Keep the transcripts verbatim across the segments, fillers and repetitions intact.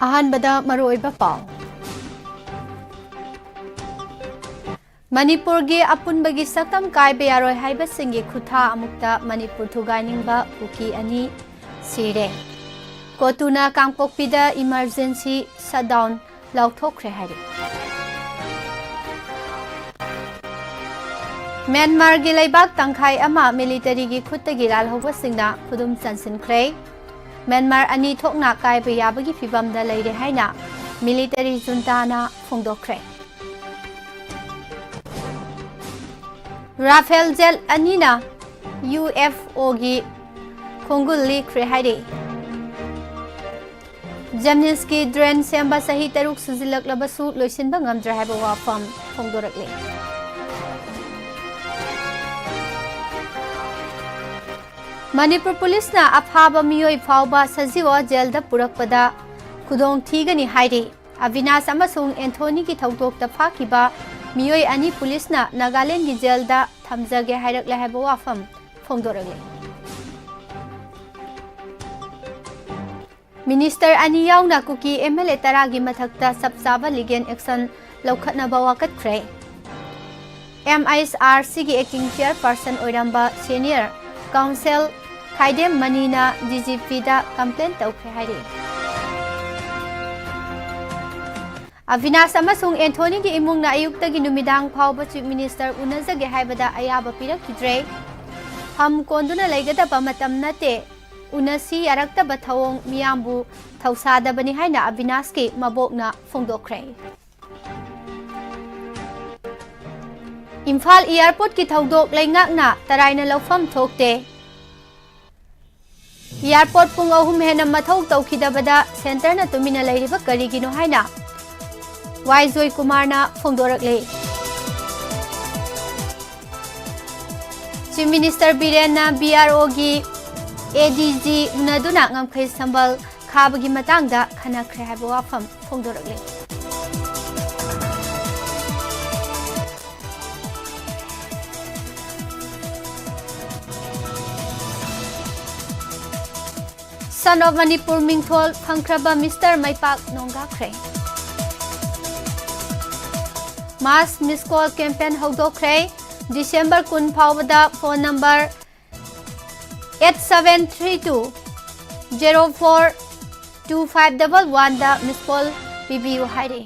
ꯑꯍꯥꯟꯕꯗ ꯃꯔꯨꯑꯣꯏꯕ ꯄꯥꯎ꯫ ꯃꯅꯤꯄꯨꯔꯒꯤ ꯑꯄꯨꯟꯕꯒꯤ ꯁꯛꯇꯝ ꯀꯥꯏꯕ ꯌꯥꯔꯣꯏ ꯍꯥꯏꯕꯁꯤꯡꯒꯤ ꯈꯨꯠꯊꯥ ꯑꯃꯨꯛꯇ ꯃꯅꯤꯄꯨꯔ ꯊꯨꯒꯥꯏꯅꯤꯡꯕ ꯀꯨꯀꯤ ꯑꯅꯤ ꯁꯤꯔꯦ꯫ ꯀꯣꯇꯨꯅ ꯀꯥꯡꯄꯣꯛꯄꯤꯗ emergency shutdown ꯂꯥꯎꯊꯣꯛꯈ꯭ꯔꯦ ꯍꯥꯏꯔꯤ꯫ ꯃ꯭ꯌꯥꯟꯃꯥꯔꯒꯤ ꯂꯩꯕꯥꯛ ꯇꯪꯈꯥꯏ ꯑꯃ ꯃꯤꯂꯤꯇꯔꯤꯒꯤ ꯈꯨꯠꯇꯒꯤ ꯂꯥꯜꯍꯧꯕꯁꯤꯡꯅ ꯈꯨꯗꯨꯝ ꯆꯟꯁꯤꯟꯈ꯭ꯔꯦ꯫ ꯃ꯭ꯌꯥꯟꯃꯥꯔ ꯑꯅꯤ ꯊꯣꯛꯅ ꯀꯥꯏꯕ ꯌꯥꯕꯒꯤ ꯐꯤꯚꯝꯗ ꯂꯩꯔꯦ ꯍꯥꯏꯅ ꯃꯤꯂꯤꯇꯔꯤ ꯖꯨꯟꯇꯥꯅ ꯐꯣꯡꯗꯣꯛꯈ꯭ꯔꯦ꯫ ꯔꯥꯐꯦꯜ ꯖꯦꯠ ꯑꯅꯤꯅ ꯌꯨ ꯑꯦꯐ ꯑꯣꯒꯤ ꯈꯣꯡꯒꯨꯜ ꯂꯤꯈ꯭ꯔꯦ ꯍꯥꯏꯔꯤ꯫ ꯖꯦꯝꯅꯤꯝꯁꯀꯤ ꯗ꯭ꯔꯦꯟ ꯁꯦꯝꯕ ꯆꯍꯤ ꯇꯔꯨꯛ ꯁꯨꯖꯤꯜꯂꯛꯂꯕꯁꯨ ꯂꯣꯏꯁꯤꯟꯕ ꯉꯝꯗ꯭ꯔꯦ ꯍꯥꯏꯕ ꯋꯥꯐꯝ ꯐꯣꯡꯗꯣꯔꯛꯂꯤ꯫ ꯃꯅꯤꯄꯨꯔ ꯄꯨꯂꯤꯁꯅ ꯑꯐꯥꯕ ꯃꯤꯑꯣꯏ ꯐꯥꯎꯕ ꯁꯖꯤꯋꯥ ꯖꯦꯜꯗ ꯄꯨꯔꯛꯄꯗ ꯈꯨꯗꯣꯡ ꯊꯤꯒꯅꯤ ꯍꯥꯏꯔꯤ꯫ ꯑꯕꯤꯅꯥꯁ ꯑꯃꯁꯨꯡ ꯑꯦꯟꯊꯣꯅꯤꯒꯤ ꯊꯧꯗꯣꯛꯇ ꯐꯥꯈꯤꯕ ꯃꯤꯑꯣꯏ ꯑꯅꯤ ꯄꯨꯂꯤꯁꯅ ꯅꯥꯒꯥꯂꯦꯟꯗꯒꯤ ꯖꯦꯜꯗ ꯊꯝꯖꯒꯦ ꯍꯥꯏꯔꯛꯂꯦ ꯍꯥꯏꯕ ꯋꯥꯐꯝ ꯐꯣꯡꯗꯣꯔꯛꯂꯤ꯫ ꯃꯤꯅꯤꯁꯇꯔ ꯑꯅꯤ ꯌꯥꯎꯅ ꯀꯨꯀꯤ ꯑꯦꯝ ꯑꯦꯜ ꯑꯦ ꯇꯔꯥꯒꯤ ꯃꯊꯛꯇ ꯆꯞ ꯆꯥꯕ ꯂꯤꯒꯦꯜ ꯑꯦꯛꯁꯟ ꯂꯧꯈꯠꯅꯕ ꯋꯥꯀꯠꯈ꯭ꯔꯦ꯫ ꯑꯦꯝ ꯑꯩꯆ ꯑꯥꯔ ꯁꯤꯒꯤ acting chairperson ꯑꯣꯏꯔꯝꯕ senior counsel ꯈꯥꯏꯗꯦꯝ ꯃꯅꯤꯅ ꯗꯤ ꯖꯤ ꯄꯤꯗ complain ꯇꯧꯈ꯭ꯔꯦ ꯍꯥꯏꯔꯤ꯫ ꯑꯕꯤꯅꯥꯁ ꯑꯃꯁꯨꯡ ꯑꯦꯟꯊꯣꯅꯤꯒꯤ ꯏꯃꯨꯡꯅ ꯑꯌꯨꯛꯇꯒꯤ ꯅꯨꯃꯤꯗꯥꯡ ꯐꯥꯎꯕ Chief Minister ꯎꯅꯖꯒꯦ ꯍꯥꯏꯕꯗ ꯑꯌꯥꯕ ꯄꯤꯔꯛꯈꯤꯗ꯭ꯔꯦ꯫ ꯍꯝ ꯀꯣꯟꯗꯨꯅ ꯂꯩꯒꯗꯕ ꯃꯇꯝ ꯅꯠꯇꯦ, ꯎꯅꯁꯤ ꯌꯥꯔꯛꯇꯕ ꯊꯧꯑꯣꯡ ꯃꯤꯌꯥꯝꯕꯨ ꯊꯧꯁꯥꯗꯕꯅꯤ ꯍꯥꯏꯅ ꯑꯕꯤꯅꯥꯁꯀꯤ ꯃꯕꯣꯛꯅ ꯐꯣꯡꯗꯣꯛꯈ꯭ꯔꯦ꯫ ꯏꯝꯐꯥꯜ airportꯀꯤ ꯊꯧꯗꯣꯛ ꯂꯩꯉꯥꯛꯅ ꯇꯔꯥꯏꯅ ꯂꯧꯐꯝ ꯊꯣꯛꯇꯦ꯫ Airport ꯄꯨꯡ ꯑꯍꯨꯝ ꯍꯦꯟꯅ ꯃꯊꯧ ꯇꯧꯈꯤꯗꯕꯗ centreꯅ ꯇꯨꯃꯤꯟꯅ ꯂꯩꯔꯤꯕ ꯀꯔꯤꯒꯤꯅꯣ ꯍꯥꯏꯅ ꯋꯥꯏ ꯖꯣꯏꯀꯨꯃꯥꯔꯅ ꯐꯣꯡꯗꯣꯔꯛꯂꯤ꯫ Chief Minister ꯕꯤꯔꯦꯟꯅ ꯕꯤ ꯑꯥꯔ ꯑꯣꯒꯤ ꯑꯦ ꯗꯤ ꯖꯤ ꯎꯅꯗꯨꯅ ꯉꯝꯈꯩ ꯁꯝꯕꯜ ꯈꯥꯕꯒꯤ ꯃꯇꯥꯡꯗ ꯈꯟꯅꯈ꯭ꯔꯦ ꯍꯥꯏꯕ ꯋꯥꯐꯝ ꯐꯣꯡꯗꯣꯔꯛꯂꯤ꯫ Son of Manipur ꯃꯤꯡꯊꯣꯜ ꯐꯪꯈ꯭ꯔꯕ ꯃꯤꯁꯇꯔ ꯃꯩꯄꯥꯛ ꯅꯣꯡꯒꯥꯈ꯭ꯔꯦ꯫ Mass Miss Call campaign ꯍꯧꯗꯣꯛꯈ꯭ꯔꯦ꯫ December ꯀꯨꯟ ꯐꯥꯎꯕꯗ phone number eight seven three two zero four two five double one ꯗ miss call ꯄꯤꯕꯤꯌꯨ ꯍꯥꯏꯔꯤ꯫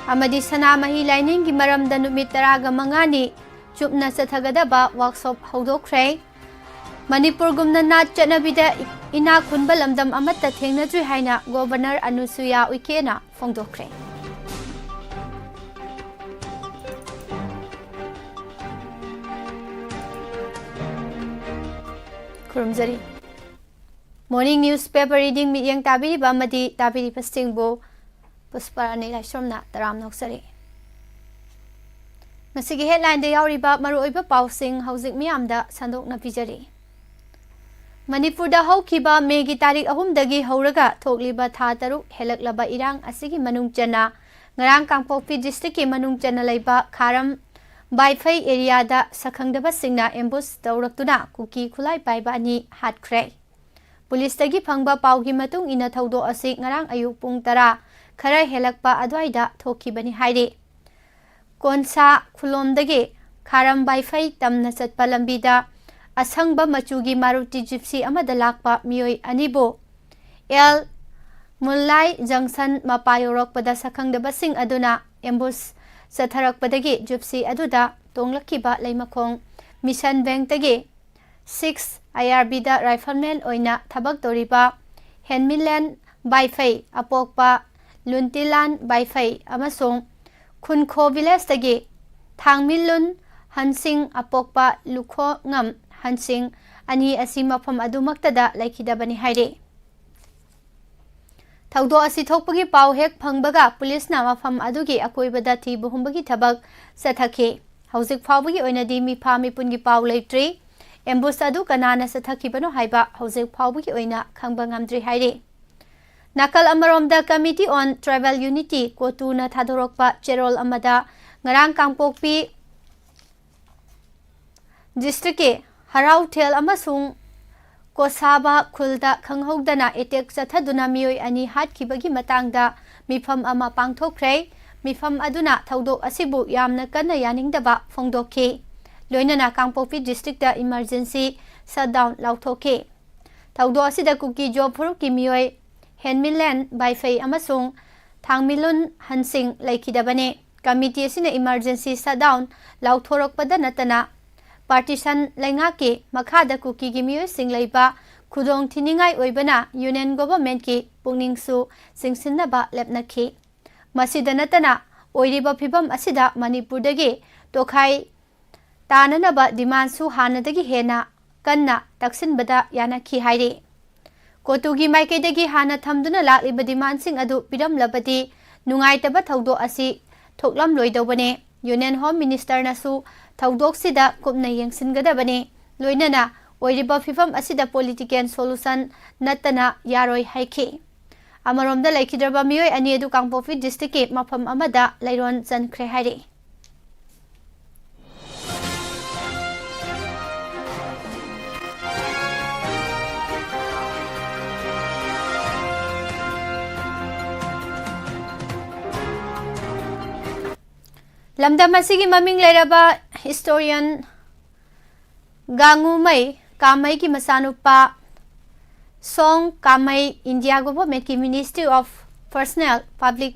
ꯑꯃꯗꯤ ꯁꯅꯥꯃꯍꯤ ꯂꯥꯏꯅꯤꯡꯒꯤ ꯃꯔꯝꯗ ꯅꯨꯃꯤꯠ ꯇꯔꯥꯒ ꯃꯉꯥꯅꯤ ꯆꯨꯞꯅ ꯆꯠꯊꯒꯗꯕ workshop ꯍꯧꯗꯣꯛꯈ꯭ꯔꯦ꯫ ꯃꯅꯤꯄꯨꯔꯒꯨꯝꯅ ꯅꯥꯠ ꯆꯠꯅꯕꯤꯗ ꯏꯅꯥꯛ ꯈꯨꯟꯕ ꯂꯝꯗꯝ ꯑꯃꯠꯇ ꯊꯦꯡꯅꯗ꯭ꯔꯤ ꯍꯥꯏꯅ Governor ꯑꯅꯨꯁꯨꯌꯥ ꯎꯏꯀꯦꯅ ꯐꯣꯡꯗꯣꯛꯈ꯭ꯔꯦ꯫ ꯈꯨꯔꯨꯝꯖꯔꯤ꯫ Morning newspaper reading ꯃꯤꯠꯌꯦꯡ ꯇꯥꯕꯤꯔꯤꯕ ꯑꯃꯗꯤ ꯇꯥꯕꯤꯔꯤꯕꯁꯤꯡꯕꯨ ꯄꯨꯁꯄꯔꯥꯅꯤ ꯂꯥꯏꯁ꯭ꯔꯝꯅ ꯇꯔꯥꯝꯅ ꯑꯣꯛꯆꯔꯤ꯫ ꯉꯁꯤꯒꯤ headlineꯗ ꯌꯥꯎꯔꯤꯕ ꯃꯔꯨꯑꯣꯏꯕ ꯄꯥꯎꯁꯤꯡ ꯍꯧꯖꯤꯛ ꯃꯤꯌꯥꯝꯗ ꯁꯟꯗꯣꯛꯅ ꯄꯤꯖꯔꯤ꯫ ꯃꯅꯤꯄꯨꯔꯗ ꯍꯧꯈꯤꯕ ꯃꯦꯒꯤ ꯇꯥꯔꯤꯛ ꯑꯍꯨꯝꯗꯒꯤ ꯍꯧꯔꯒ ꯊꯣꯛꯂꯤꯕ ꯊꯥ ꯇꯔꯨꯛ ꯍꯦꯜꯂꯛꯂꯕ ꯏꯔꯥꯡ ꯑꯁꯤꯒꯤ ꯃꯅꯨꯡ ꯆꯟꯅ ꯉꯔꯥꯡ ꯀꯥꯡꯄꯣꯛꯄꯤ districtꯀꯤ ꯃꯅꯨꯡ ꯆꯟꯅ ꯂꯩꯕ ꯈꯥꯔꯝ ꯕꯥꯏꯐꯩ areaꯗ ꯁꯛꯈꯪꯗꯕꯁꯤꯡꯅ ambush ꯇꯧꯔꯛꯇꯨꯅ ꯀꯨꯀꯤ ꯈꯨꯠꯂꯥꯏ ꯄꯥꯏꯕ ꯑꯅꯤ ꯍꯥꯠꯈ꯭ꯔꯦ꯫ ꯄꯨꯂꯤꯁꯇꯒꯤ ꯐꯪꯕ ꯄꯥꯎꯒꯤ ꯃꯇꯨꯡ ꯏꯟꯅ ꯊꯧꯗꯣꯛ ꯑꯁꯤ ꯉꯔꯥꯡ ꯑꯌꯨꯛ ꯄꯨꯡ ꯇꯔꯥ ꯈꯔ ꯍꯦꯜꯂꯛꯄ ꯑꯗꯨꯋꯥꯏꯗ ꯊꯣꯛꯈꯤꯕꯅꯤ ꯍꯥꯏꯔꯤ꯫ ꯀꯣꯟꯁꯥ ꯈꯨꯂꯣꯝꯗꯒꯤ ꯈꯥꯔꯝ ꯕꯥꯏꯐꯩ ꯇꯝꯅ ꯆꯠꯄ ꯂꯝꯕꯤꯗ ꯑꯁꯪꯕ ꯃꯆꯨꯒꯤ Maruti Gypsy ꯑꯃꯗ ꯂꯥꯛꯄ ꯃꯤꯑꯣꯏ ꯑꯅꯤꯕꯨ ꯑꯦꯜ ꯃꯨꯜꯂꯥꯏ junction ꯃꯄꯥ ꯌꯧꯔꯛꯄꯗ ꯁꯛꯈꯪꯗꯕꯁꯤꯡ ꯑꯗꯨꯅ ambush ꯆꯠꯊꯔꯛꯄꯗꯒꯤ Gypsy ꯑꯗꯨꯗ ꯇꯣꯡꯂꯛꯈꯤꯕ ꯂꯩꯃꯈꯣꯡ Mission Bankꯇꯒꯤ six IRBꯗ rifleman ꯑꯣꯏꯅ ꯊꯕꯛ ꯇꯧꯔꯤꯕ ꯍꯦꯟꯃꯤꯂꯦꯟ ꯕꯥꯏꯐꯩ ꯑꯄꯣꯛꯄ ꯂꯨꯟꯇꯤꯂꯥꯟ ꯕꯥꯏꯐꯩ ꯑꯃꯁꯨꯡ ꯈꯨꯟꯈꯣ villageꯇꯒꯤ ꯊꯥꯡꯃꯤꯂꯨꯟ ꯍꯟꯁꯤꯡ ꯑꯄꯣꯛꯄ ꯂꯨꯈꯣꯉꯝ ꯍꯟꯁꯤꯡ ꯑꯅꯤ ꯑꯁꯤ ꯃꯐꯝ ꯑꯗꯨꯃꯛꯇꯗ ꯂꯩꯈꯤꯗꯕꯅꯤ ꯍꯥꯏꯔꯤ꯫ ꯊꯧꯗꯣꯛ ꯑꯁꯤ ꯊꯣꯛꯄꯒꯤ ꯄꯥꯎ ꯍꯦꯛ ꯐꯪꯕꯒ ꯄꯨꯂꯤꯁꯅ ꯃꯐꯝ ꯑꯗꯨꯒꯤ ꯑꯀꯣꯏꯕꯗ ꯊꯤꯕ ꯍꯨꯝꯕꯒꯤ ꯊꯕꯛ ꯆꯠꯊꯈꯤ꯫ ꯍꯧꯖꯤꯛ ꯐꯥꯎꯕꯒꯤ ꯑꯣꯏꯅꯗꯤ ꯃꯤꯐꯥ ꯃꯤꯄꯨꯟꯒꯤ ꯄꯥꯎ ꯂꯩꯇ꯭ꯔꯤ꯫ Ambush ꯑꯗꯨ ꯀꯅꯥꯅ ꯆꯠꯊꯈꯤꯕꯅꯣ ꯍꯥꯏꯕ ꯍꯧꯖꯤꯛ ꯐꯥꯎꯕꯒꯤ ꯑꯣꯏꯅ ꯈꯪꯕ ꯉꯝꯗ꯭ꯔꯤ ꯍꯥꯏꯔꯤ꯫ ꯅꯥꯀꯜ ꯑꯃꯔꯣꯝꯗ Committee on Tribal Unity, CoTUꯅ ꯊꯥꯗꯣꯔꯛꯄ ꯆꯦꯔꯣꯜ ꯑꯃꯗ ꯉꯔꯥꯡ ꯀꯥꯡꯄꯣꯛꯄꯤ ꯗꯤꯁꯇ꯭ꯔꯤꯛꯀꯤ ꯍꯔꯥꯎꯊꯦꯜ ꯑꯃꯁꯨꯡ ꯀꯣꯁꯥꯕꯥ ꯈꯨꯜꯗ ꯈꯪꯍꯧꯗꯅ ꯑꯦꯇꯦꯛ ꯆꯠꯊꯗꯨꯅ ꯃꯤꯑꯣꯏ ꯑꯅꯤ ꯍꯥꯠꯈꯤꯕꯒꯤ ꯃꯇꯥꯡꯗ ꯃꯤꯐꯝ ꯑꯃ ꯄꯥꯡꯊꯣꯛꯈ꯭ꯔꯦ꯫ ꯃꯤꯐꯝ ꯑꯗꯨꯅ ꯊꯧꯗꯣꯛ ꯑꯁꯤꯕꯨ ꯌꯥꯝꯅ ꯀꯟꯅ ꯌꯥꯅꯤꯡꯗꯕ ꯐꯣꯡꯗꯣꯛꯈꯤ꯫ ꯂꯣꯏꯅꯅ ꯀꯥꯡꯄꯣꯛꯄꯤ ꯗꯤꯁꯇ꯭ꯔꯤꯛꯇ ꯏꯃꯔꯖꯦꯟꯁꯤ ꯁꯠꯗꯥꯎꯟ ꯂꯥꯎꯊꯣꯛꯈꯤ꯫ ꯊꯧꯗꯣꯛ ꯑꯁꯤꯗ ꯀꯨꯀꯤ ꯖꯣꯕ ꯐꯨꯔꯨꯞꯀꯤ ꯃꯤꯑꯣꯏ ꯍꯦꯟꯃꯤꯂꯦꯟ ꯕꯥꯏꯐꯩ ꯑꯃꯁꯨꯡ ꯊꯥꯡꯃꯤꯂꯨꯟ ꯍꯟꯁꯤꯡ ꯂꯩꯈꯤꯗꯕꯅꯤ꯫ ꯀꯃꯤꯇꯤ ꯑꯁꯤꯅ ꯏꯃꯔꯖꯦꯟꯁꯤ ꯁꯠꯗꯥꯎꯟ ꯂꯥꯎꯊꯣꯔꯛꯄꯗ ꯅꯠꯇꯅ ꯄꯥꯔꯇꯤꯁꯟ ꯂꯩꯉꯥꯛꯀꯤ ꯃꯈꯥꯗ ꯀꯨꯀꯤꯒꯤ ꯃꯤꯑꯣꯏꯁꯤꯡ ꯂꯩꯕ ꯈꯨꯗꯣꯡ ꯊꯤꯅꯤꯡꯉꯥꯏ ꯑꯣꯏꯕꯅ ꯌꯨꯅꯤꯌꯟ ꯒꯣꯚꯔꯟꯃꯦꯟꯠꯀꯤ ꯄꯨꯛꯅꯤꯡꯁꯨ ꯆꯤꯡꯁꯤꯟꯅꯕ ꯂꯦꯞꯅꯈꯤ꯫ ꯃꯁꯤꯗ ꯅꯠꯇꯅ ꯑꯣꯏꯔꯤꯕ ꯐꯤꯕꯝ ꯑꯁꯤꯗ ꯃꯅꯤꯄꯨꯔꯗꯒꯤ ꯇꯣꯈꯥꯏ ꯇꯥꯅꯅꯕ ꯗꯤꯃꯥꯟꯁꯨ ꯍꯥꯟꯅꯗꯒꯤ ꯍꯦꯟꯅ ꯀꯟꯅ ꯇꯛꯁꯤꯟꯕꯗ ꯌꯥꯅꯈꯤ ꯍꯥꯏꯔꯤ꯫ ꯀꯣꯇꯨꯒꯤ ꯃꯥꯏꯀꯩꯗꯒꯤ ꯍꯥꯟꯅ ꯊꯝꯗꯨꯅ ꯂꯥꯛꯂꯤꯕ ꯗꯤꯃꯥꯟꯁꯤꯡ ꯑꯗꯨ ꯄꯤꯔꯝꯂꯕꯗꯤ ꯅꯨꯡꯉꯥꯏꯇꯕ ꯊꯧꯗꯣꯛ ꯑꯁꯤ ꯊꯣꯛꯂꯝꯂꯣꯏꯗꯧꯕꯅꯦ꯫ ꯌꯨꯅꯤꯌꯟ ꯍꯣꯝ ꯃꯤꯅꯤꯁꯇꯔꯅꯁꯨ ꯊꯧꯗꯣꯛꯁꯤꯗ ꯀꯨꯞꯅ ꯌꯦꯡꯁꯤꯟꯒꯗꯕꯅꯤ꯫ ꯂꯣꯏꯅꯅ ꯑꯣꯏꯔꯤꯕ ꯐꯤꯕꯝ ꯑꯁꯤꯗ ꯄꯣꯂꯤꯇꯤꯀꯦꯜ ꯁꯣꯂꯨꯁꯟ ꯅꯠꯇꯅ ꯌꯥꯔꯣꯏ ꯍꯥꯏꯈꯤ꯫ ꯑꯃꯔꯣꯝꯗ ꯂꯩꯈꯤꯗ꯭ꯔꯕ ꯃꯤꯑꯣꯏ ꯑꯅꯤ ꯑꯗꯨ ꯀꯥꯡꯄꯣꯛꯄꯤ ꯗꯤꯁꯇ꯭ꯔꯤꯛꯀꯤ ꯃꯐꯝ ꯑꯃꯗ ꯂꯩꯔꯣꯟ ꯆꯟꯈ꯭ꯔꯦ ꯍꯥꯏꯔꯤ꯫ ꯂꯝꯗꯝ ꯑꯁꯤꯒꯤ ꯃꯃꯤꯡ ꯂꯩꯔꯕ ꯍꯤꯁꯇꯣꯔꯤꯌꯟ ꯒꯥꯡꯉꯨꯃꯩ ꯀꯥꯃꯩꯒꯤ ꯃꯆꯥꯅꯨꯄꯥ ꯁꯣꯡ ꯀꯥꯃꯩ ꯏꯟꯗꯤꯌꯥ ꯒꯣꯚꯔꯟꯃꯦꯟꯠꯀꯤ Ministry of Personnel, Public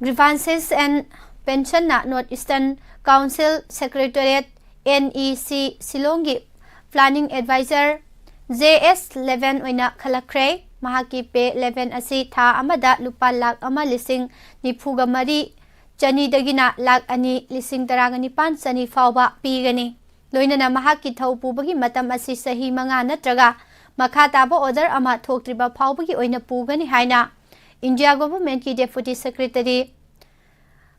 Grievances and Pensionꯅ North Eastern Council Secretariat, NEC, ꯁꯤꯂꯣꯡꯒꯤ planning advisor, JS eleven ꯑꯣꯏꯅ ꯈꯜꯂꯛꯈ꯭ꯔꯦ꯫ ꯃꯍꯥꯛꯀꯤ pay eleven ꯑꯁꯤ ꯊꯥ ꯑꯃꯗ ꯂꯨꯄꯥ ꯂꯥꯈ ꯑꯃ ꯂꯤꯁꯤꯡ ꯅꯤꯐꯨꯒ ꯃꯔꯤ ꯆꯅꯤꯗꯒꯤꯅ ꯂꯥꯈ ꯑꯅꯤ ꯂꯤꯁꯤꯡ ꯇꯔꯥꯒ ꯅꯤꯄꯥꯟ ꯆꯅꯤ ꯐꯥꯎꯕ ꯄꯤꯒꯅꯤ꯫ ꯂꯣꯏꯅꯅ ꯃꯍꯥꯛꯀꯤ ꯊꯧ ꯄꯨꯕꯒꯤ ꯃꯇꯝ ꯑꯁꯤ ꯆꯍꯤ ꯃꯉꯥ ꯅꯠꯇ꯭ꯔꯒ ꯃꯈꯥ ꯇꯥꯕ order ꯑꯃ ꯊꯣꯛꯇ꯭ꯔꯤꯕ ꯐꯥꯎꯕꯒꯤ ꯑꯣꯏꯅ ꯄꯨꯒꯅꯤ ꯍꯥꯏꯅ ꯏꯟꯗꯤꯌꯥ ꯒꯣꯚꯔꯟꯃꯦꯟꯠꯀꯤ Deputy Secretary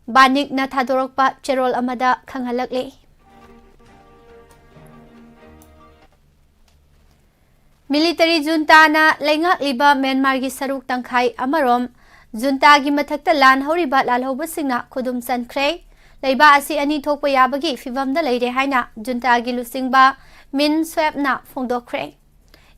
ꯕꯥꯅꯤꯛꯅ ꯊꯥꯗꯣꯔꯛꯄ ꯆꯦꯔꯣꯜ ꯑꯃꯗ ꯈꯪꯍꯜꯂꯛꯂꯤ꯫ ꯃꯤꯂꯤꯇꯔꯤ ꯖꯨꯟꯇꯥꯅ ꯂꯩꯉꯥꯛꯂꯤꯕ ꯃ꯭ꯌꯥꯟꯃꯥꯔꯒꯤ ꯁꯔꯨꯛ ꯇꯪꯈꯥꯏ ꯑꯃꯔꯣꯝ ꯖꯨꯟꯇꯥꯒꯤ ꯃꯊꯛꯇ ꯂꯥꯟ ꯍꯧꯔꯤꯕ ꯂꯥꯜꯍꯧꯕꯁꯤꯡꯅ ꯈꯨꯗꯨꯝ ꯆꯟꯈ꯭ꯔꯦ꯫ ꯂꯩꯕꯥꯛ ꯑꯁꯤ ꯑꯅꯤ ꯊꯣꯛꯄ ꯌꯥꯕꯒꯤ ꯐꯤꯚꯝꯗ ꯂꯩꯔꯦ ꯍꯥꯏꯅ ꯖꯨꯟꯇꯥꯒꯤ ꯂꯨꯆꯤꯡꯕ ꯃꯤꯟ ꯁ꯭ꯋꯦꯞꯅ ꯐꯣꯡꯗꯣꯛꯈ꯭ꯔꯦ꯫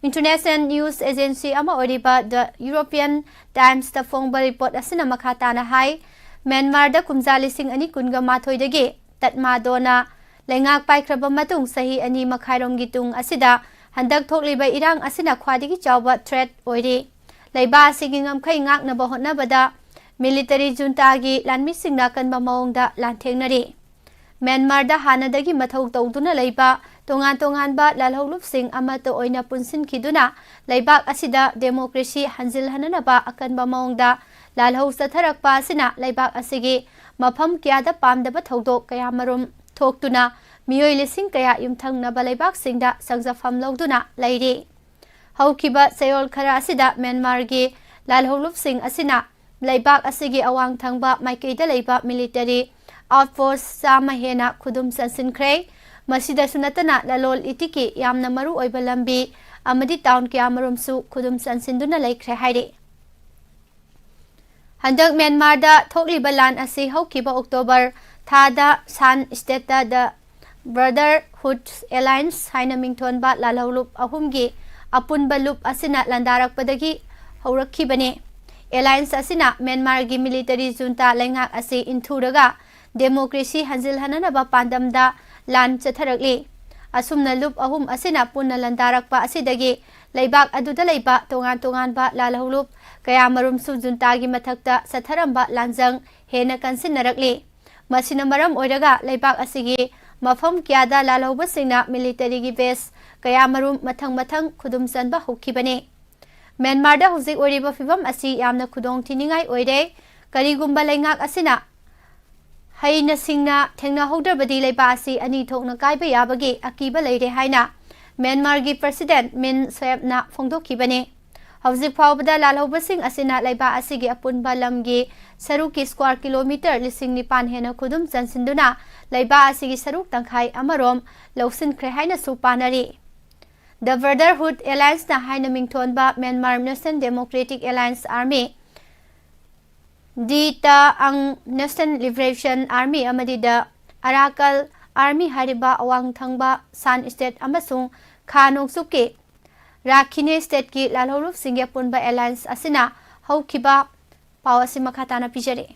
International news agency ꯑꯃ ꯑꯣꯏꯔꯤꯕ The European Timesꯇ ꯐꯣꯡꯕ ꯔꯤꯄꯣꯔꯠ ꯑꯁꯤꯅ ꯃꯈꯥ ꯇꯥꯅ ꯍꯥꯏ, ꯃ꯭ꯌꯥꯟꯃꯥꯔꯗ ꯀꯨꯝꯖꯥ ꯂꯤꯁꯤꯡ ꯑꯅꯤ ꯀꯨꯟꯒ ꯃꯥꯊꯣꯏꯗꯒꯤ ꯇꯠꯃꯥꯗꯣꯅ ꯂꯩꯉꯥꯛ ꯄꯥꯏꯈ꯭ꯔꯕ ꯃꯇꯨꯡ ꯆꯍꯤ ꯑꯅꯤ ꯃꯈꯥꯏꯔꯣꯝꯒꯤ ꯇꯨꯡ ꯑꯁꯤꯗ ꯍꯟꯗꯛ ꯊꯣꯛꯂꯤꯕ ꯏꯔꯥꯡ ꯑꯁꯤꯅ ꯈ꯭ꯋꯥꯏꯗꯒꯤ ꯆꯥꯎꯕ threat ꯑꯣꯏꯔꯤ꯫ ꯂꯩꯕꯥꯛ ꯑꯁꯤꯒꯤ ꯉꯝꯈꯩ ꯉꯥꯛꯅꯕ ꯍꯣꯠꯅꯕꯗ ꯃꯤꯂꯤꯇꯔꯤ ꯖꯨꯟꯇꯥꯒꯤ ꯂꯥꯟꯃꯤꯁꯤꯡꯅ ꯑꯀꯟꯕ ꯃꯑꯣꯡꯗ ꯂꯥꯟꯊꯦꯡꯅꯔꯤ꯫ ꯃ꯭ꯌꯥꯟꯃꯥꯔꯗ ꯍꯥꯟꯅꯗꯒꯤ ꯃꯊꯧ ꯇꯧꯗꯨꯅ ꯂꯩꯕ ꯇꯣꯉꯥꯟ ꯇꯣꯉꯥꯟꯕ ꯂꯥꯜꯍꯧꯂꯨꯞꯁꯤꯡ ꯑꯃꯠꯇ ꯑꯣꯏꯅ ꯄꯨꯟꯁꯤꯟꯈꯤꯗꯨꯅ ꯂꯩꯕꯥꯛ ꯑꯁꯤꯗ ꯗꯦꯃꯣꯀ꯭ꯔꯦꯁꯤ ꯍꯟꯖꯤꯜꯍꯟꯅꯅꯕ ꯑꯀꯟꯕ ꯃꯑꯣꯡꯗ ꯂꯥꯜꯍꯧ ꯆꯠꯊꯔꯛꯄ ꯑꯁꯤꯅ ꯂꯩꯕꯥꯛ ꯑꯁꯤꯒꯤ ꯃꯐꯝ ꯀꯌꯥꯗ ꯄꯥꯝꯗꯕ ꯊꯧꯗꯣꯛ ꯀꯌꯥꯃꯔꯨꯝ ꯊꯣꯛꯇꯨꯅ ꯃꯤꯑꯣꯏ ꯂꯤꯁꯤꯡ ꯀꯌꯥ ꯌꯨꯝꯊꯪꯅꯕ ꯂꯩꯕꯥꯛꯁꯤꯡꯗ ꯆꯪꯖꯐꯝ ꯂꯧꯗꯨꯅ ꯂꯩꯔꯤ꯫ ꯍꯧꯈꯤꯕ ꯆꯌꯣꯜ ꯈꯔ ꯑꯁꯤꯗ ꯃ꯭ꯌꯥꯟꯃꯥꯔꯒꯤ ꯂꯥꯜꯍꯧꯂꯨꯞꯁꯤꯡ ꯑꯁꯤꯅ ꯂꯩꯕꯥꯛ ꯑꯁꯤꯒꯤ ꯑꯋꯥꯡ ꯊꯪꯕ ꯃꯥꯏꯀꯩꯗ ꯂꯩꯕ ꯃꯤꯂꯤꯇꯔꯤ ꯑꯥꯎꯠꯄꯣꯁ ꯆꯥꯝꯃ ꯍꯦꯟꯅ ꯈꯨꯗꯨꯝ ꯆꯟꯁꯤꯟꯈ꯭ꯔꯦ꯫ ꯃꯁꯤꯗꯁꯨ ꯅꯠꯇꯅ ꯂꯂꯣꯜ ꯏꯇꯤꯛꯀꯤ ꯌꯥꯝꯅ ꯃꯔꯨ ꯑꯣꯏꯕ ꯂꯝꯕꯤ ꯑꯃꯗꯤ ꯇꯥꯎꯟ ꯀꯌꯥꯃꯔꯨꯝꯁꯨ ꯈꯨꯗꯨꯝ ꯆꯟꯁꯤꯟꯗꯨꯅ ꯂꯩꯈ꯭ꯔꯦ ꯍꯥꯏꯔꯤ꯫ ꯍꯟꯗꯛ ꯃ꯭ꯌꯥꯟꯃꯥꯔꯗ ꯊꯣꯛꯂꯤꯕ ꯂꯥꯟ ꯑꯁꯤ ꯍꯧꯈꯤꯕ ꯑꯣꯛꯇꯣꯕꯔ ꯊꯥꯗ ꯁꯥꯟ ꯁ꯭ꯇꯦꯠꯇ The Brotherhood Alliance ꯍꯥꯏꯅ ꯃꯤꯡꯊꯣꯟꯕ ꯂꯥꯜꯍꯧꯂꯨꯞ ꯑꯍꯨꯝꯒꯤ ꯑꯄꯨꯟꯕ ꯂꯨꯞ ꯑꯁꯤꯅ ꯂꯥꯟꯗꯥꯔꯛꯄꯗꯒꯤ ꯍꯧꯔꯛꯈꯤꯕꯅꯤ꯫ Alliance ꯑꯁꯤꯅ ꯃ꯭ꯌꯥꯟꯃꯥꯔꯒꯤ ꯃꯤꯂꯤꯇꯔꯤ ꯖꯨꯟꯇꯥ ꯂꯩꯉꯥꯛ ꯑꯁꯤ ꯏꯟꯊꯨꯔꯒ ꯗꯦꯃꯣꯀ꯭ꯔꯦꯁꯤ ꯍꯟꯖꯤꯜꯍꯟꯅꯅꯕ ꯄꯥꯟꯗꯝꯗ ꯂꯥꯟ ꯆꯠꯊꯔꯛꯂꯤ꯫ ꯑꯁꯨꯝꯅ ꯂꯨꯞ ꯑꯍꯨꯝ ꯑꯁꯤꯅ ꯄꯨꯟꯅ ꯂꯥꯟꯗꯥꯔꯛꯄ ꯑꯁꯤꯗꯒꯤ ꯂꯩꯕꯥꯛ ꯑꯗꯨꯗ ꯂꯩꯕ ꯇꯣꯉꯥꯟ ꯇꯣꯉꯥꯟꯕ ꯂꯥꯜꯍꯧꯂꯨꯞ ꯀꯌꯥꯃꯔꯨꯝꯁꯨ ꯖꯨꯟꯇꯥꯒꯤ ꯃꯊꯛꯇ ꯆꯠꯊꯔꯝꯕ ꯂꯥꯟꯖꯪ ꯍꯦꯟꯅ ꯀꯟꯁꯤꯟꯅꯔꯛꯂꯤ꯫ ꯃꯁꯤꯅ ꯃꯔꯝ ꯑꯣꯏꯔꯒ ꯂꯩꯕꯥꯛ ꯑꯁꯤꯒꯤ ꯃꯐꯝ ꯀꯌꯥꯗ ꯂꯥꯜꯍꯧꯕꯁꯤꯡꯅ ꯃꯤꯂꯤꯇꯔꯤꯒꯤ ꯕꯦꯁ ꯀꯌꯥꯃꯔꯨꯝ ꯃꯊꯪ ꯃꯊꯪ ꯈꯨꯗꯨꯝ ꯆꯟꯕ ꯍꯧꯈꯤꯕꯅꯤ꯫ ꯃ꯭ꯌꯥꯟꯃꯥꯔꯗ ꯍꯧꯖꯤꯛ ꯑꯣꯏꯔꯤꯕ ꯐꯤꯚꯝ ꯑꯁꯤ ꯌꯥꯝꯅ ꯈꯨꯗꯣꯡ ꯊꯤꯅꯤꯡꯉꯥꯏ ꯑꯣꯏꯔꯦ꯫ ꯀꯔꯤꯒꯨꯝꯕ ꯂꯩꯉꯥꯛ ꯑꯁꯤꯅ ꯍꯩꯅ ꯁꯤꯡꯅ ꯊꯦꯡꯅꯍꯧꯗ꯭ꯔꯕꯗꯤ ꯂꯩꯕꯥꯛ ꯑꯁꯤ ꯑꯅꯤ ꯊꯣꯛꯅ ꯀꯥꯏꯕ ꯌꯥꯕꯒꯤ ꯑꯀꯤꯕ ꯂꯩꯔꯦ ꯍꯥꯏꯅ ꯃ꯭ꯌꯥꯟꯃꯥꯔꯒꯤ ꯄ꯭ꯔꯁꯤꯗꯦꯟꯠ ꯃꯤꯟ ꯁ꯭ꯋꯦꯞꯅ ꯐꯣꯡꯗꯣꯛꯈꯤꯕꯅꯤ꯫ ꯍꯧꯖꯤꯛ ꯐꯥꯎꯕꯗ ꯂꯥꯜꯍꯧꯕꯁꯤꯡ ꯑꯁꯤꯅ ꯂꯩꯕꯥꯛ ꯑꯁꯤꯒꯤ ꯑꯄꯨꯟꯕ ꯂꯝꯒꯤ ꯁꯔꯨꯛꯀꯤ ꯁ꯭ꯀ꯭ꯋꯥꯔ ꯀꯤꯂꯣꯃꯤꯇꯔ ꯂꯤꯁꯤꯡ ꯅꯤꯄꯥꯟ ꯍꯦꯟꯅ ꯈꯨꯗꯨꯝ ꯆꯟꯁꯤꯟꯗꯨꯅ ꯂꯩꯕꯥꯛ ꯑꯁꯤꯒꯤ ꯁꯔꯨꯛ ꯇꯪꯈꯥꯏ ꯑꯃꯔꯣꯝ ꯂꯧꯁꯤꯟꯈ꯭ꯔꯦ ꯍꯥꯏꯅꯁꯨ ꯄꯥꯅꯔꯤ꯫ The Brotherhood Allianceꯅ ꯍꯥꯏꯅ ꯃꯤꯡꯊꯣꯟꯕ Myanmar National Democratic Alliance Army, ꯗꯤ ꯇ ꯑꯪ National Liberation Army ꯑꯃꯗꯤ ꯗ ꯑꯔꯥꯀꯜ Army ꯍꯥꯏꯔꯤꯕ ꯑꯋꯥꯡ ꯊꯪꯕ ꯁꯥꯟ state ꯑꯃꯁꯨꯡ ꯈꯥ ꯅꯣꯡꯆꯨꯞꯀꯤ ꯔꯥꯈꯤꯅꯤ stateꯀꯤ ꯂꯥꯜꯍꯧꯂꯨꯞꯁꯤꯡꯒꯤ ꯑꯄꯨꯟꯕ alliance ꯑꯁꯤꯅ ꯍꯧꯈꯤꯕ꯫ ꯄꯥꯎ ꯑꯁꯤ ꯃꯈꯥ ꯇꯥꯅ ꯄꯤꯖꯔꯤ꯫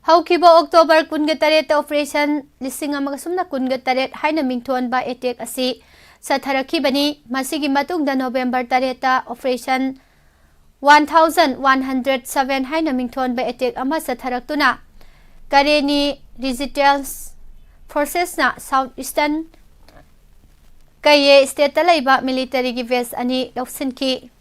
ꯍꯧꯈꯤꯕ October ꯀꯨꯟꯒ ꯇꯔꯦꯠꯇ Operation ꯂꯤꯁꯤꯡ ꯑꯃꯒ ꯁꯨꯞꯅ ꯀꯨꯟꯒ ꯇꯔꯦꯠ ꯍꯥꯏꯅ ꯃꯤꯡꯊꯣꯟꯕ attack ꯑꯁꯤ ꯆꯠꯊꯔꯛꯈꯤꯕꯅꯤ꯫ ꯃꯁꯤꯒꯤ ꯃꯇꯨꯡꯗ November ꯇꯔꯦꯠꯇ Operation one thousand one hundred seven ꯍꯥꯏꯅ ꯃꯤꯡꯊꯣꯟꯕ attack ꯑꯃ ꯆꯠꯊꯔꯛꯇꯨꯅ, ꯀꯔꯦꯅꯤ Resistance Forcesꯅ South Eastern ꯀꯌꯦ stateꯇ ꯂꯩꯕ militaryꯒꯤ base ꯑꯅꯤ ꯂꯧꯁꯤꯟꯈꯤ꯫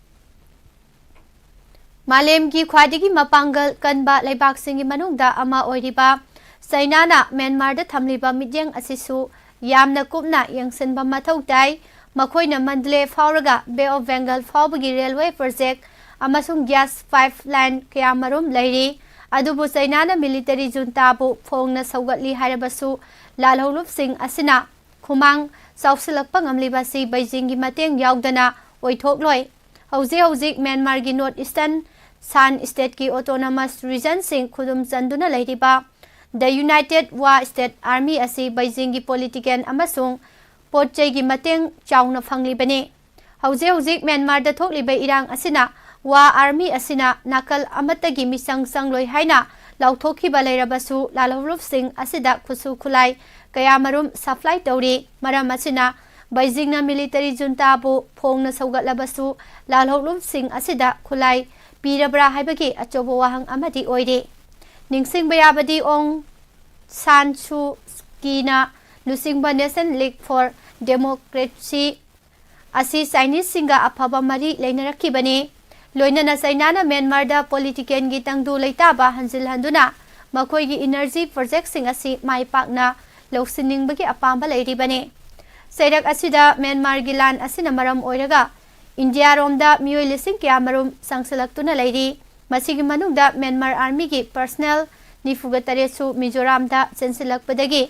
ꯃꯥꯂꯦꯝꯒꯤ ꯈ꯭ꯋꯥꯏꯗꯒꯤ ꯃꯄꯥꯡꯒꯜ ꯀꯟꯕ ꯂꯩꯕꯥꯛꯁꯤꯡꯒꯤ ꯃꯅꯨꯡꯗ ꯑꯃ ꯑꯣꯏꯔꯤꯕ ꯆꯩꯅꯥꯅ ꯃ꯭ꯌꯥꯟꯃꯥꯔꯗ ꯊꯝꯂꯤꯕ ꯃꯤꯠꯌꯦꯡ ꯑꯁꯤꯁꯨ ꯌꯥꯝꯅ ꯀꯨꯞꯅ ꯌꯦꯡꯁꯤꯟꯕ ꯃꯊꯧ ꯇꯥꯏ꯫ ꯃꯈꯣꯏꯅ ꯃꯟꯗꯂꯦ ꯐꯥꯎꯔꯒ Bay of Bengal ꯐꯥꯎꯕꯒꯤ railway project ꯑꯃꯁꯨꯡ gas pipeline ꯀꯌꯥꯃꯔꯨꯝ ꯂꯩꯔꯤ꯫ ꯑꯗꯨꯕꯨ ꯆꯩꯅꯥꯅ military juntaꯕꯨ ꯐꯣꯡꯅ ꯁꯧꯒꯠꯂꯤ ꯍꯥꯏꯔꯕꯁꯨ, ꯂꯥꯜꯍꯧꯂꯨꯞꯁꯤꯡ ꯑꯁꯤꯅ ꯈꯨꯃꯥꯡ ꯆꯥꯎꯁꯤꯜꯂꯛꯄ ꯉꯝꯂꯤꯕ ꯑꯁꯤ ꯕꯩꯖꯤꯡꯒꯤ ꯃꯇꯦꯡ ꯌꯥꯎꯗꯅ ꯑꯣꯏꯊꯣꯛꯂꯣꯏ꯫ ꯍꯧꯖꯤꯛ ꯍꯧꯖꯤꯛ ꯃ꯭ꯌꯥꯟꯃꯥꯔꯒꯤ North Eastern ꯁꯥꯟ stateꯀꯤ autonomous regionꯁꯤꯡ ꯈꯨꯗꯨꯝ ꯆꯟꯗꯨꯅ ꯂꯩꯔꯤꯕ The United Wa State Army ꯑꯁꯤ ꯕꯩꯖꯤꯡꯒꯤ political ꯑꯃꯁꯨꯡ ꯄꯣꯠ ꯆꯩꯒꯤ ꯃꯇꯦꯡ ꯆꯥꯎꯅ ꯐꯪꯂꯤꯕꯅꯤ꯫ ꯍꯧꯖꯤꯛ ꯍꯧꯖꯤꯛ ꯃ꯭ꯌꯥꯟꯃꯥꯔꯗ ꯊꯣꯛꯂꯤꯕ ꯏꯔꯥꯡ ꯑꯁꯤꯅ Wa Army ꯑꯁꯤꯅ ꯅꯥꯀꯜ ꯑꯃꯠꯇꯒꯤ ꯃꯤꯆꯪ ꯆꯪꯂꯣꯏ ꯍꯥꯏꯅ ꯂꯥꯎꯊꯣꯛꯈꯤꯕ ꯂꯩꯔꯕꯁꯨ, ꯂꯥꯜꯍꯧꯂꯨꯞꯁꯤꯡ ꯑꯁꯤꯗ ꯈꯨꯠꯁꯨ ꯈꯨꯠꯂꯥꯏ ꯀꯌꯥꯃꯔꯨꯝ supply ꯇꯧꯔꯤ꯫ ꯃꯔꯝ ꯑꯁꯤꯅ ꯕꯩꯖꯤꯡꯅ military juntaꯕꯨ ꯐꯣꯡꯅ ꯁꯧꯒꯠꯂꯕꯁꯨ, ꯂꯥꯜꯍꯧꯂꯨꯞꯁꯤꯡ ꯑꯁꯤꯗ ꯈꯨꯠꯂꯥꯏ ꯄꯤꯔꯕ꯭ꯔꯥ ꯍꯥꯏꯕꯒꯤ ꯑꯆꯧꯕ ꯋꯥꯍꯪ ꯑꯃꯗꯤ ꯑꯣꯏꯔꯤ꯫ ꯅꯤꯡꯁꯤꯡꯕ ꯌꯥꯕꯗꯤ, ꯑꯣꯡ ꯁꯥꯟ ꯁꯨ ꯀꯤꯅ ꯂꯨꯆꯤꯡꯕ National League for Democracy ꯑꯁꯤ ꯆꯥꯏꯅꯤꯖꯁꯤꯡꯒ ꯑꯐꯕ ꯃꯔꯤ ꯂꯩꯅꯔꯛꯈꯤꯕꯅꯤ꯫ ꯂꯣꯏꯅꯅ ꯆꯩꯅꯥꯅ ꯃ꯭ꯌꯥꯟꯃꯥꯔꯗ political ꯒꯤ ꯇꯪꯗꯨ ꯂꯩꯇꯥꯕ ꯍꯟꯖꯤꯜꯍꯟꯗꯨꯅ ꯃꯈꯣꯏꯒꯤ energy project ꯁꯤꯡ ꯑꯁꯤ ꯃꯥꯏ ꯄꯥꯛꯅ ꯂꯧꯁꯤꯟꯅꯤꯡꯕꯒꯤ ꯑꯄꯥꯝꯕ ꯂꯩꯔꯤꯕꯅꯤ꯫ ꯆꯩꯔꯛ ꯑꯁꯤꯗ ꯃ꯭ꯌꯥꯟꯃꯥꯔꯒꯤ ꯂꯥꯟ ꯑꯁꯤꯅ ꯃꯔꯝ ꯑꯣꯏꯔꯒ ꯏꯟꯗꯤꯌꯥꯔꯣꯝꯗ ꯃꯤꯑꯣꯏ ꯂꯤꯁꯤꯡ ꯀꯌꯥꯃꯔꯨꯝ ꯆꯪꯁꯤꯜꯂꯛꯇꯨꯅ ꯂꯩꯔꯤ꯫ ꯃꯁꯤꯒꯤ ꯃꯅꯨꯡꯗ ꯃ꯭ꯌꯥꯟꯃꯥꯔ ꯑꯥꯔꯃꯤꯒꯤ ꯄꯔꯁꯅꯦꯜ ꯅꯤꯐꯨꯒ ꯇꯔꯦꯠꯁꯨ ꯃꯤꯖꯣꯔꯥꯝꯗ ꯆꯦꯟꯁꯤꯜꯂꯛꯄꯗꯒꯤ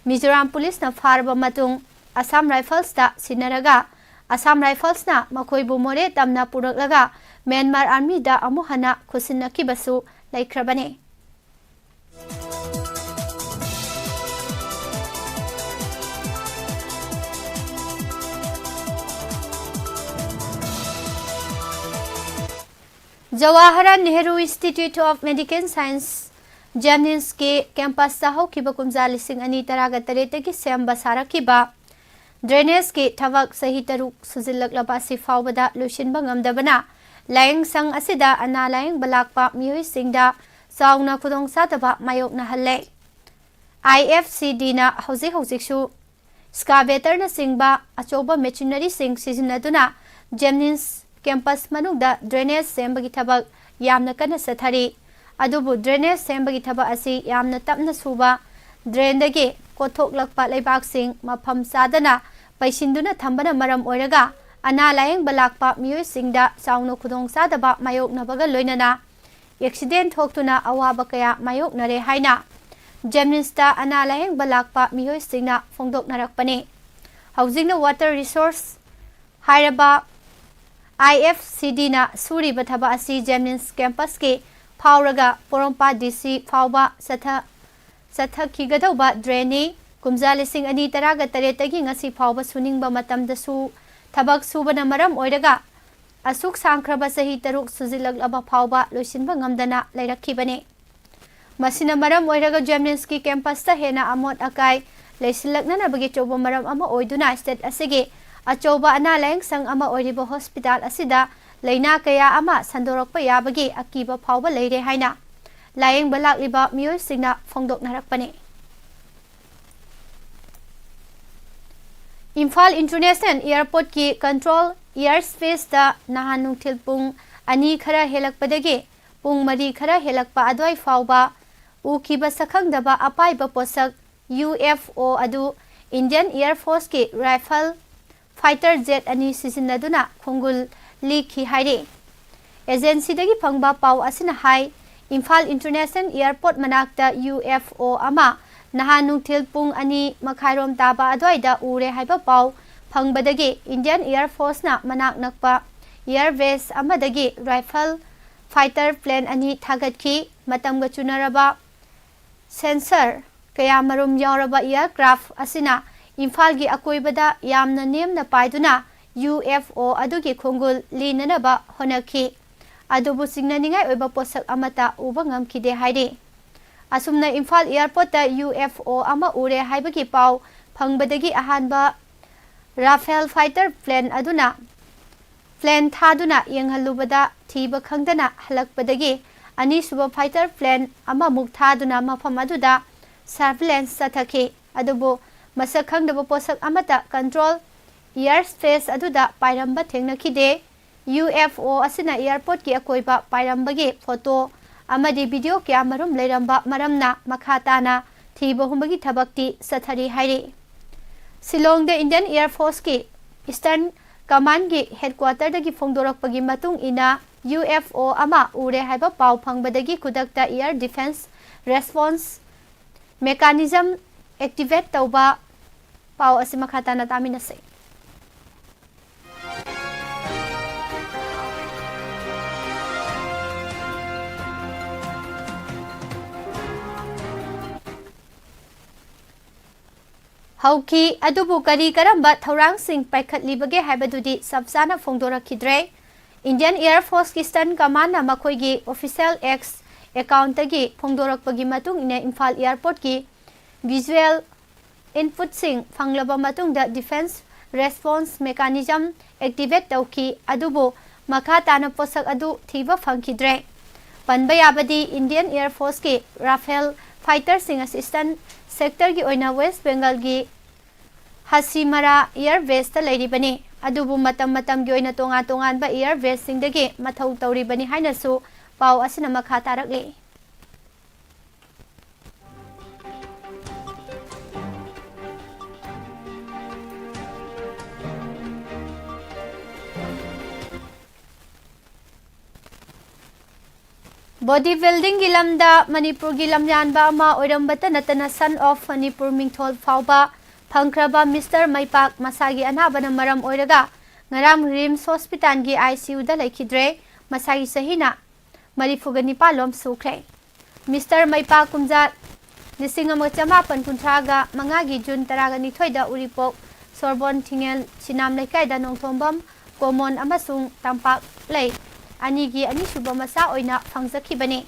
ꯃꯤꯖꯣꯔꯥꯝ ꯄꯨꯂꯤꯁꯅ ꯐꯥꯔꯕ ꯃꯇꯨꯡ ꯑꯁꯥꯝ ꯔꯥꯏꯐꯜꯁꯇ ꯁꯤꯟꯅꯔꯒ ꯑꯁꯥꯝ ꯔꯥꯏꯐꯜꯁꯅ ꯃꯈꯣꯏꯕꯨ ꯃꯣꯔꯦ ꯇꯝꯅ ꯄꯨꯔꯛꯂꯒ ꯃ꯭ꯌꯥꯟꯃꯥꯔ ꯑꯥꯔꯃꯤꯗ ꯑꯃꯨꯛ ꯍꯟꯅ ꯈꯨꯠꯁꯤꯟꯅꯈꯤꯕꯁꯨ ꯂꯩꯈ꯭ꯔꯕꯅꯤ꯫ Jawaharlal Nehru institute of medical science, ꯖꯦꯝꯅꯤꯝꯁꯀꯤ ꯀꯦꯝꯄꯁꯇ ꯍꯧꯈꯤꯕ ꯀꯨꯝꯖꯥ ꯂꯤꯁꯤꯡ ꯑꯅꯤ ꯇꯔꯥꯒ ꯇꯔꯦꯠꯇꯒꯤ ꯁꯦꯝꯕ ꯁꯥꯔꯛꯈꯤꯕ ꯗ꯭ꯔꯦꯅꯦꯖꯀꯤ ꯊꯕꯛ ꯆꯍꯤ ꯇꯔꯨꯛ ꯁꯨꯖꯤꯜꯂꯛꯂꯕ ꯑꯁꯤ ꯐꯥꯎꯕꯗ ꯂꯣꯏꯁꯤꯟꯕ ꯉꯝꯗꯕꯅ ꯂꯥꯌꯦꯡ ꯁꯪ ꯑꯁꯤꯗ ꯑꯅꯥ ꯂꯥꯌꯦꯡꯕ ꯂꯥꯛꯄ ꯃꯤꯑꯣꯏꯁꯤꯡꯗ ꯆꯥꯎꯅ ꯈꯨꯗꯣꯡꯆꯥꯗꯕ ꯃꯥꯌꯣꯛꯅꯍꯜꯂꯦ꯫ ꯑꯥꯏ ꯑꯦꯐ ꯁꯤ ꯗꯤꯅ ꯍꯧꯖꯤꯛ ꯍꯧꯖꯤꯛꯁꯨ ꯁ꯭ꯀꯥꯕꯦꯇꯔꯅꯆꯤꯡꯕ ꯑꯆꯧꯕ ꯃꯦꯆꯤꯅꯔꯤꯁꯤꯡ ꯁꯤꯖꯤꯟꯅꯗꯨꯅ ꯖꯦꯝꯅꯤꯝꯁ ꯀꯦꯝꯄꯁ ꯃꯅꯨꯡꯗ ꯗ꯭ꯔꯦꯅꯦꯖ ꯁꯦꯝꯕꯒꯤ ꯊꯕꯛ ꯌꯥꯝꯅ ꯀꯟꯅ ꯆꯠꯊꯔꯤ꯫ ꯑꯗꯨꯕꯨ ꯗ꯭ꯔꯦꯅꯦꯖ ꯁꯦꯝꯕꯒꯤ ꯊꯕꯛ ꯑꯁꯤ ꯌꯥꯝꯅ ꯇꯞꯅ ꯁꯨꯕ, ꯗ꯭ꯔꯦꯟꯗꯒꯤ ꯀꯣꯊꯣꯛꯂꯛꯄ ꯂꯩꯕꯥꯛꯁꯤꯡ ꯃꯐꯝ ꯆꯥꯗꯅ ꯄꯩꯁꯤꯟꯗꯨꯅ ꯊꯝꯕꯅ ꯃꯔꯝ ꯑꯣꯏꯔꯒ ꯑꯅꯥ ꯂꯥꯌꯦꯡꯕ ꯂꯥꯛꯄ ꯃꯤꯑꯣꯏꯁꯤꯡꯗ ꯆꯥꯎꯅ ꯈꯨꯗꯣꯡꯆꯥꯗꯕ ꯃꯥꯌꯣꯛꯅꯕꯒ ꯂꯣꯏꯅꯅ ꯑꯦꯛꯁꯤꯗꯦꯟ ꯊꯣꯛꯇꯨꯅ ꯑꯋꯥꯕ ꯀꯌꯥ ꯃꯥꯌꯣꯛꯅꯔꯦ ꯍꯥꯏꯅ ꯖꯦꯝꯅꯤꯝꯁꯇ ꯑꯅꯥ ꯂꯥꯌꯦꯡꯕ ꯂꯥꯛꯄ ꯃꯤꯑꯣꯏꯁꯤꯡꯅ ꯐꯣꯡꯗꯣꯛꯅꯔꯛꯄꯅꯤ꯫ ꯍꯧꯖꯤꯛꯅ ꯋꯥꯇꯔ ꯔꯤꯁꯣꯔꯁ ꯍꯥꯏꯔꯕ ꯑꯥꯏ ꯑꯦꯐ ꯁꯤ ꯗꯤꯅ ꯁꯨꯔꯤꯕ ꯊꯕꯛ ꯑꯁꯤ ꯖꯦꯝꯅꯤꯝꯁ ꯀꯦꯝꯄꯁꯀꯤ ꯐꯥꯎꯔꯒ ꯄꯣꯔꯣꯝꯄꯥꯠ ꯗꯤ ꯁꯤ ꯐꯥꯎꯕ ꯆꯠꯊ-, ꯆꯠꯊꯈꯤꯒꯗꯧꯕ ꯗ꯭ꯔꯦꯟꯅꯤ꯫ ꯀꯨꯝꯖꯥ ꯂꯤꯁꯤꯡ ꯑꯅꯤ ꯇꯔꯥꯒ ꯇꯔꯦꯠꯇꯒꯤ ꯉꯁꯤ ꯐꯥꯎꯕ ꯁꯨꯅꯤꯡꯕ ꯃꯇꯝꯗꯁꯨ ꯊꯕꯛ ꯁꯨꯕꯅ ꯃꯔꯝ ꯑꯣꯏꯔꯒ ꯑꯁꯨꯛ ꯁꯥꯡꯈ꯭ꯔꯕ ꯆꯍꯤ ꯇꯔꯨꯛ ꯁꯨꯖꯤꯜꯂꯛꯂꯕ ꯐꯥꯎꯕ ꯂꯣꯏꯁꯤꯟꯕ ꯉꯝꯗꯅ ꯂꯩꯔꯛꯈꯤꯕꯅꯤ꯫ ꯃꯁꯤꯅ ꯃꯔꯝ ꯑꯣꯏꯔꯒ ꯖꯦꯝꯅꯤꯝꯁꯀꯤ ꯀꯦꯝꯄꯁꯇ ꯍꯦꯟꯅ ꯑꯃꯣꯠ ꯑꯀꯥꯏ ꯂꯩꯁꯤꯜꯂꯛꯅꯅꯕꯒꯤ ꯑꯆꯧꯕ ꯃꯔꯝ ꯑꯃ ꯑꯣꯏꯗꯨꯅ ꯁ꯭ꯇꯦꯠ ꯑꯁꯤꯒꯤ ꯑꯆꯧꯕ ꯑꯅꯥ ꯂꯥꯌꯦꯡ ꯁꯪ ꯑꯃ ꯑꯣꯏꯔꯤꯕ ꯍꯣꯁꯄꯤꯇꯥꯜ ꯑꯁꯤꯗ ꯂꯥꯏꯅꯥ ꯀꯌꯥ ꯑꯃ ꯁꯟꯗꯣꯔꯛꯄ ꯌꯥꯕꯒꯤ ꯑꯀꯤꯕ ꯐꯥꯎꯕ ꯂꯩꯔꯦ ꯍꯥꯏꯅ ꯂꯥꯌꯦꯡꯕ ꯂꯥꯛꯂꯤꯕ ꯃꯤꯑꯣꯏꯁꯤꯡꯅ ꯐꯣꯡꯗꯣꯛꯅꯔꯛꯄꯅꯤ꯫ ꯏꯝꯐꯥꯜ ꯏꯟꯇꯔꯅꯦꯁꯅꯦꯜ ꯑꯦꯌꯔꯄꯣꯔꯠꯀꯤ ꯀꯟꯇ꯭ꯔꯣꯜ ꯑꯦꯌꯔ ꯁ꯭ꯄꯦꯁꯇ ꯅꯍꯥꯟ ꯅꯨꯡꯊꯤꯜ ꯄꯨꯡ ꯑꯅꯤ ꯈꯔ ꯍꯦꯜꯂꯛꯄꯗꯒꯤ ꯄꯨꯡ ꯃꯔꯤ ꯈꯔ ꯍꯦꯜꯂꯛꯄ ꯑꯗꯨꯋꯥꯏ ꯐꯥꯎꯕ ꯎꯈꯤꯕ ꯁꯛꯈꯪꯗꯕ ꯑꯄꯥꯏꯕ ꯄꯣꯠꯁꯛ, ꯌꯨ ꯑꯦꯐ ꯑꯣ, ꯑꯗꯨ Indian Air Forceꯀꯤ Rafale fighter jet ꯑꯅꯤ ꯁꯤꯖꯤꯟꯅꯗꯨꯅ ꯈꯣꯡꯒꯨꯜ ꯂꯤꯈꯤ ꯍꯥꯏꯔꯤ꯫ Agencyꯗꯒꯤ ꯐꯪꯕ ꯄꯥꯎ ꯑꯁꯤꯅ ꯍꯥꯏ, ꯏꯝꯐꯥꯜ International Airport ꯃꯅꯥꯛꯇ U F O ꯑꯃ ꯅꯍꯥꯟ ꯅꯨꯡꯊꯤꯜ ꯄꯨꯡ ꯑꯅꯤ ꯃꯈꯥꯏꯔꯣꯝ ꯇꯥꯕ ꯑꯗꯨꯋꯥꯏꯗ ꯎꯔꯦ ꯍꯥꯏꯕ ꯄꯥꯎ ꯐꯪꯕꯗꯒꯤ Indian Air Forceꯅ ꯃꯅꯥꯛ ꯅꯛꯄ air base ꯑꯃꯗꯒꯤ Rafale fighter plane ꯑꯅꯤ ꯊꯥꯒꯠꯈꯤ꯫ ꯃꯇꯝꯒ ꯆꯨꯅꯔꯕ sensor ꯀꯌꯥꯃꯔꯨꯝ ꯌꯥꯎꯔꯕ aircraft ꯑꯁꯤꯅ ꯏꯝꯐꯥꯜꯒꯤ ꯑꯀꯣꯏꯕꯗ ꯌꯥꯝꯅ ꯅꯦꯝꯅ ꯄꯥꯏꯗꯨꯅ U F O ꯑꯗꯨꯒꯤ ꯈꯣꯡꯒꯨꯜ ꯂꯤꯅꯅꯕ ꯍꯣꯠꯅꯈꯤ꯫ ꯑꯗꯨꯕꯨ ꯆꯤꯡꯅꯅꯤꯡꯉꯥꯏ ꯑꯣꯏꯕ ꯄꯣꯠꯁꯛ ꯑꯃꯠꯇ ꯎꯕ ꯉꯝꯈꯤꯗꯦ ꯍꯥꯏꯔꯤ꯫ ꯑꯁꯨꯝꯅ ꯏꯝꯐꯥꯜ airportꯇ U F O ꯑꯃ ꯎꯔꯦ ꯍꯥꯏꯕꯒꯤ ꯄꯥꯎ ꯐꯪꯕꯗꯒꯤ ꯑꯍꯥꯟꯕ Rafale fighter plane ꯑꯗꯨꯅ plane ꯊꯥꯗꯨꯅ ꯌꯦꯡꯍꯜꯂꯨꯕꯗ ꯊꯤꯕ ꯈꯪꯗꯅ ꯍꯜꯂꯛꯄꯗꯒꯤ ꯑꯅꯤꯁꯨꯕ fighter plane ꯑꯃꯃꯨꯛ ꯊꯥꯗꯨꯅ ꯃꯐꯝ ꯑꯗꯨꯗ surveillance ꯆꯠꯊꯈꯤ꯫ ꯑꯗꯨꯕꯨ ꯃꯁꯛ ꯈꯪꯗꯕ ꯄꯣꯠꯁꯛ ꯑꯃꯠꯇ control airspace ꯑꯗꯨꯗ ꯄꯥꯏꯔꯝꯕ ꯊꯦꯡꯅꯈꯤꯗꯦ꯫ U F O ꯑꯁꯤꯅ airportꯀꯤ ꯑꯀꯣꯏꯕ ꯄꯥꯏꯔꯝꯕꯒꯤ photo ꯑꯃꯗꯤ video ꯀꯌꯥꯃꯔꯨꯝ ꯂꯩꯔꯝꯕ ꯃꯔꯝꯅ ꯃꯈꯥ ꯇꯥꯅ ꯊꯤꯕ ꯍꯨꯝꯕꯒꯤ ꯊꯕꯛꯇꯤ ꯆꯠꯊꯔꯤ ꯍꯥꯏꯔꯤ꯫ ꯁꯤꯂꯣꯡꯗ Indian Air Forceꯀꯤ Eastern Commandꯒꯤ headquarterꯗꯒꯤ ꯐꯣꯡꯗꯣꯔꯛꯄꯒꯤ ꯃꯇꯨꯡ ꯏꯟꯅ U F O ꯑꯃ ꯎꯔꯦ ꯍꯥꯏꯕ ꯄꯥꯎ ꯐꯪꯕꯗꯒꯤ ꯈꯨꯗꯛꯇ air defense response mechanism activate ꯇꯧꯕ ꯄꯥꯎ ꯑꯁꯤ ꯃꯈꯥ ꯇꯥꯅ ꯇꯥꯃꯤꯟꯅꯁꯦ꯫ ꯍꯧꯈꯤ꯫ ꯑꯗꯨꯕꯨ ꯀꯔꯤ ꯀꯔꯝꯕ ꯊꯧꯔꯥꯡꯁꯤꯡ ꯄꯥꯏꯈꯠꯂꯤꯕꯒꯦ ꯍꯥꯏꯕꯗꯨꯗꯤ ꯆꯞ ꯆꯥꯅ ꯐꯣꯡꯗꯣꯔꯛꯈꯤꯗ꯭ꯔꯦ꯫ Indian Air Forceꯀꯤ Eastern Commandꯅ ꯃꯈꯣꯏꯒꯤ official X accountꯇꯒꯤ ꯐꯣꯡꯗꯣꯔꯛꯄꯒꯤ ꯃꯇꯨꯡ ꯏꯟꯅ ꯏꯝꯐꯥꯜ airportꯀꯤ visual inputꯁꯤꯡ ꯐꯪꯂꯕ ꯃꯇꯨꯡꯗ defense response mechanism activate ꯇꯧꯈꯤ꯫ ꯑꯗꯨꯕꯨ ꯃꯈꯥ ꯇꯥꯅ ꯄꯣꯠꯁꯛ ꯑꯗꯨ ꯊꯤꯕ ꯐꯪꯈꯤꯗ꯭ꯔꯦ꯫ ꯄꯟꯕ ꯌꯥꯕꯗꯤ Indian Air Forceꯀꯤ Rafale fighterꯁꯤꯡ ꯑꯁꯤ Eastern sectorꯒꯤ ꯑꯣꯏꯅ West Bengalꯒꯤ ꯍꯁꯤꯃꯔꯥ air baseꯇ ꯂꯩꯔꯤꯕꯅꯤ꯫ ꯑꯗꯨꯕꯨ ꯃꯇꯝ ꯃꯇꯝꯒꯤ ꯑꯣꯏꯅ ꯇꯣꯉꯥꯟ ꯇꯣꯉꯥꯟꯕ air baseꯁꯤꯡꯗꯒꯤ ꯃꯊꯧ ꯇꯧꯔꯤꯕꯅꯤ ꯍꯥꯏꯅꯁꯨ ꯄꯥꯎ ꯑꯁꯤꯅ ꯃꯈꯥ ꯇꯥꯔꯛꯂꯤ꯫ Body buildingꯒꯤ ꯂꯝꯗ ꯃꯅꯤꯄꯨꯔꯒꯤ ꯂꯝꯌꯥꯟꯕ ꯑꯃ ꯑꯣꯏꯔꯝꯕꯇ ꯅꯠꯇꯅ Son of ꯃꯅꯤꯄꯨꯔ ꯃꯤꯡꯊꯣꯜ ꯐꯥꯎꯕ ꯐꯪꯈ꯭ꯔꯕ ꯃꯤꯁꯇꯔ ꯃꯩꯄꯥꯛ ꯃꯁꯥꯒꯤ ꯑꯅꯥꯕꯅ ꯃꯔꯝ ꯑꯣꯏꯔꯒ ꯉꯔꯥꯡ ꯔꯤꯝꯁ ꯍꯣꯁꯄꯤꯇꯥꯜꯒꯤ ICUꯗ ꯂꯩꯈꯤꯗ꯭ꯔꯦ꯫ ꯃꯁꯥꯒꯤ ꯆꯍꯤꯅ ꯃꯔꯤꯐꯨꯒ ꯅꯤꯄꯥꯜ ꯂꯣꯝ ꯁꯨꯈ꯭ꯔꯦ꯫ ꯃꯤꯁꯇꯔ ꯃꯩꯄꯥꯛ ꯀꯨꯝꯖꯥ ꯂꯤꯁꯤꯡ ꯑꯃ ꯆꯃꯥꯄꯟ ꯀꯨꯟꯊ꯭ꯔꯥꯒ ꯃꯉꯥꯒꯤ ꯖꯨꯟ ꯇꯔꯥꯒ ꯅꯤꯊꯣꯏꯗ ꯎꯔꯤꯄꯣꯛ ꯁꯣꯔꯕꯣꯟ ꯊꯤꯡꯉꯦꯜ ꯁꯤꯅꯥꯝ ꯂꯩꯀꯥꯏꯗ ꯅꯣꯡꯊꯣꯝꯕꯝ ꯀꯣꯃꯣꯟ ꯑꯃꯁꯨꯡ ꯇꯝꯄꯥꯛ ꯂꯩ ꯑꯅꯤꯒꯤ ꯑꯅꯤꯁꯨꯕ ꯃꯆꯥ ꯑꯣꯏꯅ ꯐꯪꯖꯈꯤꯕꯅꯤ꯫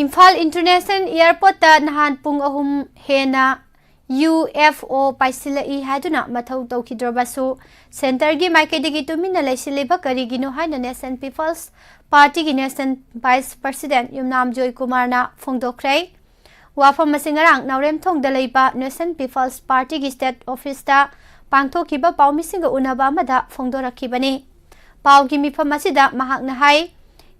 ꯏꯝꯐꯥꯜ ꯏꯟꯇꯔꯅꯦꯁꯅꯦꯜ ꯑꯦꯌꯔꯄꯣꯔꯠꯇ ꯅꯍꯥꯟ ꯄꯨꯡ ꯑꯍꯨꯝ ꯍꯦꯟꯅ UFO ꯄꯥꯏꯁꯤꯜꯂꯛꯏ ꯍꯥꯏꯗꯨꯅ ꯃꯊꯧ ꯇꯧꯈꯤꯗ꯭ꯔꯕꯁꯨ, ꯁꯦꯟꯇꯔꯒꯤ ꯃꯥꯏꯀꯩꯗꯒꯤ ꯇꯨꯃꯤꯟꯅ ꯂꯩꯁꯤꯜꯂꯤꯕ ꯀꯔꯤꯒꯤꯅꯣ ꯍꯥꯏꯅ National People's Partyꯒꯤ National Vice President ꯌꯨꯝꯅꯥꯝ ꯖꯣꯏꯀꯨꯃꯥꯔꯅ ꯐꯣꯡꯗꯣꯛꯈ꯭ꯔꯦ꯫ ꯋꯥꯐꯝ ꯑꯁꯤ ꯉꯔꯥꯡ ꯅꯥꯎꯔꯦꯝꯊꯣꯡꯗ ꯂꯩꯕ National People's Partyꯒꯤ state officeꯇ ꯄꯥꯡꯊꯣꯛꯈꯤꯕ ꯄꯥꯎꯃꯤꯁꯤꯡꯒ ꯎꯅꯕ ꯑꯃꯗ ꯐꯣꯡꯗꯣꯔꯛꯈꯤꯕꯅꯤ꯫ ꯄꯥꯎꯒꯤ ꯃꯤꯐꯝ ꯑꯁꯤꯗ ꯃꯍꯥꯛꯅ ꯍꯥꯏ,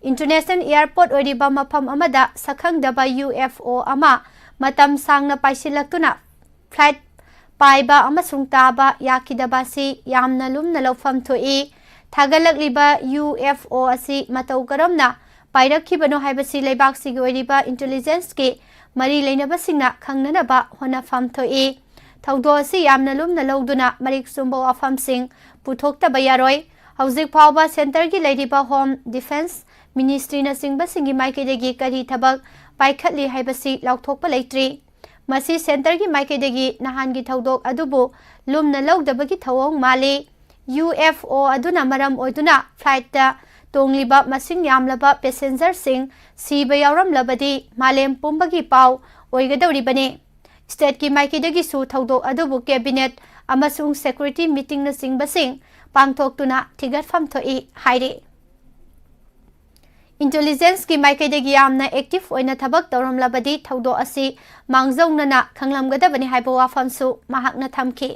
ꯏꯟꯇꯔꯅꯦꯁꯅꯦꯜ ꯑꯦꯌꯔꯄꯣꯔꯠ ꯑꯣꯏꯔꯤꯕ ꯃꯐꯝ ꯑꯃꯗ ꯁꯛꯈꯪꯗꯕ UFO ꯑꯃ ꯃꯇꯝ ꯁꯥꯡꯅ ꯄꯥꯏꯁꯤꯜꯂꯛꯇꯨꯅ flight ꯄꯥꯏꯕ ꯑꯃꯁꯨꯡ ꯇꯥꯕ ꯌꯥꯈꯤꯗꯕ ꯑꯁꯤ ꯌꯥꯝꯅ ꯂꯨꯝꯅ ꯂꯧꯐꯝ ꯊꯣꯛꯏ꯫ ꯊꯥꯒꯠꯂꯛꯂꯤꯕ UFO ꯑꯁꯤ ꯃꯇꯧ ꯀꯔꯝꯅ ꯄꯥꯏꯔꯛꯈꯤꯕꯅꯣ ꯍꯥꯏꯕꯁꯤ ꯂꯩꯕꯥꯛꯁꯤꯒꯤ ꯑꯣꯏꯔꯤꯕ intelligenceꯀꯤ ꯃꯔꯤ ꯂꯩꯅꯕꯁꯤꯡꯅ ꯈꯪꯅꯅꯕ ꯍꯣꯠꯅꯐꯝ ꯊꯣꯛꯏ꯫ ꯊꯧꯗꯣꯛ ꯑꯁꯤ ꯌꯥꯝꯅ ꯂꯨꯝꯅ ꯂꯧꯗꯨꯅ ꯃꯔꯤꯛ ꯆꯨꯝꯕ ꯋꯥꯐꯝꯁꯤꯡ ꯄꯨꯊꯣꯛꯇꯕ ꯌꯥꯔꯣꯏ꯫ ꯍꯧꯖꯤꯛ ꯐꯥꯎꯕ ꯁꯦꯟꯇꯔꯒꯤ ꯂꯩꯔꯤꯕ Home Defence ꯃꯤꯅꯤꯁꯇ꯭ꯔꯤꯅꯆꯤꯡꯕꯁꯤꯡꯒꯤ ꯃꯥꯏꯀꯩꯗꯒꯤ ꯀꯔꯤ ꯊꯕꯛ ꯄꯥꯏꯈꯠꯂꯤ ꯍꯥꯏꯕꯁꯤ ꯂꯥꯎꯊꯣꯛꯄ ꯂꯩꯇ꯭ꯔꯤ꯫ ꯃꯁꯤ ꯁꯦꯟꯇꯔꯒꯤ ꯃꯥꯏꯀꯩꯗꯒꯤ ꯅꯍꯥꯟꯒꯤ ꯊꯧꯗꯣꯛ ꯑꯗꯨꯕꯨ ꯂꯨꯝꯅ ꯂꯧꯗꯕꯒꯤ ꯊꯧꯑꯣꯡ ꯃꯥꯜꯂꯤ꯫ ꯌꯨ ꯑꯦꯐ ꯑꯣ ꯑꯗꯨꯅ ꯃꯔꯝ ꯑꯣꯏꯗꯨꯅ ꯐ꯭ꯂꯥꯏꯠꯇ ꯇꯣꯡꯂꯤꯕ ꯃꯁꯤꯡ ꯌꯥꯝꯂꯕ ꯄꯦꯁꯦꯟꯖꯔꯁꯤꯡ ꯁꯤꯕ ꯌꯥꯎꯔꯝꯂꯕꯗꯤ ꯃꯥꯂꯦꯝ ꯄꯨꯝꯕꯒꯤ ꯄꯥꯎ ꯑꯣꯏꯒꯗꯧꯔꯤꯕꯅꯤ꯫ ꯁ꯭ꯇꯦꯠꯀꯤ ꯃꯥꯏꯀꯩꯗꯒꯤꯁꯨ ꯊꯧꯗꯣꯛ ꯑꯗꯨꯕꯨ ꯀꯦꯕꯤꯅꯦꯠ ꯑꯃꯁꯨꯡ ꯁꯦꯀ꯭ꯌꯨꯔꯤꯇꯤ ꯃꯤꯇꯤꯡꯅꯆꯤꯡꯕꯁꯤꯡ ꯄꯥꯡꯊꯣꯛꯇꯨꯅ ꯊꯤꯒꯠꯐꯝ ꯊꯣꯛꯏ ꯍꯥꯏꯔꯤ꯫ ꯏꯟꯇꯦꯂꯤꯖꯦꯟꯁꯀꯤ ꯃꯥꯏꯀꯩꯗꯒꯤ ꯌꯥꯝꯅ ꯑꯦꯛꯇꯤꯚ ꯑꯣꯏꯅ ꯊꯕꯛ ꯇꯧꯔꯝꯂꯕꯗꯤ ꯊꯧꯗꯣꯛ ꯑꯁꯤ ꯃꯥꯡꯖꯧꯅꯅ ꯈꯪꯂꯝꯒꯗꯕꯅꯤ ꯍꯥꯏꯕ ꯋꯥꯐꯝꯁꯨ ꯃꯍꯥꯛꯅ ꯊꯝꯈꯤ꯫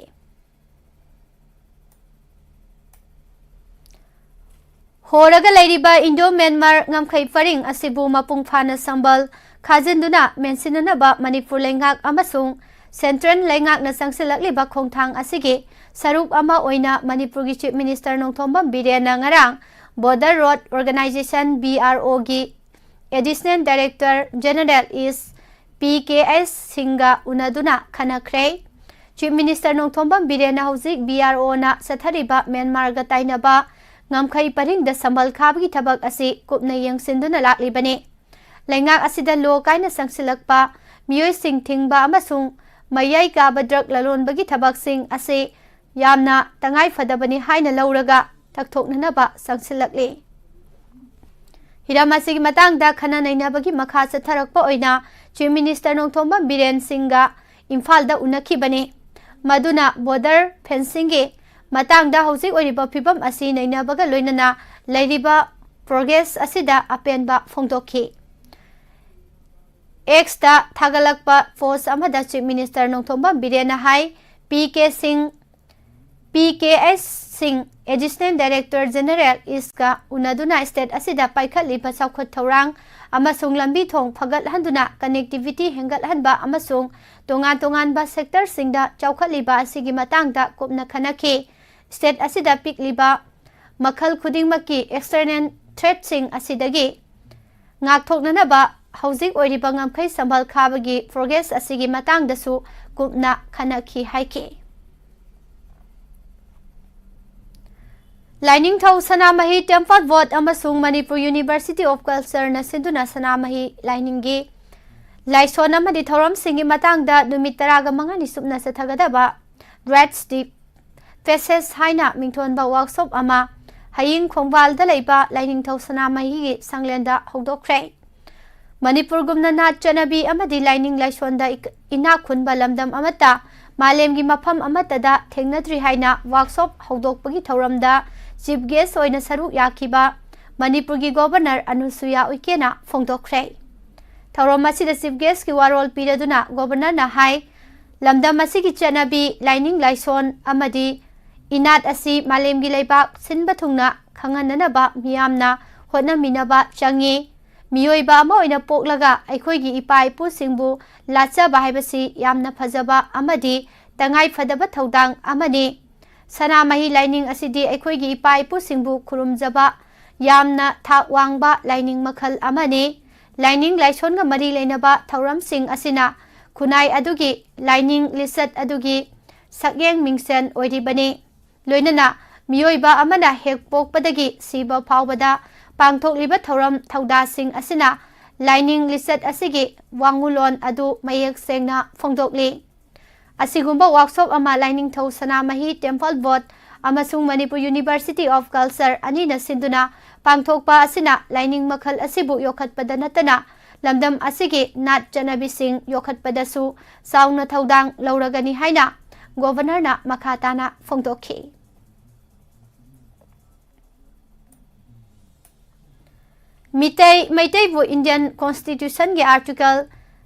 ꯍꯣꯔꯒ ꯂꯩꯔꯤꯕ ꯏꯟꯗꯣ ꯃ꯭ꯌꯥꯟꯃꯥꯔ ꯉꯝꯈꯩ ꯄꯔꯤꯡ ꯑꯁꯤꯕꯨ ꯃꯄꯨꯡ ꯐꯥꯅ ꯁꯝꯕꯜ ꯈꯥꯖꯤꯟꯗꯨꯅ ꯃꯦꯟꯁꯤꯟꯅꯅꯕ ꯃꯅꯤꯄꯨꯔ ꯂꯩꯉꯥꯛ ꯑꯃꯁꯨꯡ ꯁꯦꯟꯇ꯭ꯔꯦꯜ ꯂꯩꯉꯥꯛꯅ ꯆꯪꯁꯤꯜꯂꯛꯂꯤꯕ ꯈꯣꯡꯊꯥꯡ ꯑꯁꯤꯒꯤ ꯁꯔꯨꯛ ꯑꯃ ꯑꯣꯏꯅ ꯃꯅꯤꯄꯨꯔꯒꯤ ꯆꯤꯐ ꯃꯤꯅꯤꯁꯇꯔ ꯅꯣꯡꯊꯣꯝꯕꯝ ꯕꯤꯔꯦꯟꯅ ꯉꯔꯥꯡ border road organisation, B R ꯑꯣꯒꯤ ꯑꯦꯗꯤꯁꯅꯦꯜ ꯗꯥꯏꯔꯦꯛꯇꯔ ꯖꯦꯅꯔꯦꯜ ꯏꯁ ꯄꯤ ꯀꯦ ꯑꯦꯁ ꯁꯤꯡꯒ ꯎꯅꯗꯨꯅ ꯈꯟꯅꯈ꯭ꯔꯦ꯫ ꯆꯤꯐ ꯃꯤꯅꯤꯁꯇꯔ ꯅꯣꯡꯊꯣꯝꯕꯝ ꯕꯤꯔꯦꯟꯅ ꯍꯧꯖꯤꯛ ꯕꯤ ꯑꯥꯔ ꯑꯣꯅ ꯆꯠꯊꯔꯤꯕ ꯃ꯭ꯌꯥꯟꯃꯥꯔꯒ ꯇꯥꯏꯅꯕ ꯉꯝꯈꯩ ꯄꯔꯤꯡꯗ ꯁꯝꯕꯜ ꯈꯥꯕꯒꯤ ꯊꯕꯛ ꯑꯁꯤ ꯀꯨꯞꯅ ꯌꯦꯡꯁꯤꯟꯗꯨꯅ ꯂꯥꯛꯂꯤꯕꯅꯤ꯫ ꯂꯩꯉꯥꯛ ꯑꯁꯤꯗ ꯂꯣ ꯀꯥꯏꯅ ꯆꯪꯁꯤꯜꯂꯛꯄ, ꯃꯤꯑꯣꯏꯁꯤꯡ ꯊꯤꯡꯕ ꯑꯃꯁꯨꯡ ꯃꯌꯥꯏ ꯀꯥꯕ ꯗ꯭ꯔꯒ ꯂꯂꯣꯟꯕꯒꯤ ꯊꯕꯛꯁꯤꯡ ꯑꯁꯤ ꯌꯥꯝꯅ ꯇꯉꯥꯏ ꯐꯗꯕꯅꯤ ꯍꯥꯏꯅ ꯂꯧꯔꯒ ꯊꯛꯊꯣꯛꯅꯅꯕ ꯆꯪꯁꯤꯜꯂꯛꯂꯤ꯫ ꯍꯤꯔꯝ ꯑꯁꯤꯒꯤ ꯃꯇꯥꯡꯗ ꯈꯟꯅ ꯅꯩꯅꯕꯒꯤ ꯃꯈꯥ ꯆꯠꯊꯔꯛꯄ ꯑꯣꯏꯅ ꯆꯤꯐ ꯃꯤꯅꯤꯁꯇꯔ ꯅꯣꯡꯊꯣꯝꯕꯝ ꯕꯤꯔꯦꯟ ꯁꯤꯡꯒ ꯏꯝꯐꯥꯜꯗ ꯎꯅꯈꯤꯕꯅꯤ꯫ ꯃꯗꯨꯅ ꯕꯣꯔꯗꯔ ꯐꯦꯟꯁꯤꯡꯒꯤ ꯃꯇꯥꯡꯗ ꯍꯧꯖꯤꯛ ꯑꯣꯏꯔꯤꯕ ꯐꯤꯕꯝ ꯑꯁꯤ ꯅꯩꯅꯕꯒ ꯂꯣꯏꯅꯅ ꯂꯩꯔꯤꯕ ꯄ꯭ꯔꯣꯒ꯭ꯔꯦꯁ ꯑꯁꯤꯗ ꯑꯄꯦꯟꯕ ꯐꯣꯡꯗꯣꯛꯈꯤ꯫ ꯑꯦꯛꯁꯇ ꯊꯥꯒꯠꯂꯛꯄ ꯄꯣꯁ ꯑꯃꯗ ꯆꯤꯐ ꯃꯤꯅꯤꯁꯇꯔ ꯅꯣꯡꯊꯣꯝꯕꯝ ꯕꯤꯔꯦꯟꯅ ꯍꯥꯏ, ꯄꯤ ꯀꯦ ꯁꯤꯡ, ꯄꯤ ꯀꯦ ꯑꯦꯁ ꯁꯤꯡ, ꯑꯦꯗꯤꯁꯅꯦꯜ ꯗꯥꯏꯔꯦꯛꯇꯔ ꯖꯦꯅꯔꯦꯜ ꯏꯁꯀ ꯎꯅꯗꯨꯅ ꯁ꯭ꯇꯦꯠ ꯑꯁꯤꯗ ꯄꯥꯏꯈꯠꯂꯤꯕ ꯆꯥꯎꯈꯠ ꯊꯧꯔꯥꯡ ꯑꯃꯁꯨꯡ ꯂꯝꯕꯤ ꯊꯣꯡ ꯐꯒꯠꯍꯟꯗꯨꯅ ꯀꯅꯦꯛꯇꯤꯚꯤꯇꯤ ꯍꯦꯟꯒꯠꯍꯟꯕ ꯑꯃꯁꯨꯡ ꯇꯣꯉꯥꯟ ꯇꯣꯉꯥꯟꯕ ꯁꯦꯛꯇꯔꯁꯤꯡꯗ ꯆꯥꯎꯈꯠꯂꯤꯕ ꯑꯁꯤꯒꯤ ꯃꯇꯥꯡꯗ ꯀꯨꯞꯅ ꯈꯟꯅꯈꯤ꯫ ꯁ꯭ꯇꯦꯠ ꯑꯁꯤꯗ ꯄꯤꯛꯂꯤꯕ ꯃꯈꯜ ꯈꯨꯗꯤꯡꯃꯛꯀꯤ ꯑꯦꯛꯁꯇꯔꯅꯦꯜ ꯊ꯭ꯔꯦꯠꯁꯤꯡ ꯑꯁꯤꯗꯒꯤ ꯉꯥꯛꯊꯣꯛꯅꯅꯕ ꯍꯧꯖꯤꯛ ꯑꯣꯏꯔꯤꯕ ꯉꯝꯈꯩ ꯁꯝꯕꯜ ꯈꯥꯕꯒꯤ ꯄ꯭ꯔꯣꯒ꯭ꯔꯦꯁ ꯑꯁꯤꯒꯤ ꯃꯇꯥꯡꯗꯁꯨ ꯀꯨꯞꯅ ꯈꯟꯅꯈꯤ ꯍꯥꯏꯈꯤ꯫ ꯂꯥꯏꯅꯤꯡꯊꯧ ꯁꯅꯥꯃꯍꯤ Temple Board ꯑꯃꯁꯨꯡ Manipur University of Culture ꯅ ꯁꯤꯟꯗꯨꯅ ꯁꯅꯥꯃꯍꯤ ꯂꯥꯏꯅꯤꯡꯒꯤ ꯂꯥꯏꯁꯣꯟ ꯑꯃꯗꯤ ꯊꯧꯔꯝꯁꯤꯡꯒꯤ ꯃꯇꯥꯡꯗ ꯅꯨꯃꯤꯠ ꯇꯔꯥꯒ ꯃꯉꯥꯅꯤ ꯆꯨꯞꯅ ꯆꯠꯊꯒꯗꯕ Rites de Passage ꯍꯥꯏꯅ ꯃꯤꯡꯊꯣꯟꯕ workshop ꯑꯃ ꯍꯌꯤꯡ ꯈꯣꯡꯕꯥꯜꯗ ꯂꯩꯕ ꯂꯥꯏꯅꯤꯡꯊꯧ ꯁꯅꯥꯃꯍꯤꯒꯤ ꯁꯪꯂꯦꯟꯗ ꯍꯧꯗꯣꯛꯈ꯭ꯔꯦ꯫ ꯃꯅꯤꯄꯨꯔꯒꯨꯝꯅ ꯅꯥꯠ ꯆꯠꯅꯕꯤ ꯑꯃꯗꯤ ꯂꯥꯏꯅꯤꯡ ꯂꯥꯏꯁꯣꯟꯗ ꯏꯛ-, ꯏꯅꯥꯛ ꯈꯨꯟꯕ ꯂꯝꯗꯝ ꯑꯃꯠꯇ ꯃꯥꯂꯦꯝꯒꯤ ꯃꯐꯝ ꯑꯃꯠꯇꯗ ꯊꯦꯡꯅꯗ꯭ꯔꯤ ꯍꯥꯏꯅ workshop ꯍꯧꯗꯣꯛꯄꯒꯤ ꯊꯧꯔꯝꯗ chief guest ꯑꯣꯏꯅ ꯁꯔꯨꯛ ꯌꯥꯈꯤꯕ ꯃꯅꯤꯄꯨꯔꯒꯤ Governor ꯑꯅꯨꯁꯨꯌꯥ ꯎꯏꯀꯦꯅ ꯐꯣꯡꯗꯣꯛꯈ꯭ꯔꯦ꯫ ꯊꯧꯔꯝ ꯑꯁꯤꯗ chief guest ꯀꯤ ꯋꯥꯔꯣꯜ ꯄꯤꯔꯗꯨꯅ Governor ꯅ ꯍꯥꯏ, ꯂꯝꯗꯝ ꯑꯁꯤꯒꯤ ꯆꯠꯅꯕꯤ, ꯂꯥꯏꯅꯤꯡ ꯂꯥꯏꯁꯣꯟ ꯑꯃꯗꯤ ꯏꯅꯥꯠ ꯑꯁꯤ ꯃꯥꯂꯦꯝꯒꯤ ꯂꯩꯕꯥꯛ ꯁꯤꯟꯕ ꯊꯨꯡꯅ ꯈꯪꯍꯟꯅꯅꯕ ꯃꯤꯌꯥꯝꯅ ꯍꯣꯠꯅꯃꯤꯟꯅꯕ ꯆꯪꯏ꯫ ꯃꯤꯑꯣꯏꯕ ꯑꯃ ꯑꯣꯏꯅ ꯄꯣꯛꯂꯒ ꯑꯩꯈꯣꯏꯒꯤ ꯏꯄꯥ ꯏꯄꯨꯁꯤꯡꯕꯨ ꯂꯥꯠꯆꯕ ꯍꯥꯏꯕꯁꯤ ꯌꯥꯝꯅ ꯐꯖꯕ ꯑꯃꯗꯤ ꯇꯉꯥꯏ ꯐꯗꯕ ꯊꯧꯗꯥꯡ ꯑꯃꯅꯤ꯫ ꯁꯅꯥꯃꯍꯤ ꯂꯥꯏꯅꯤꯡ ꯑꯁꯤꯗꯤ ꯑꯩꯈꯣꯏꯒꯤ ꯏꯄꯥ ꯏꯄꯨꯁꯤꯡꯕꯨ ꯈꯨꯔꯨꯝꯖꯕ ꯌꯥꯝꯅ ꯊꯥꯛ ꯋꯥꯡꯕ ꯂꯥꯏꯅꯤꯡ ꯃꯈꯜ ꯑꯃꯅꯤ꯫ ꯂꯥꯏꯅꯤꯡ ꯂꯥꯏꯁꯣꯟꯒ ꯃꯔꯤ ꯂꯩꯅꯕ ꯊꯧꯔꯝꯁꯤꯡ ꯑꯁꯤꯅ ꯈꯨꯟꯅꯥꯏ ꯑꯗꯨꯒꯤ ꯂꯥꯏꯅꯤꯡ ꯂꯤꯆꯠ ꯑꯗꯨꯒꯤ ꯁꯛꯌꯦꯡ ꯃꯤꯡꯁꯦꯟ ꯑꯣꯏꯔꯤꯕꯅꯤ꯫ ꯂꯣꯏꯅꯅ ꯃꯤꯑꯣꯏꯕ ꯑꯃꯅ ꯍꯦꯛ ꯄꯣꯛꯄꯗꯒꯤ ꯁꯤꯕ ꯐꯥꯎꯕꯗ ꯄꯥꯡꯊꯣꯛꯂꯤꯕ ꯊꯧꯔꯝ ꯊꯧꯗꯥꯁꯤꯡ ꯑꯁꯤꯅ ꯂꯥꯏꯅꯤꯡ ꯂꯤꯆꯠ ꯑꯁꯤꯒꯤ ꯋꯥꯉꯨꯂꯣꯟ ꯑꯗꯨ ꯃꯌꯦꯛ ꯁꯦꯡꯅ ꯐꯣꯡꯗꯣꯛꯂꯤ꯫ ꯑꯁꯤꯒꯨꯝꯕ workshop ꯑꯃ ꯂꯥꯏꯅꯤꯡꯊꯧ ꯁꯅꯥꯃꯍꯤ Temple Board ꯑꯃꯁꯨꯡ Manipur University of Culture ꯑꯅꯤꯅ ꯁꯤꯟꯗꯨꯅ ꯄꯥꯡꯊꯣꯛꯄ ꯑꯁꯤꯅ ꯂꯥꯏꯅꯤꯡ ꯃꯈꯜ ꯑꯁꯤꯕꯨ ꯌꯣꯛꯈꯠꯄꯗ ꯅꯠꯇꯅ ꯂꯝꯗꯝ ꯑꯁꯤꯒꯤ ꯅꯥꯠ ꯆꯠꯅꯕꯤꯁꯤꯡ ꯌꯣꯛꯈꯠꯄꯗꯁꯨ ꯆꯥꯎꯅ ꯊꯧꯗꯥꯡ ꯂꯧꯔꯒꯅꯤ ꯍꯥꯏꯅ Governor ꯅ ꯃꯈꯥ ꯇꯥꯅ ꯐꯣꯡꯗꯣꯛꯈꯤ꯫ ꯃꯤꯇꯩ, ꯃꯩꯇꯩꯕꯨ Indian Constitution ꯒꯤ Article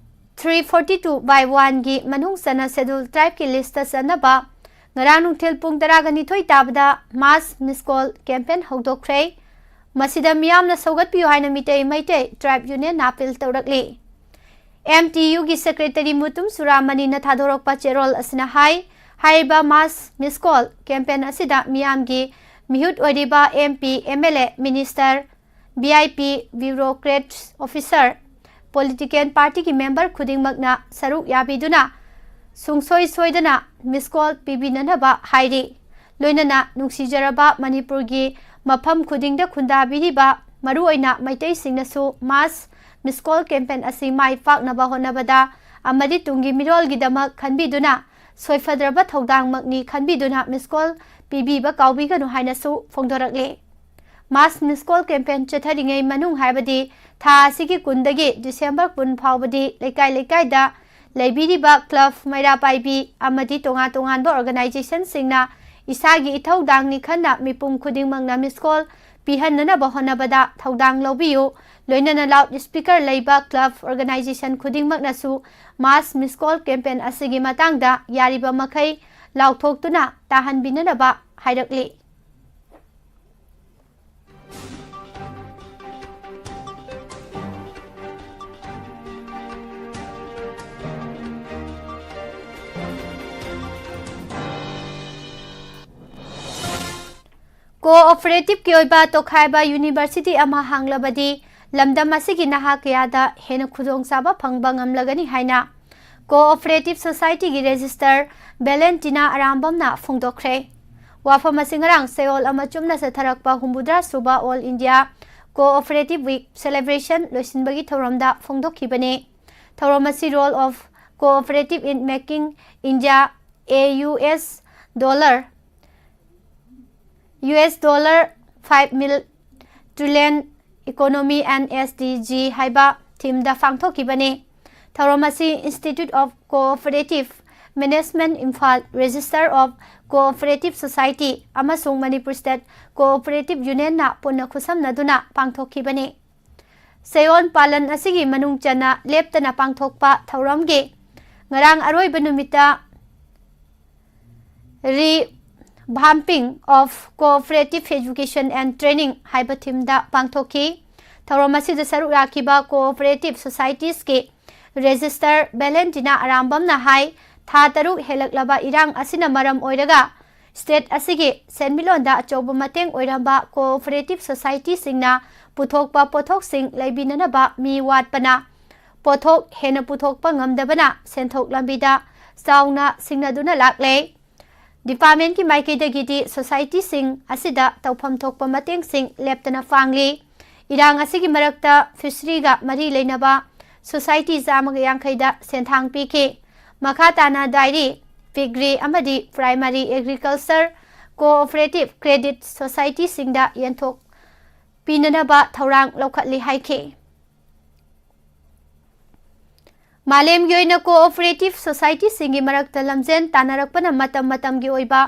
three forty two by one ꯒꯤ ꯃꯅꯨꯡ ꯆꯟꯅ Scheduled Tribe ꯀꯤ list ꯇ ꯆꯟꯅꯕ ꯉꯔꯥꯡ ꯅꯨꯡꯊꯤꯜ ꯄꯨꯡ ꯇꯔꯥꯒ ꯅꯤꯊꯣꯏ ꯇꯥꯕꯗ mass miss call campaign ꯍꯧꯗꯣꯛꯈ꯭ꯔꯦ꯫ ꯃꯁꯤꯗ ꯃꯤꯌꯥꯝꯅ ꯁꯧꯒꯠꯄꯤꯌꯨ ꯍꯥꯏꯅ ꯃꯤꯇꯩ, ꯃꯩꯇꯩ Tribe Union ꯅ appeal ꯇꯧꯔꯛꯂꯤ꯫ M T U ꯒꯤ Secretary ꯃꯨꯇꯨꯝ ꯁꯨꯔꯥꯃꯅꯤꯅ ꯊꯥꯗꯣꯔꯛꯄ ꯆꯦꯔꯣꯜ ꯑꯁꯤꯅ ꯍꯥꯏ, ꯍꯥꯏꯔꯤꯕ mass miss call campaign ꯑꯁꯤꯗ ꯃꯤꯌꯥꯝꯒꯤ ꯃꯤꯍꯨꯠ ꯑꯣꯏꯔꯤꯕ M P, M L A, Minister, V I P, Bureaucrats, Officer, Political Party ꯒꯤ member ꯈꯨꯗꯤꯡꯃꯛꯅ ꯁꯔꯨꯛ ꯌꯥꯕꯤꯗꯨꯅ ꯁꯨꯡꯁꯣꯏ ꯁꯣꯏꯗꯅ miss call ꯄꯤꯕꯤꯅꯅꯕ ꯍꯥꯏꯔꯤ꯫ ꯂꯣꯏꯅꯅ ꯅꯨꯡꯁꯤꯖꯔꯕ ꯃꯅꯤꯄꯨꯔꯒꯤ ꯃꯐꯝ ꯈꯨꯗꯤꯡꯗ ꯈꯨꯟꯗꯥꯕꯤꯔꯤꯕ ꯃꯔꯨꯑꯣꯏꯅ ꯃꯩꯇꯩꯁꯤꯡꯅꯁꯨ ꯃꯥꯁ ꯃꯤꯁ ꯀꯣꯜ ꯀꯦꯝꯄꯦꯟ ꯑꯁꯤ ꯃꯥꯏ ꯄꯥꯛꯅꯕ ꯍꯣꯠꯅꯕꯗ ꯑꯃꯗꯤ ꯇꯨꯡꯒꯤ ꯃꯤꯔꯣꯜꯒꯤꯗꯃꯛ ꯈꯟꯕꯤꯗꯨꯅ ꯁꯣꯏꯐꯗ꯭ꯔꯕ ꯊꯧꯗꯥꯡꯃꯛꯅꯤ ꯈꯟꯕꯤꯗꯨꯅ ꯃꯤꯁ ꯀꯣꯜ ꯄꯤꯕꯤꯕ ꯀꯥꯎꯕꯤꯒꯅꯨ ꯍꯥꯏꯅꯁꯨ ꯐꯣꯡꯗꯣꯔꯛꯂꯤ꯫ ꯃꯥꯁ ꯃꯤꯁ ꯀꯣꯜ ꯀꯦꯝꯄꯦꯟ ꯆꯠꯊꯔꯤꯉꯩ ꯃꯅꯨꯡ ꯍꯥꯏꯕꯗꯤ ꯊꯥ ꯑꯁꯤꯒꯤ ꯀꯨꯟꯗꯒꯤ ꯗꯤꯁꯦꯝꯕꯔ ꯀꯨꯟ ꯐꯥꯎꯕꯗꯤ ꯂꯩꯀꯥꯏ ꯂꯩꯀꯥꯏꯗ ꯂꯩꯕꯤꯔꯤꯕ ꯀ꯭ꯂꯕ, ꯃꯩꯔꯥ ꯄꯥꯏꯕꯤ ꯑꯃꯗꯤ ꯇꯣꯉꯥꯟ ꯇꯣꯉꯥꯟꯕ ꯑꯣꯔꯒꯅꯥꯏꯖꯦꯁꯟꯁꯤꯡꯅ ꯏꯁꯥꯒꯤ ꯏꯊꯧꯗꯥꯡꯅꯤ ꯈꯟꯅ ꯃꯤꯄꯨꯝ ꯈꯨꯗꯤꯡꯃꯛꯅ ꯃꯤꯁ ꯀꯣꯜ ꯄꯤꯍꯟꯅꯅꯕ ꯍꯣꯠꯅꯕꯗ ꯊꯧꯗꯥꯡ ꯂꯧꯕꯤꯌꯨ꯫ ꯂꯣꯏꯅꯅ ꯂꯥꯎꯗ ꯁ꯭ꯄꯤꯀꯔ ꯂꯩꯕ ꯀ꯭ꯂꯕ, ꯑꯣꯔꯒꯅꯥꯏꯖꯦꯁꯟ ꯈꯨꯗꯤꯡꯃꯛꯅꯁꯨ ꯃꯥꯁ ꯃꯤꯁ ꯀꯣꯜ ꯀꯦꯝꯄꯦꯟ ꯑꯁꯤꯒꯤ ꯃꯇꯥꯡꯗ ꯌꯥꯔꯤꯕ ꯃꯈꯩ ꯂꯥꯎꯊꯣꯛꯇꯨꯅ ꯇꯥꯍꯟꯕꯤꯅꯅꯕ ꯍꯥꯏꯔꯛꯂꯤ꯫ ꯀꯣꯑꯣꯄꯔꯦꯇꯤꯚꯀꯤ ꯑꯣꯏꯕ ꯇꯣꯈꯥꯏꯕ ꯌꯨꯅꯤꯚꯔꯁꯤꯇꯤ ꯑꯃ ꯍꯥꯡꯂꯕꯗꯤ ꯂꯝꯗꯝ ꯑꯁꯤꯒꯤ ꯅꯍꯥ ꯀꯌꯥꯗ ꯍꯦꯟꯅ ꯈꯨꯗꯣꯡꯆꯥꯕ ꯐꯪꯕ ꯉꯝꯂꯒꯅꯤ ꯍꯥꯏꯅ ꯀꯣꯑꯣꯄꯔꯦꯇꯤꯚ ꯁꯣꯁꯥꯏꯇꯤꯒꯤ ꯔꯦꯖꯤꯁꯇꯔ ꯚꯦꯂꯦꯟꯇꯤꯅꯥ ꯑꯔꯥꯝꯕꯝꯅ ꯐꯣꯡꯗꯣꯛꯈ꯭ꯔꯦ꯫ ꯋꯥꯐꯝ ꯑꯁꯤ ꯉꯔꯥꯡ ꯆꯌꯣꯜ ꯑꯃ ꯆꯨꯞꯅ ꯆꯠꯊꯔꯛꯄ ꯍꯨꯝꯐꯨꯇꯔꯥ ꯁꯨꯕ all India cooperative week celebration ꯂꯣꯏꯁꯤꯟꯕꯒꯤ ꯊꯧꯔꯝꯗ ꯐꯣꯡꯗꯣꯛꯈꯤꯕꯅꯤ꯫ ꯊꯧꯔꯝ ꯑꯁꯤ Role of Cooperative in Making India a U S dollar, U S dollar five mil trillion economy and S D G ꯍꯥꯏꯕ ꯊꯤꯝꯗ ꯄꯥꯡꯊꯣꯛꯈꯤꯕꯅꯤ꯫ ꯊꯧꯔꯝ ꯑꯁꯤ Institute of Cooperative Management, Imphal, Register of Cooperative Society ꯑꯃꯁꯨꯡ Manipur state cooperative ꯌꯨꯅꯤꯌꯟꯅ ꯄꯨꯟꯅ ꯈꯨꯠꯁꯝꯅꯗꯨꯅ ꯄꯥꯡꯊꯣꯛꯈꯤꯕꯅꯤ꯫ ꯆꯌꯣꯜ ꯄꯥꯂꯟ ꯑꯁꯤꯒꯤ ꯃꯅꯨꯡ ꯆꯟꯅ ꯂꯦꯞꯇꯅ ꯄꯥꯡꯊꯣꯛꯄ ꯊꯧꯔꯝꯒꯤ ꯉꯔꯥꯡ ꯑꯔꯣꯏꯕ ꯅꯨꯃꯤꯠꯇ Revamping of Cooperative Education and Training ꯍꯥꯏꯕ ꯊꯤꯝꯗ ꯄꯥꯡꯊꯣꯛꯈꯤ꯫ ꯊꯧꯔꯝ ꯑꯁꯤꯗ ꯁꯔꯨꯛ ꯌꯥꯈꯤꯕ ꯀꯣꯑꯣꯄꯔꯦꯇꯤꯚ ꯁꯣꯁꯥꯏꯇꯤꯁꯀꯤ ꯔꯦꯖꯤꯁꯇꯔ ꯚꯦꯂꯦꯟꯇꯤꯅꯥ ꯑꯔꯥꯝꯕꯝꯅ ꯍꯥꯏ, ꯊꯥ ꯇꯔꯨꯛ ꯍꯦꯜꯂꯛꯂꯕ ꯏꯔꯥꯡ ꯑꯁꯤꯅ ꯃꯔꯝ ꯑꯣꯏꯔꯒ ꯁ꯭ꯇꯦꯠ ꯑꯁꯤꯒꯤ ꯁꯦꯟꯃꯤꯠꯂꯣꯟꯗ ꯑꯆꯧꯕ ꯃꯇꯦꯡ ꯑꯣꯏꯔꯝꯕ ꯀꯣꯑꯣꯄꯔꯦꯇꯤꯚ ꯁꯣꯁꯥꯏꯇꯤꯁꯤꯡꯅ ꯄꯨꯊꯣꯛꯄ ꯄꯣꯠꯊꯣꯛꯁꯤꯡ ꯂꯩꯕꯤꯅꯅꯕ ꯃꯤ ꯋꯥꯠꯄꯅ ꯄꯣꯠꯊꯣꯛ ꯍꯦꯟꯅ ꯄꯨꯊꯣꯛꯄ ꯉꯝꯗꯕꯅ ꯁꯦꯟꯊꯣꯛ ꯂꯝꯕꯤꯗ ꯆꯥꯎꯅ ꯁꯤꯡꯅꯗꯨꯅ ꯂꯥꯛꯂꯦ꯫ ꯗꯤꯄꯥꯔꯠꯃꯦꯟꯠꯀꯤ ꯃꯥꯏꯀꯩꯗꯒꯤꯗꯤ ꯁꯣꯁꯥꯏꯇꯤꯁꯤꯡ ꯑꯁꯤꯗ ꯇꯧꯐꯝ ꯊꯣꯛꯄ ꯃꯇꯦꯡꯁꯤꯡ ꯂꯦꯞꯇꯅ ꯄꯥꯡꯂꯤ꯫ ꯏꯔꯥꯡ ꯑꯁꯤꯒꯤ ꯃꯔꯛꯇ ꯐꯤꯁꯔꯤꯒ ꯃꯔꯤ ꯂꯩꯅꯕ ꯁꯣꯁꯥꯏꯇꯤ ꯆꯥꯝꯃꯒ ꯌꯥꯡꯈꯩꯗ ꯁꯦꯟꯊꯥꯡ ꯄꯤꯈꯤ꯫ ꯃꯈꯥ ꯇꯥꯅ ꯗꯥꯏꯔꯤ, ꯄꯤꯒ꯭ꯔꯤ ꯑꯃꯗꯤ ꯄ꯭ꯔꯥꯏꯃꯔꯤ ꯑꯦꯒ꯭ꯔꯤꯀꯜꯆꯔ ꯀꯣꯑꯣꯄꯔꯦꯇꯤꯚ ꯀ꯭ꯔꯦꯗꯤꯠ ꯁꯣꯁꯥꯏꯇꯤꯁꯤꯡꯗ ꯌꯦꯟꯊꯣꯛ ꯄꯤꯅꯅꯕ ꯊꯧꯔꯥꯡ ꯂꯧꯈꯠꯂꯤ ꯍꯥꯏꯈꯤ꯫ ꯃꯥꯂꯦꯝꯒꯤ ꯑꯣꯏꯅ ꯀꯣꯑꯣꯄꯔꯦꯇꯤꯚ ꯁꯣꯁꯥꯏꯇꯤꯁꯤꯡꯒꯤ ꯃꯔꯛꯇ ꯂꯝꯖꯦꯟ ꯇꯥꯟꯅꯔꯛꯄꯅ ꯃꯇꯝ ꯃꯇꯝꯒꯤ ꯑꯣꯏꯕ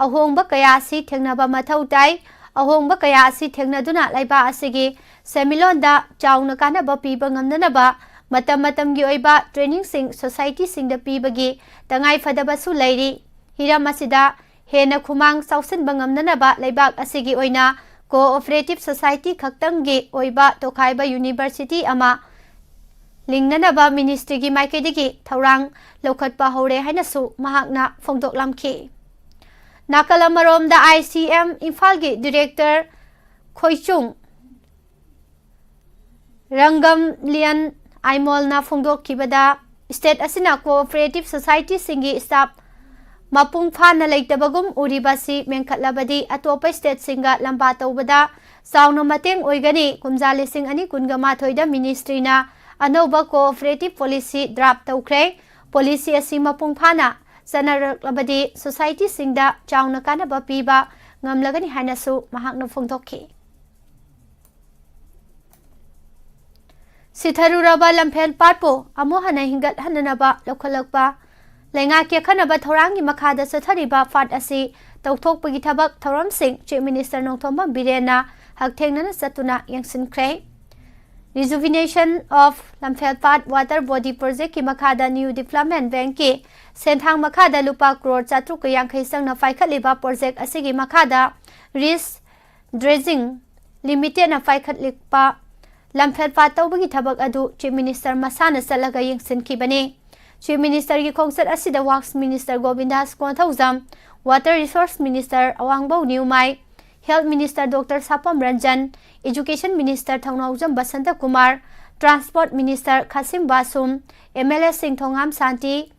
ꯑꯍꯣꯡꯕ ꯀꯌꯥ ꯑꯁꯤ ꯊꯦꯡꯅꯕ ꯃꯊꯧ ꯇꯥꯏ꯫ ꯑꯍꯣꯡꯕ ꯀꯌꯥ ꯑꯁꯤ ꯊꯦꯡꯅꯗꯨꯅ ꯂꯩꯕꯥꯛ ꯑꯁꯤꯒꯤ ꯁꯦꯟꯃꯤꯠꯂꯣꯟꯗ ꯆꯥꯎꯅ ꯀꯥꯟꯅꯕ ꯄꯤꯕ ꯉꯝꯅꯅꯕ ꯃꯇꯝ ꯃꯇꯝꯒꯤ ꯑꯣꯏꯕ ꯇ꯭ꯔꯦꯅꯤꯡꯁꯤꯡ ꯁꯣꯁꯥꯏꯇꯤꯁꯤꯡꯗ ꯄꯤꯕꯒꯤ ꯇꯉꯥꯏꯐꯗꯕꯁꯨ ꯂꯩꯔꯤ꯫ ꯍꯤꯔꯝ ꯑꯁꯤꯗ ꯍꯦꯟꯅ ꯈꯨꯃꯥꯡ ꯆꯥꯎꯁꯤꯟꯕ ꯉꯝꯅꯅꯕ ꯂꯩꯕꯥꯛ ꯑꯁꯤꯒꯤ ꯑꯣꯏꯅ ꯀꯣꯑꯣꯄꯔꯦꯇꯤꯚ ꯁꯣꯁꯥꯏꯇꯤ ꯈꯛꯇꯪꯒꯤ ꯑꯣꯏꯕ ꯇꯣꯈꯥꯏꯕ ꯌꯨꯅꯤꯚꯔꯁꯤꯇꯤ ꯑꯃ ꯂꯤꯡꯅꯅꯕ ꯃꯤꯅꯤꯁꯇ꯭ꯔꯤꯒꯤ ꯃꯥꯏꯀꯩꯗꯒꯤ ꯊꯧꯔꯥꯡ ꯂꯧꯈꯠꯄ ꯍꯧꯔꯦ ꯍꯥꯏꯅꯁꯨ ꯃꯍꯥꯛꯅ ꯐꯣꯡꯗꯣꯛꯂꯝꯈꯤ꯫ ꯅꯥꯀꯜ ꯑꯃꯔꯣꯝꯗ, ꯑꯥꯏ ꯁꯤ ꯑꯦꯝ ꯏꯝꯐꯥꯜꯒꯤ ꯗꯤꯔꯦꯛꯇꯔ ꯈꯣꯏꯆꯨꯡ ꯔꯪꯒꯝꯂꯤꯌꯟ ꯑꯥꯏꯃꯣꯜꯅ ꯐꯣꯡꯗꯣꯛꯈꯤꯕꯗ, ꯁ꯭ꯇꯦꯠ ꯑꯁꯤꯅ ꯀꯣꯑꯣꯄꯔꯦꯇꯤꯚ ꯁꯣꯁꯥꯏꯇꯤꯁꯤꯡꯒꯤ ꯁ꯭ꯇꯥꯐ ꯃꯄꯨꯡ ꯐꯥꯅ ꯂꯩꯇꯕꯒꯨꯝ ꯎꯔꯤꯕ ꯑꯁꯤ ꯃꯦꯟꯈꯠꯂꯕꯗꯤ ꯑꯇꯣꯞꯄ ꯁ꯭ꯇꯦꯠꯁꯤꯡꯒ ꯂꯝꯕꯥ ꯇꯧꯕꯗ ꯆꯥꯎꯅ ꯃꯇꯦꯡ ꯑꯣꯏꯒꯅꯤ꯫ ꯀꯨꯝꯖꯥ ꯂꯤꯁꯤꯡ ꯑꯅꯤ ꯀꯨꯟꯒ ꯃꯥꯊꯣꯏꯗ ꯃꯤꯅꯤꯁꯇ꯭ꯔꯤꯅ ꯑꯅꯧꯕ ꯀꯣꯑꯣꯄꯔꯦꯇꯤꯚ ꯄꯣꯂꯤꯁꯤ ꯗ꯭ꯔꯥꯐ ꯇꯧꯈ꯭ꯔꯦ꯫ ꯄꯣꯂꯤꯁꯤ ꯑꯁꯤ ꯃꯄꯨꯡ ꯐꯥꯅ ꯆꯠꯅꯔꯛꯂꯕꯗꯤ ꯁꯣꯁꯥꯏꯇꯤꯁꯤꯡꯗ ꯆꯥꯎꯅ ꯀꯥꯟꯅꯕ ꯄꯤꯕ ꯉꯝꯂꯒꯅꯤ ꯍꯥꯏꯅꯁꯨ ꯃꯍꯥꯛꯅ ꯐꯣꯡꯗꯣꯛꯈꯤ꯫ ꯁꯤꯊꯔꯨꯔꯕ ꯂꯝꯐꯦꯜ ꯄꯥꯠꯄꯨ ꯑꯃꯨꯛ ꯍꯟꯅ ꯍꯤꯡꯒꯠꯍꯟꯅꯅꯕ ꯂꯧꯈꯠꯂꯛꯄ ꯂꯩꯉꯥꯛꯀꯤ ꯑꯈꯟꯅꯕ ꯊꯧꯔꯥꯡꯒꯤ ꯃꯈꯥꯗ ꯆꯠꯊꯔꯤꯕ ꯄꯥꯠ ꯑꯁꯤ ꯇꯧꯊꯣꯛꯄꯒꯤ ꯊꯕꯛ ꯊꯧꯔꯝꯁꯤꯡ ꯆꯤꯐ ꯃꯤꯅꯤꯁꯇꯔ ꯅꯣꯡꯊꯣꯝꯕꯝ ꯕꯤꯔꯦꯟꯅ ꯍꯛꯊꯦꯡꯅꯅ ꯆꯠꯇꯨꯅ ꯌꯦꯡꯁꯤꯟꯈ꯭ꯔꯦ꯫ Rejuvenation of Lamphel Path Water Body Projectꯀꯤ ꯃꯈꯥꯗ New Development Bankꯀꯤ ꯁꯦꯟꯊꯥꯡ ꯃꯈꯥꯗ ꯂꯨꯄꯥ ꯀ꯭ꯔꯣꯔ ꯆꯥꯇ꯭ꯔꯨꯛꯀ ꯌꯥꯡꯈꯩ ꯆꯪꯅ ꯄꯥꯏꯈꯠꯂꯤꯕ ꯄ꯭ꯔꯣꯖꯦꯛ ꯑꯁꯤꯒꯤ ꯃꯈꯥꯗ ꯔꯤꯁ ꯗ꯭ꯔꯦꯖꯤꯡ ꯂꯤꯃꯤꯇꯦꯗꯅ ꯄꯥꯏꯈꯠꯂꯛꯄ ꯂꯝꯐꯦꯜ ꯄꯥꯠ ꯇꯧꯕꯒꯤ ꯊꯕꯛ ꯑꯗꯨ ꯆꯤꯐ ꯃꯤꯅꯤꯁꯇꯔ ꯃꯁꯥꯅ ꯆꯠꯂꯒ ꯌꯦꯡꯁꯤꯟꯈꯤꯕꯅꯤ꯫ ꯆꯤꯐ ꯃꯤꯅꯤꯁꯇꯔꯒꯤ ꯈꯣꯡꯆꯠ ꯑꯁꯤꯗ works minister Govindas Konthoujam, water resource minister Awangbou Newmai, health minister doctor Sapam Ranjan, education minister Thounaojam Basanta Kumar, transport minister Khashim Vashum, M L ꯑꯦꯁꯤꯡ Thongam Shanti,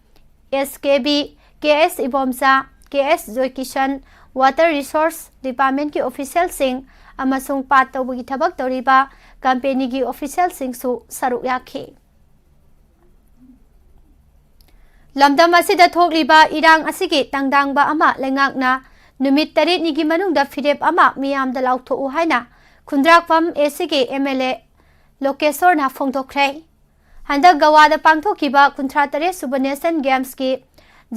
S K B, K S Ibomcha, K S Joykishan, Water Resource Department ꯀꯤ official ꯁꯤꯡ ꯑꯃꯁꯨꯡ ꯄꯥꯠ ꯇꯧꯕꯒꯤ ꯊꯕꯛ ꯇꯧꯔꯤꯕ company ꯒꯤ official ꯁꯤꯡꯁꯨ ꯁꯔꯨꯛ ꯌꯥꯈꯤ꯫ ꯂꯝꯗꯝ ꯑꯁꯤꯗ ꯊꯣꯛꯂꯤꯕ ꯏꯔꯥꯡ ꯑꯁꯤꯒꯤ ꯇꯪꯗꯥꯡꯕ ꯑꯃ ꯂꯩꯉꯥꯛꯅ ꯅꯨꯃꯤꯠ ꯇꯔꯦꯠꯅꯤꯒꯤ ꯃꯅꯨꯡꯗ ꯐꯤꯔꯦꯞ ꯑꯃ ꯃꯤꯌꯥꯝꯗ ꯂꯥꯎꯊꯣꯛꯎ ꯍꯥꯏꯅ ꯈꯨꯟꯗ꯭ꯔꯥꯛꯄꯝ ꯑꯦ ꯁꯤ ꯒꯤ ꯑꯦꯝ ꯑꯦꯜ ꯑꯦ ꯂꯣꯀꯦꯁꯣꯔꯅ ꯐꯣꯡꯗꯣꯛꯈ꯭ꯔꯦ꯫ ꯍꯟꯗꯛ ꯒꯋꯥꯗ ꯄꯥꯡꯊꯣꯛꯈꯤꯕ ꯀꯨꯟꯊ꯭ꯔꯥ ꯇꯔꯦꯠ ꯁꯨꯕ Nation Games ꯀꯤ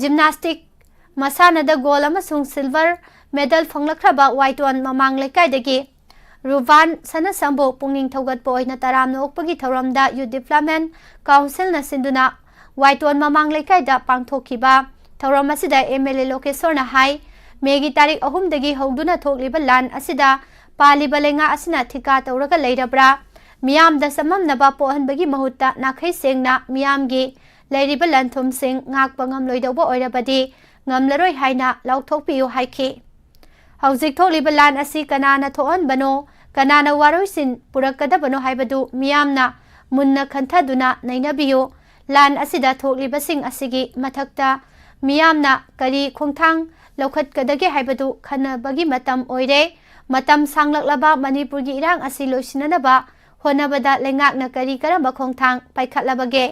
gymnastic ꯃꯁꯥꯟꯅꯗ gold ꯑꯃꯁꯨꯡ silver medal ꯐꯪꯂꯛꯈ꯭ꯔꯕ ꯋꯥꯏꯇꯣꯟ ꯃꯃꯥꯡ ꯂꯩꯀꯥꯏꯗꯒꯤ ꯔꯨꯕꯥꯟ ꯁꯅꯥꯁꯝꯕꯨ ꯄꯨꯛꯅꯤꯡ ꯊꯧꯒꯠꯄ ꯑꯣꯏꯅ ꯇꯔꯥꯝꯅ ꯑꯣꯛꯄꯒꯤ ꯊꯧꯔꯝꯗ Youth Development Council ꯅ ꯁꯤꯟꯗꯨꯅ ꯋꯥꯏꯇꯣꯟ ꯃꯃꯥꯡ ꯂꯩꯀꯥꯏꯗ ꯄꯥꯡꯊꯣꯛꯈꯤꯕ ꯊꯧꯔꯝ ꯑꯁꯤꯗ ꯑꯦꯝ ꯑꯦꯜ ꯑꯦ ꯂꯣꯀꯦꯁꯣꯔꯅ ꯍꯥꯏ, ꯃꯦꯒꯤ ꯇꯥꯔꯤꯛ ꯑꯍꯨꯝꯗꯒꯤ ꯍꯧꯗꯨꯅ ꯊꯣꯛꯂꯤꯕ ꯂꯥꯟ ꯑꯁꯤꯗ ꯄꯥꯜꯂꯤꯕ ꯂꯩꯉꯥꯛ ꯑꯁꯤꯅ ꯊꯤꯀꯥ ꯇꯧꯔꯒ ꯂꯩꯔꯕ꯭ꯔꯥ? ꯃꯤꯌꯥꯝꯗ ꯆꯃꯝꯅꯕ ꯄꯣꯛꯍꯟꯕꯒꯤ ꯃꯍꯨꯠꯇ ꯅꯥꯈꯩ ꯁꯦꯡꯅ ꯃꯤꯌꯥꯝꯒꯤ ꯂꯩꯔꯤꯕ ꯂꯟ ꯊꯨꯝꯁꯤꯡ ꯉꯥꯛꯄ ꯉꯝꯂꯣꯏꯗꯧꯕ ꯑꯣꯏꯔꯕꯗꯤ ꯉꯝꯂꯔꯣꯏ ꯍꯥꯏꯅ ꯂꯥꯎꯊꯣꯛꯄꯤꯌꯨ ꯍꯥꯏꯈꯤ꯫ ꯍꯧꯖꯤꯛ ꯊꯣꯛꯂꯤꯕ ꯂꯥꯟ ꯑꯁꯤ ꯀꯅꯥꯅ ꯊꯣꯛꯍꯟꯕꯅꯣ, ꯀꯅꯥꯅ ꯋꯥꯔꯣꯏꯁꯤꯟ ꯄꯨꯔꯛꯀꯗꯕꯅꯣ ꯍꯥꯏꯕꯗꯨ ꯃꯤꯌꯥꯝꯅ ꯃꯨꯟꯅ ꯈꯟꯊꯗꯨꯅ ꯅꯩꯅꯕꯤꯌꯨ꯫ ꯂꯥꯟ ꯑꯁꯤꯗ ꯊꯣꯛꯂꯤꯕꯁꯤꯡ ꯑꯁꯤꯒꯤ ꯃꯊꯛꯇ ꯃꯤꯌꯥꯝꯅ ꯀꯔꯤ ꯈꯣꯡꯊꯥꯡ ꯂꯧꯈꯠꯀꯗꯒꯦ ꯍꯥꯏꯕꯗꯨ ꯈꯟꯅꯕꯒꯤ ꯃꯇꯝ ꯑꯣꯏꯔꯦ꯫ ꯃꯇꯝ ꯁꯥꯡꯂꯛꯂꯕ ꯃꯅꯤꯄꯨꯔꯒꯤ ꯏꯔꯥꯡ ꯑꯁꯤ ꯂꯣꯏꯁꯤꯟꯅꯅꯕ ꯍꯣꯠꯅꯕꯗ ꯂꯩꯉꯥꯛꯅ ꯀꯔꯤ ꯀꯔꯝꯕ ꯈꯣꯡꯊꯥꯡ ꯄꯥꯏꯈꯠꯂꯕꯒꯦ?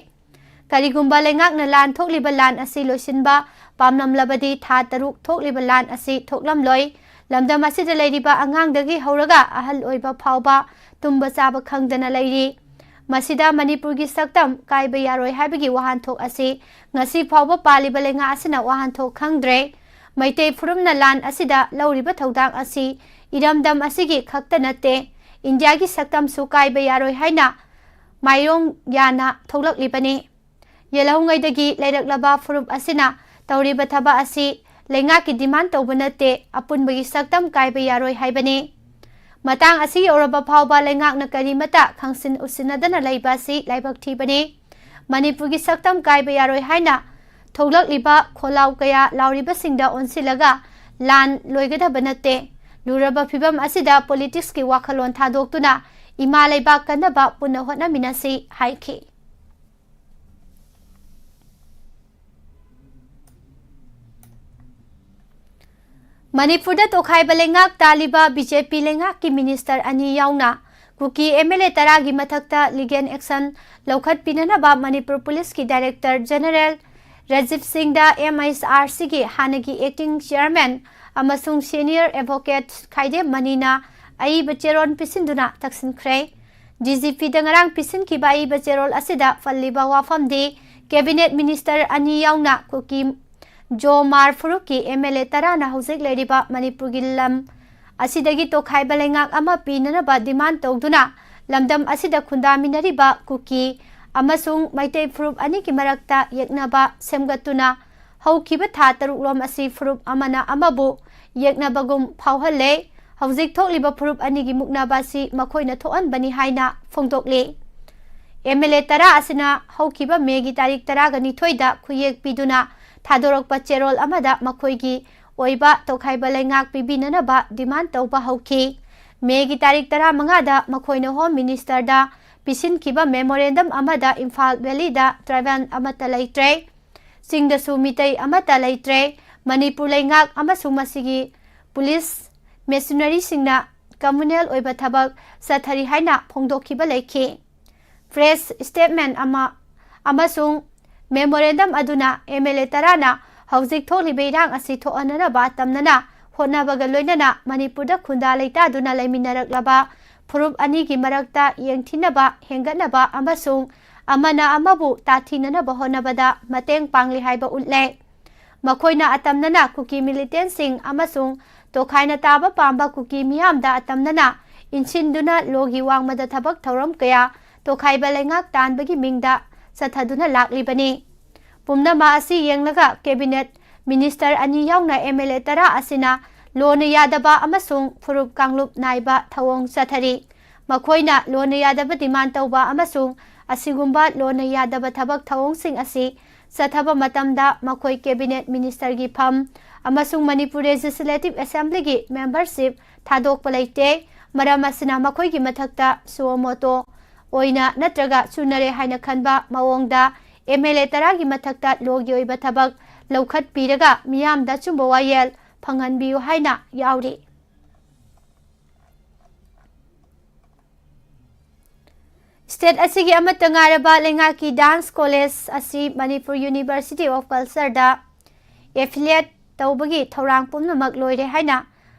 ꯀꯔꯤꯒꯨꯝꯕ ꯂꯩꯉꯥꯛꯅ ꯂꯥꯟ ꯊꯣꯛꯂꯤꯕ ꯂꯥꯟ ꯑꯁꯤ ꯂꯣꯏꯁꯤꯟꯕ ꯄꯥꯝꯂꯝꯂꯕꯗꯤ ꯊꯥ ꯇꯔꯨꯛ ꯊꯣꯛꯂꯤꯕ ꯂꯥꯟ ꯑꯁꯤ ꯊꯣꯛꯂꯝꯂꯣꯏ꯫ ꯂꯝꯗꯝ ꯑꯁꯤꯗ ꯂꯩꯔꯤꯕ ꯑꯉꯥꯡꯗꯒꯤ ꯍꯧꯔꯒ ꯑꯍꯜ ꯑꯣꯏꯕ ꯐꯥꯎꯕ ꯇꯨꯝꯕ ꯆꯥꯕ ꯈꯪꯗꯅ ꯂꯩꯔꯤ꯫ ꯃꯁꯤꯗ ꯃꯅꯤꯄꯨꯔꯒꯤ ꯁꯛꯇꯝ ꯀꯥꯏꯕ ꯌꯥꯔꯣꯏ ꯍꯥꯏꯕꯒꯤ ꯋꯥꯍꯟꯊꯣꯛ ꯑꯁꯤ ꯉꯁꯤ ꯐꯥꯎꯕ ꯄꯥꯜꯂꯤꯕ ꯂꯩꯉꯥꯛ ꯑꯁꯤꯅ ꯋꯥꯍꯟꯊꯣꯛ ꯈꯪꯗ꯭ꯔꯦ꯫ ꯃꯩꯇꯩ ꯐꯨꯔꯨꯞꯅ ꯂꯥꯟ ꯑꯁꯤꯗ ꯂꯧꯔꯤꯕ ꯊꯧꯗꯥꯡ ꯑꯁꯤ ꯏꯔꯝꯗꯝ ꯑꯁꯤꯒꯤ ꯈꯛꯇ ꯅꯠꯇꯦ, ꯏꯟꯗꯤꯌꯥꯒꯤ ꯁꯛꯇꯝꯁꯨ ꯀꯥꯏꯕ ꯌꯥꯔꯣꯏ ꯍꯥꯏꯅ ꯃꯥꯏꯌꯣꯡ ꯌꯥꯅ ꯊꯣꯛꯂꯛꯂꯤꯕꯅꯤ꯫ ꯌꯦꯜꯍꯧꯉꯩꯗꯒꯤ ꯂꯩꯔꯛꯂꯕ ꯐꯨꯔꯨꯞ ꯑꯁꯤꯅ ꯇꯧꯔꯤꯕ ꯊꯕꯛ ꯑꯁꯤ ꯂꯩꯉꯥꯛꯀꯤ demand ꯇꯧꯕ ꯅꯠꯇꯦ, ꯑꯄꯨꯟꯕꯒꯤ ꯁꯛꯇꯝ ꯀꯥꯏꯕ ꯌꯥꯔꯣꯏ ꯍꯥꯏꯕꯅꯤ꯫ ꯃꯇꯥꯡ ꯑꯁꯤ ꯌꯧꯔꯕ ꯐꯥꯎꯕ ꯂꯩꯉꯥꯛꯅ ꯀꯔꯤꯃꯠꯇ ꯈꯪꯁꯤꯟ ꯎꯁꯤꯟꯅꯗꯅ ꯂꯩꯕ ꯑꯁꯤ ꯂꯥꯏꯕꯛ ꯊꯤꯕꯅꯤ꯫ ꯃꯅꯤꯄꯨꯔꯒꯤ ꯁꯛꯇꯝ ꯀꯥꯏꯕ ꯌꯥꯔꯣꯏ ꯍꯥꯏꯅ ꯊꯣꯛꯂꯛꯂꯤꯕ ꯈꯣꯜꯂꯥꯎ ꯀꯌꯥ ꯂꯥꯎꯔꯤꯕꯁꯤꯡꯗ ꯑꯣꯟꯁꯤꯜꯂꯒ ꯂꯥꯟ ꯂꯣꯏꯒꯗꯕ ꯅꯠꯇꯦ꯫ ꯂꯨꯔꯕ ꯐꯤꯕꯝ ꯑꯁꯤꯗ politics ꯀꯤ ꯋꯥꯈꯜꯂꯣꯟ ꯊꯥꯗꯣꯛꯇꯨꯅ ꯏꯃꯥ ꯂꯩꯕꯥꯛ ꯀꯟꯅꯕ ꯄꯨꯟꯅ ꯍꯣꯠꯅꯃꯤꯟꯅꯁꯤ ꯍꯥꯏꯈꯤ꯫ ꯃꯅꯤꯄꯨꯔꯗ ꯇꯣꯈꯥꯏꯕ ꯂꯩꯉꯥꯛ ꯇꯥꯜꯂꯤꯕ ꯕꯤ ꯖꯦ ꯄꯤ ꯂꯩꯉꯥꯛꯀꯤ ꯃꯤꯅꯤꯁꯇꯔ ꯑꯅꯤ ꯌꯥꯎꯅ ꯀꯨꯀꯤ ꯑꯦꯝ ꯑꯦꯜ ꯑꯦ ꯇꯔꯥꯒꯤ ꯃꯊꯛꯇ ꯂꯤꯒꯦꯜ ꯑꯦꯛꯁꯟ ꯂꯧꯈꯠꯄꯤꯅꯅꯕ ꯃꯅꯤꯄꯨꯔ ꯄꯨꯂꯤꯁꯀꯤ ꯗꯥꯏꯔꯦꯛꯇꯔ ꯖꯦꯅꯔꯦꯜ ꯔꯥꯖꯤꯕ ꯁꯤꯡꯗ ꯑꯦꯝ ꯑꯩꯆ ꯑꯥꯔ ꯁꯤꯒꯤ ꯍꯥꯟꯅꯒꯤ ꯑꯦꯛꯇꯤꯡ ꯆꯤꯌꯔꯃꯦꯟ ꯑꯃꯁꯨꯡ ꯁꯦꯅꯤꯌꯔ ꯑꯦꯗꯚꯣꯀꯦꯠ ꯈꯥꯏꯗꯦꯝ ꯃꯅꯤꯅ ꯑꯏꯕ ꯆꯦꯔꯣꯜ ꯄꯤꯁꯤꯟꯗꯨꯅ ꯇꯛꯁꯤꯟꯈ꯭ꯔꯦ꯫ ꯗꯤ ꯖꯤ ꯄꯤꯗ ꯉꯔꯥꯡ ꯄꯤꯁꯤꯟꯈꯤꯕ ꯑꯏꯕ ꯆꯦꯔꯣꯜ ꯑꯁꯤꯗ ꯄꯜꯂꯤꯕ ꯋꯥꯐꯝꯗꯤ, ꯀꯦꯕꯤꯅꯦꯠ ꯃꯤꯅꯤꯁꯇꯔ ꯑꯅꯤ ꯌꯥꯎꯅ ꯀꯨꯀꯤ ꯖꯣ ꯃꯥꯔ ꯐꯨꯔꯨꯞꯀꯤ ꯑꯦꯝ ꯑꯦꯜ ꯑꯦ ꯇꯔꯥꯅ ꯍꯧꯖꯤꯛ ꯂꯩꯔꯤꯕ ꯃꯅꯤꯄꯨꯔꯒꯤ ꯂꯝ ꯑꯁꯤꯗꯒꯤ ꯇꯣꯈꯥꯏꯕ ꯂꯩꯉꯥꯛ ꯑꯃ ꯄꯤꯅꯅꯕ ꯗꯤꯃꯥꯟ ꯇꯧꯗꯨꯅ ꯂꯝꯗꯝ ꯑꯁꯤꯗ ꯈꯨꯟꯗꯥꯃꯤꯟꯅꯔꯤꯕ ꯀꯨꯀꯤ ꯑꯃꯁꯨꯡ ꯃꯩꯇꯩ ꯐꯨꯔꯨꯞ ꯑꯅꯤꯒꯤ ꯃꯔꯛꯇ ꯌꯦꯛꯅꯕ ꯁꯦꯝꯒꯠꯇꯨꯅ ꯍꯧꯈꯤꯕ ꯊꯥ ꯇꯔꯨꯛꯂꯣꯝ ꯑꯁꯤ ꯐꯨꯔꯨꯞ ꯑꯃꯅ ꯑꯃꯕꯨ ꯌꯦꯛꯅꯕꯒꯨꯝ ꯐꯥꯎꯍꯜꯂꯦ꯫ ꯍꯧꯖꯤꯛ ꯊꯣꯛꯂꯤꯕ ꯐꯨꯔꯨꯞ ꯑꯅꯤꯒꯤ ꯃꯨꯛꯅꯕ ꯑꯁꯤ ꯃꯈꯣꯏꯅ ꯊꯣꯛꯍꯟꯕꯅꯤ ꯍꯥꯏꯅ ꯐꯣꯡꯗꯣꯛꯂꯤ꯫ ꯑꯦꯝ ꯑꯦꯜ ꯑꯦ ꯇꯔꯥ ꯑꯁꯤꯅ ꯍꯧꯈꯤꯕ ꯃꯦꯒꯤ ꯇꯥꯔꯤꯛ ꯇꯔꯥꯒ ꯅꯤꯊꯣꯏꯗ ꯈꯨꯌꯦꯛ ꯄꯤꯗꯨꯅ ꯊꯥꯗꯣꯔꯛꯄ ꯆꯦꯔꯣꯜ ꯑꯃꯗ ꯃꯈꯣꯏꯒꯤ ꯑꯣꯏꯕ ꯇꯣꯈꯥꯏꯕ ꯂꯩꯉꯥꯛ ꯄꯤꯕꯤꯅꯅꯕ ꯗꯤꯃꯥꯟ ꯇꯧꯕ ꯍꯧꯈꯤ꯫ ꯃꯦꯒꯤ ꯇꯥꯔꯤꯛ ꯇꯔꯥꯃꯉꯥꯗ ꯃꯈꯣꯏꯅ ꯍꯣꯝ ꯃꯤꯅꯤꯁꯇꯔꯗ ꯄꯤꯁꯤꯟꯈꯤꯕ ꯃꯦꯃꯣꯔꯦꯟꯗꯝ ꯑꯃꯗ ꯏꯝꯐꯥꯜ ꯚꯦꯂꯤꯗ ꯇ꯭ꯔꯥꯏꯕꯦꯜ ꯑꯃꯠꯇ ꯂꯩꯇ꯭ꯔꯦ, ꯆꯤꯡꯗꯁꯨ ꯃꯤꯇꯩ ꯑꯃꯠꯇ ꯂꯩꯇ꯭ꯔꯦ, ꯃꯅꯤꯄꯨꯔ ꯂꯩꯉꯥꯛ ꯑꯃꯁꯨꯡ ꯃꯁꯤꯒꯤ ꯄꯨꯂꯤꯁ ꯃꯦꯁꯤꯅꯔꯤꯁꯤꯡꯅ ꯀꯝꯃꯨꯅꯦꯜ ꯑꯣꯏꯕ ꯊꯕꯛ ꯆꯠꯊꯔꯤ ꯍꯥꯏꯅ ꯐꯣꯡꯗꯣꯛꯈꯤꯕ ꯂꯩꯈꯤ꯫ ꯄ꯭ꯔꯦꯁ ꯁ꯭ꯇꯦꯠꯃꯦꯟ ꯑꯃ ꯑꯃꯁꯨꯡ ꯃꯦꯃꯣꯔꯦꯟꯗꯝ ꯑꯗꯨꯅ ꯑꯦꯝ ꯑꯦꯜ ꯑꯦ ꯇꯔꯥꯅ ꯍꯧꯖꯤꯛ ꯊꯣꯛꯂꯤꯕ ꯏꯔꯥꯡ ꯑꯁꯤ ꯊꯣꯛꯍꯟꯅꯅꯕ ꯇꯝꯅꯅ ꯍꯣꯠꯅꯕꯒ ꯂꯣꯏꯅꯅ ꯃꯅꯤꯄꯨꯔꯗ ꯈꯨꯟꯗꯥ ꯂꯩꯇꯥꯗꯨꯅ ꯂꯩꯃꯤꯟꯅꯔꯛꯂꯕ ꯐꯨꯔꯨꯞ ꯑꯅꯤꯒꯤ ꯃꯔꯛꯇ ꯌꯦꯡꯊꯤꯅꯕ ꯍꯦꯟꯒꯠꯅꯕ ꯑꯃꯁꯨꯡ ꯑꯃꯅ ꯑꯃꯕꯨ ꯇꯥꯊꯤꯅꯅꯕ ꯍꯣꯠꯅꯕꯗ ꯃꯇꯦꯡ ꯄꯥꯡꯂꯤ ꯍꯥꯏꯕ ꯎꯠꯂꯦ꯫ ꯃꯈꯣꯏꯅ ꯑꯇꯝꯅꯅ ꯀꯨꯀꯤ ꯃꯤꯂꯤꯇꯦꯟꯁꯤꯡ ꯑꯃꯁꯨꯡ ꯇꯣꯈꯥꯏꯅ ꯇꯥꯕ ꯄꯥꯝꯕ ꯀꯨꯀꯤ ꯃꯤꯌꯥꯝꯗ ꯑꯇꯝꯅꯅ ꯏꯟꯁꯤꯟꯗꯨꯅ ꯂꯣꯒꯤ ꯋꯥꯡꯃꯗ ꯊꯕꯛ ꯊꯧꯔꯝ ꯀꯌꯥ ꯇꯣꯈꯥꯏꯕ ꯂꯩꯉꯥꯛ ꯇꯥꯟꯕꯒꯤ ꯃꯤꯡꯗ ꯆꯠꯊꯗꯨꯅ ꯂꯥꯛꯂꯤꯕꯅꯤ꯫ ꯄꯨꯝꯅꯃꯛ ꯑꯁꯤ ꯌꯦꯡꯂꯒ ꯀꯦꯕꯤꯅꯦꯠ ꯃꯤꯅꯤꯁꯇꯔ ꯑꯅꯤ ꯌꯥꯎꯅ ꯑꯦꯝ ꯑꯦꯜ ꯑꯦ ꯇꯔꯥ ꯑꯁꯤꯅ ꯂꯣꯟꯅ ꯌꯥꯗꯕ ꯑꯃꯁꯨꯡ ꯐꯨꯔꯨꯞ ꯀꯥꯡꯂꯨꯞ ꯅꯥꯏꯕ ꯊꯧꯑꯣꯡ ꯆꯠꯊꯔꯤ꯫ ꯃꯈꯣꯏꯅ ꯂꯣꯟꯅ ꯌꯥꯗꯕ ꯗꯤꯃꯥꯟ ꯇꯧꯕ ꯑꯃꯁꯨꯡ ꯑꯁꯤꯒꯨꯝꯕ ꯂꯣꯟꯅ ꯌꯥꯗꯕ ꯊꯕꯛ ꯊꯧꯑꯣꯡꯁꯤꯡ ꯑꯁꯤ ꯆꯠꯊꯕ ꯃꯇꯝꯗ ꯃꯈꯣꯏ ꯀꯦꯕꯤꯅꯦꯠ ꯃꯤꯅꯤꯁꯇꯔꯒꯤ ꯐꯝ ꯑꯃꯁꯨꯡ ꯃꯅꯤꯄꯨꯔ ꯂꯦꯖꯤꯁꯂꯦꯇꯤꯚ ꯑꯦꯁꯦꯝꯕ꯭ꯂꯤꯒꯤ ꯃꯦꯝꯕꯔꯁꯤꯞ ꯊꯥꯗꯣꯛꯄ ꯂꯩꯇꯦ꯫ ꯃꯔꯝ ꯑꯁꯤꯅ ꯃꯈꯣꯏꯒꯤ ꯃꯊꯛꯇ suo motu ꯑꯣꯏꯅ ꯅꯠꯇ꯭ꯔꯒ ꯆꯨꯅꯔꯦ ꯍꯥꯏꯅ ꯈꯟꯕ ꯃꯑꯣꯡꯗ ꯑꯦꯝ ꯑꯦꯜ ꯑꯦ ꯇꯔꯥꯒꯤ ꯃꯊꯛꯇ ꯂꯣꯒꯤ ꯑꯣꯏꯕ ꯊꯕꯛ ꯂꯧꯈꯠꯄꯤꯔꯒ ꯃꯤꯌꯥꯝꯗ ꯑꯆꯨꯝꯕ ꯋꯥꯌꯦꯜ ꯐꯪꯍꯟꯕꯤꯌꯨ ꯍꯥꯏꯅ ꯌꯥꯎꯔꯤ꯫ State ꯑꯁꯤꯒꯤ ꯑꯃꯠꯇ ꯉꯥꯏꯔꯕ ꯂꯩꯉꯥꯛꯀꯤ dance college ꯑꯁꯤ Manipur University of Cultureꯗ affiliate ꯇꯧꯕꯒꯤ ꯊꯧꯔꯥꯡ ꯄꯨꯝꯅꯃꯛ ꯂꯣꯏꯔꯦ ꯍꯥꯏꯅ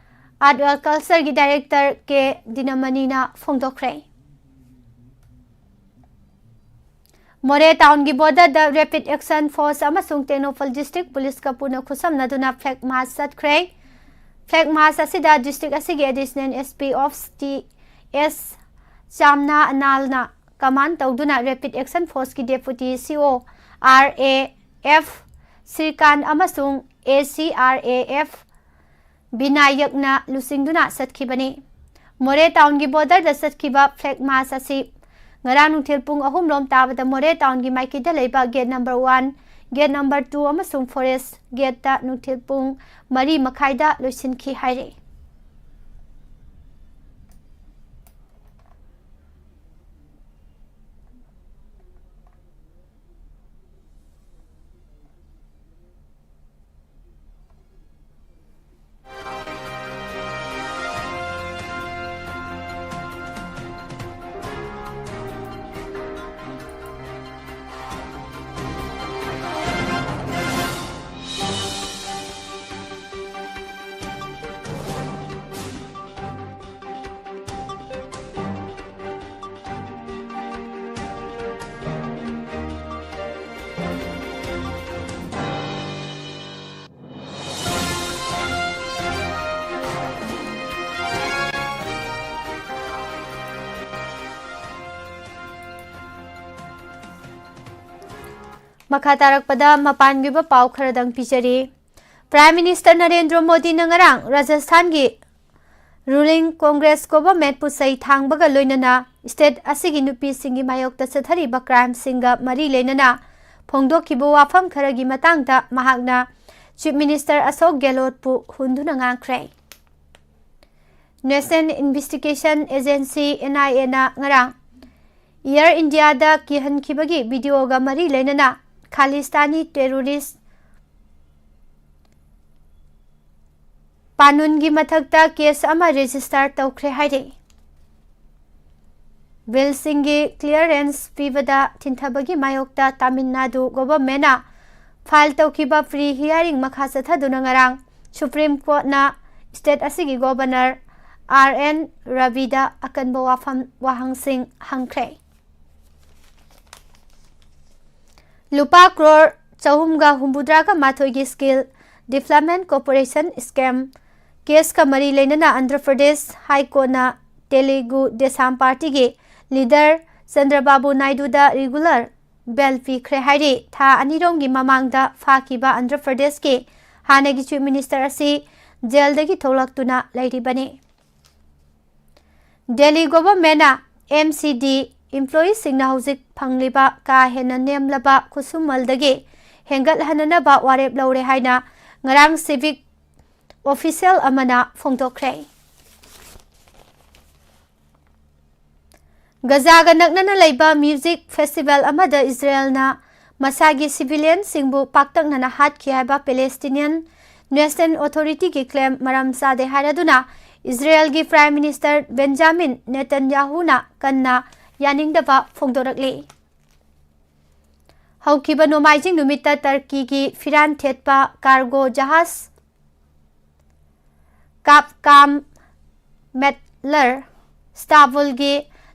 Art and Cultureꯒꯤ Director ꯀꯦ ꯗꯤꯅꯃꯅꯤꯅ ꯐꯣꯡꯗꯣꯛꯈ꯭ꯔꯦ꯫ ꯃꯣꯔꯦ townꯒꯤ borderꯗ Rapid Action Force ꯑꯃꯁꯨꯡ ꯇꯦꯡꯅꯧꯄꯜ District Policeꯀ ꯄꯨꯟꯅ ꯈꯨꯠꯁꯝꯅꯗꯨꯅ flag march ꯆꯠꯈ꯭ꯔꯦ꯫ Flag march ꯑꯁꯤꯗ district ꯑꯁꯤꯒꯤ Additional SP of State S ꯆꯥꯝꯅꯥ ꯑꯅꯥꯜꯅ command ꯇꯧꯗꯨꯅ Rapid Action Forceꯀꯤ Deputy CO RAF ꯁ꯭ꯔꯤꯀꯥꯟ ꯑꯃꯁꯨꯡ ACRAF ꯕꯤꯅꯥꯌꯛꯅ ꯂꯨꯆꯤꯡꯗꯨꯅ ꯆꯠꯈꯤꯕꯅꯤ꯫ ꯃꯣꯔꯦ townꯒꯤ borderꯗ ꯆꯠꯈꯤꯕ flag march ꯑꯁꯤ ꯉꯔꯥꯡ ꯅꯨꯡꯊꯤꯜ ꯄꯨꯡ ꯑꯍꯨꯝ ꯔꯣꯝ ꯇꯥꯕꯗ ꯃꯣꯔꯦ townꯒꯤ ꯃꯥꯏꯀꯩꯗ ꯂꯩꯕ gate number one, gate number two ꯑꯃꯁꯨꯡ forest gateꯇ ꯅꯨꯡꯊꯤꯜ ꯄꯨꯡ ꯃꯔꯤ ꯃꯈꯥꯏꯗ ꯂꯣꯏꯁꯤꯟꯈꯤ ꯍꯥꯏꯔꯤ꯫ ꯃꯈꯥ ꯇꯥꯔꯛꯄꯗ ꯃꯄꯥꯟꯒꯤ ꯑꯣꯏꯕ ꯄꯥꯎ ꯈꯔꯗꯪ ꯄꯤꯖꯔꯤ꯫ Prime Minister ꯅꯔꯦꯟꯗ꯭ꯔ ꯃꯣꯗꯤꯅ ꯉꯔꯥꯡ ꯔꯥꯖꯁꯊꯥꯟꯒꯤ ruling Congress governmentꯄꯨ ꯆꯩ ꯊꯥꯡꯕꯒ ꯂꯣꯏꯅꯅ state ꯑꯁꯤꯒꯤ ꯅꯨꯄꯤꯁꯤꯡꯒꯤ ꯃꯥꯌꯣꯛꯇ ꯆꯠꯊꯔꯤꯕ crimeꯁꯤꯡꯒ ꯃꯔꯤ ꯂꯩꯅꯅ ꯐꯣꯡꯗꯣꯛꯈꯤꯕ ꯋꯥꯐꯝ ꯈꯔꯒꯤ ꯃꯇꯥꯡꯗ ꯃꯍꯥꯛꯅ Chief Minister ꯑꯁꯣꯛ ꯒꯦꯍꯂꯣꯠꯄꯨ ꯍꯨꯟꯗꯨꯅ ꯉꯥꯡꯈ꯭ꯔꯦ꯫ National Investigation Agency, NIAꯅ ꯉꯔꯥꯡ Air Indiaꯗ ꯀꯤꯍꯟꯈꯤꯕꯒꯤ videoꯒ ꯃꯔꯤ ꯂꯩꯅꯅ Khalistani terrorist ꯄꯥꯅꯨꯟꯒꯤ ꯃꯊꯛꯇ ꯀꯦꯁ ꯑꯃ ꯔꯦꯖꯤꯁꯇꯥꯔ ꯇꯧꯈ꯭ꯔꯦ ꯍꯥꯏꯔꯤ꯫ ꯕꯤꯜꯁꯤꯡꯒꯤ ꯀ꯭ꯂꯤꯌꯥꯔꯦꯟꯁ ꯄꯤꯕꯗ ꯊꯤꯡꯊꯕꯒꯤ ꯃꯥꯌꯣꯛꯇ ꯇꯥꯃꯤꯜ ꯅꯥꯗꯨ ꯒꯣꯚꯔꯟꯃꯦꯟꯅ ꯐꯥꯏꯜ ꯇꯧꯈꯤꯕ ꯄ꯭ꯔꯤ ꯍꯤꯌꯥꯔꯤꯡ ꯃꯈꯥ ꯆꯠꯊꯗꯨꯅ ꯉꯔꯥꯡ ꯁꯨꯄ꯭ꯔꯤꯝ ꯀꯣꯔꯠꯅ ꯁ꯭ꯇꯦꯠ ꯑꯁꯤꯒꯤ ꯒꯣꯚꯔꯅꯔ ꯑꯥꯔ ꯑꯦꯟ ꯔꯕꯤꯗ ꯑꯀꯟꯕ ꯋꯥꯐꯝ ꯋꯥꯍꯪꯁꯤꯡ ꯍꯪꯈ꯭ꯔꯦ꯫ ꯂꯨꯄꯥ ꯀ꯭ꯔꯣꯔ ꯆꯍꯨꯝꯒ ꯍꯨꯝꯐꯨꯇꯔꯥꯒ ꯃꯥꯊꯣꯏꯒꯤ ꯁ꯭ꯀꯤꯜ ꯗꯤꯕ꯭ꯂꯞꯃꯦꯟ ꯀꯣꯔꯄꯣꯔꯦꯁꯟ ꯁ꯭ꯀꯦꯝ ꯀꯦꯁꯀ ꯃꯔꯤ ꯂꯩꯅꯅ ꯑꯟꯙ꯭ꯔ ꯄ꯭ꯔꯗꯦꯁ ꯍꯥꯏ ꯀꯣꯔꯠꯅ ꯇꯦꯂꯤꯒꯨ ꯗꯦꯁꯥꯝ ꯄꯥꯔꯇꯤꯒꯤ ꯂꯤꯗꯔ ꯆꯟꯗ꯭ꯔꯕꯥꯕꯨ ꯅꯥꯏꯗꯨꯗ ꯔꯤꯒꯨꯂꯔ ꯕꯦꯜ ꯄꯤꯈ꯭ꯔꯦ ꯍꯥꯏꯔꯤ꯫ ꯊꯥ ꯑꯅꯤꯔꯣꯝꯒꯤ ꯃꯃꯥꯡꯗ ꯐꯥꯈꯤꯕ ꯑꯟꯙ꯭ꯔ ꯄ꯭ꯔꯗꯦꯁꯀꯤ ꯍꯥꯟꯅꯒꯤ ꯆꯤꯐ ꯃꯤꯅꯤꯁꯇꯔ ꯑꯁꯤ ꯖꯦꯜꯗꯒꯤ ꯊꯣꯛꯂꯛꯇꯨꯅ ꯂꯩꯔꯤꯕꯅꯤ꯫ ꯗꯦꯜꯂꯤ ꯒꯣꯚꯔꯟꯃꯦꯟꯅ ꯑꯦꯝ ꯁꯤ ꯗꯤ ꯏꯝꯄ꯭ꯂꯣꯌꯤꯁꯤꯡꯅ ꯍꯧꯖꯤꯛ ꯐꯪꯂꯤꯕ ꯀꯥ ꯍꯦꯟꯅ ꯅꯦꯝꯂꯕ ꯈꯨꯠꯁꯨꯃꯜꯗꯒꯤ ꯍꯦꯟꯒꯠꯍꯟꯅꯅꯕ ꯋꯥꯔꯦꯞ ꯂꯧꯔꯦ ꯍꯥꯏꯅ ꯉꯔꯥꯡ ꯁꯤꯚꯤꯛ ꯑꯣꯐꯤꯁꯤꯌꯦꯜ ꯑꯃꯅ ꯐꯣꯡꯗꯣꯛꯈ꯭ꯔꯦ꯫ ꯒꯖꯥꯒ ꯅꯛꯅꯅ ꯂꯩꯕ ꯃ꯭ꯌꯨꯖꯤꯛ ꯐꯦꯁꯇꯤꯚꯦꯜ ꯑꯃꯗ ꯏꯖꯔꯦꯜꯅ ꯃꯁꯥꯒꯤ ꯁꯤꯚꯤꯂꯤꯌꯟꯁꯤꯡꯕꯨ ꯄꯥꯛꯇꯛꯅꯅ ꯍꯥꯠꯈꯤ ꯍꯥꯏꯕ ꯄꯦꯂꯦꯁꯇꯤꯅꯤꯌꯟ ꯅꯦꯁꯅꯦꯜ ꯑꯣꯊꯣꯔꯤꯇꯤꯒꯤ ꯀ꯭ꯂꯦꯝ ꯃꯔꯝ ꯆꯥꯗꯦ ꯍꯥꯏꯔꯗꯨꯅ ꯏꯖꯔꯦꯜꯒꯤ ꯄ꯭ꯔꯥꯏꯝ ꯃꯤꯅꯤꯁꯇꯔ ꯕꯦꯟꯖꯥꯃꯤꯟ ꯅꯦꯇꯟꯌꯥꯍꯨꯅ ꯀꯟꯅ ꯌꯥꯅꯤꯡꯗꯕ ꯐꯣꯡꯗꯣꯔꯛꯂꯤ꯫ ꯍꯧꯈꯤꯕ ꯅꯣꯡꯃꯥꯏꯖꯤꯡ ꯅꯨꯃꯤꯠꯇ ꯇꯔꯀꯤꯒꯤ ꯐꯤꯔꯥꯟ ꯊꯦꯠꯄ ꯀꯥꯔꯒꯣ ꯖꯍꯥꯖ ꯀꯥꯞꯀꯥꯝ ꯃꯦꯠꯂꯔ ꯁ꯭ꯇꯥꯕꯨꯜꯒꯤ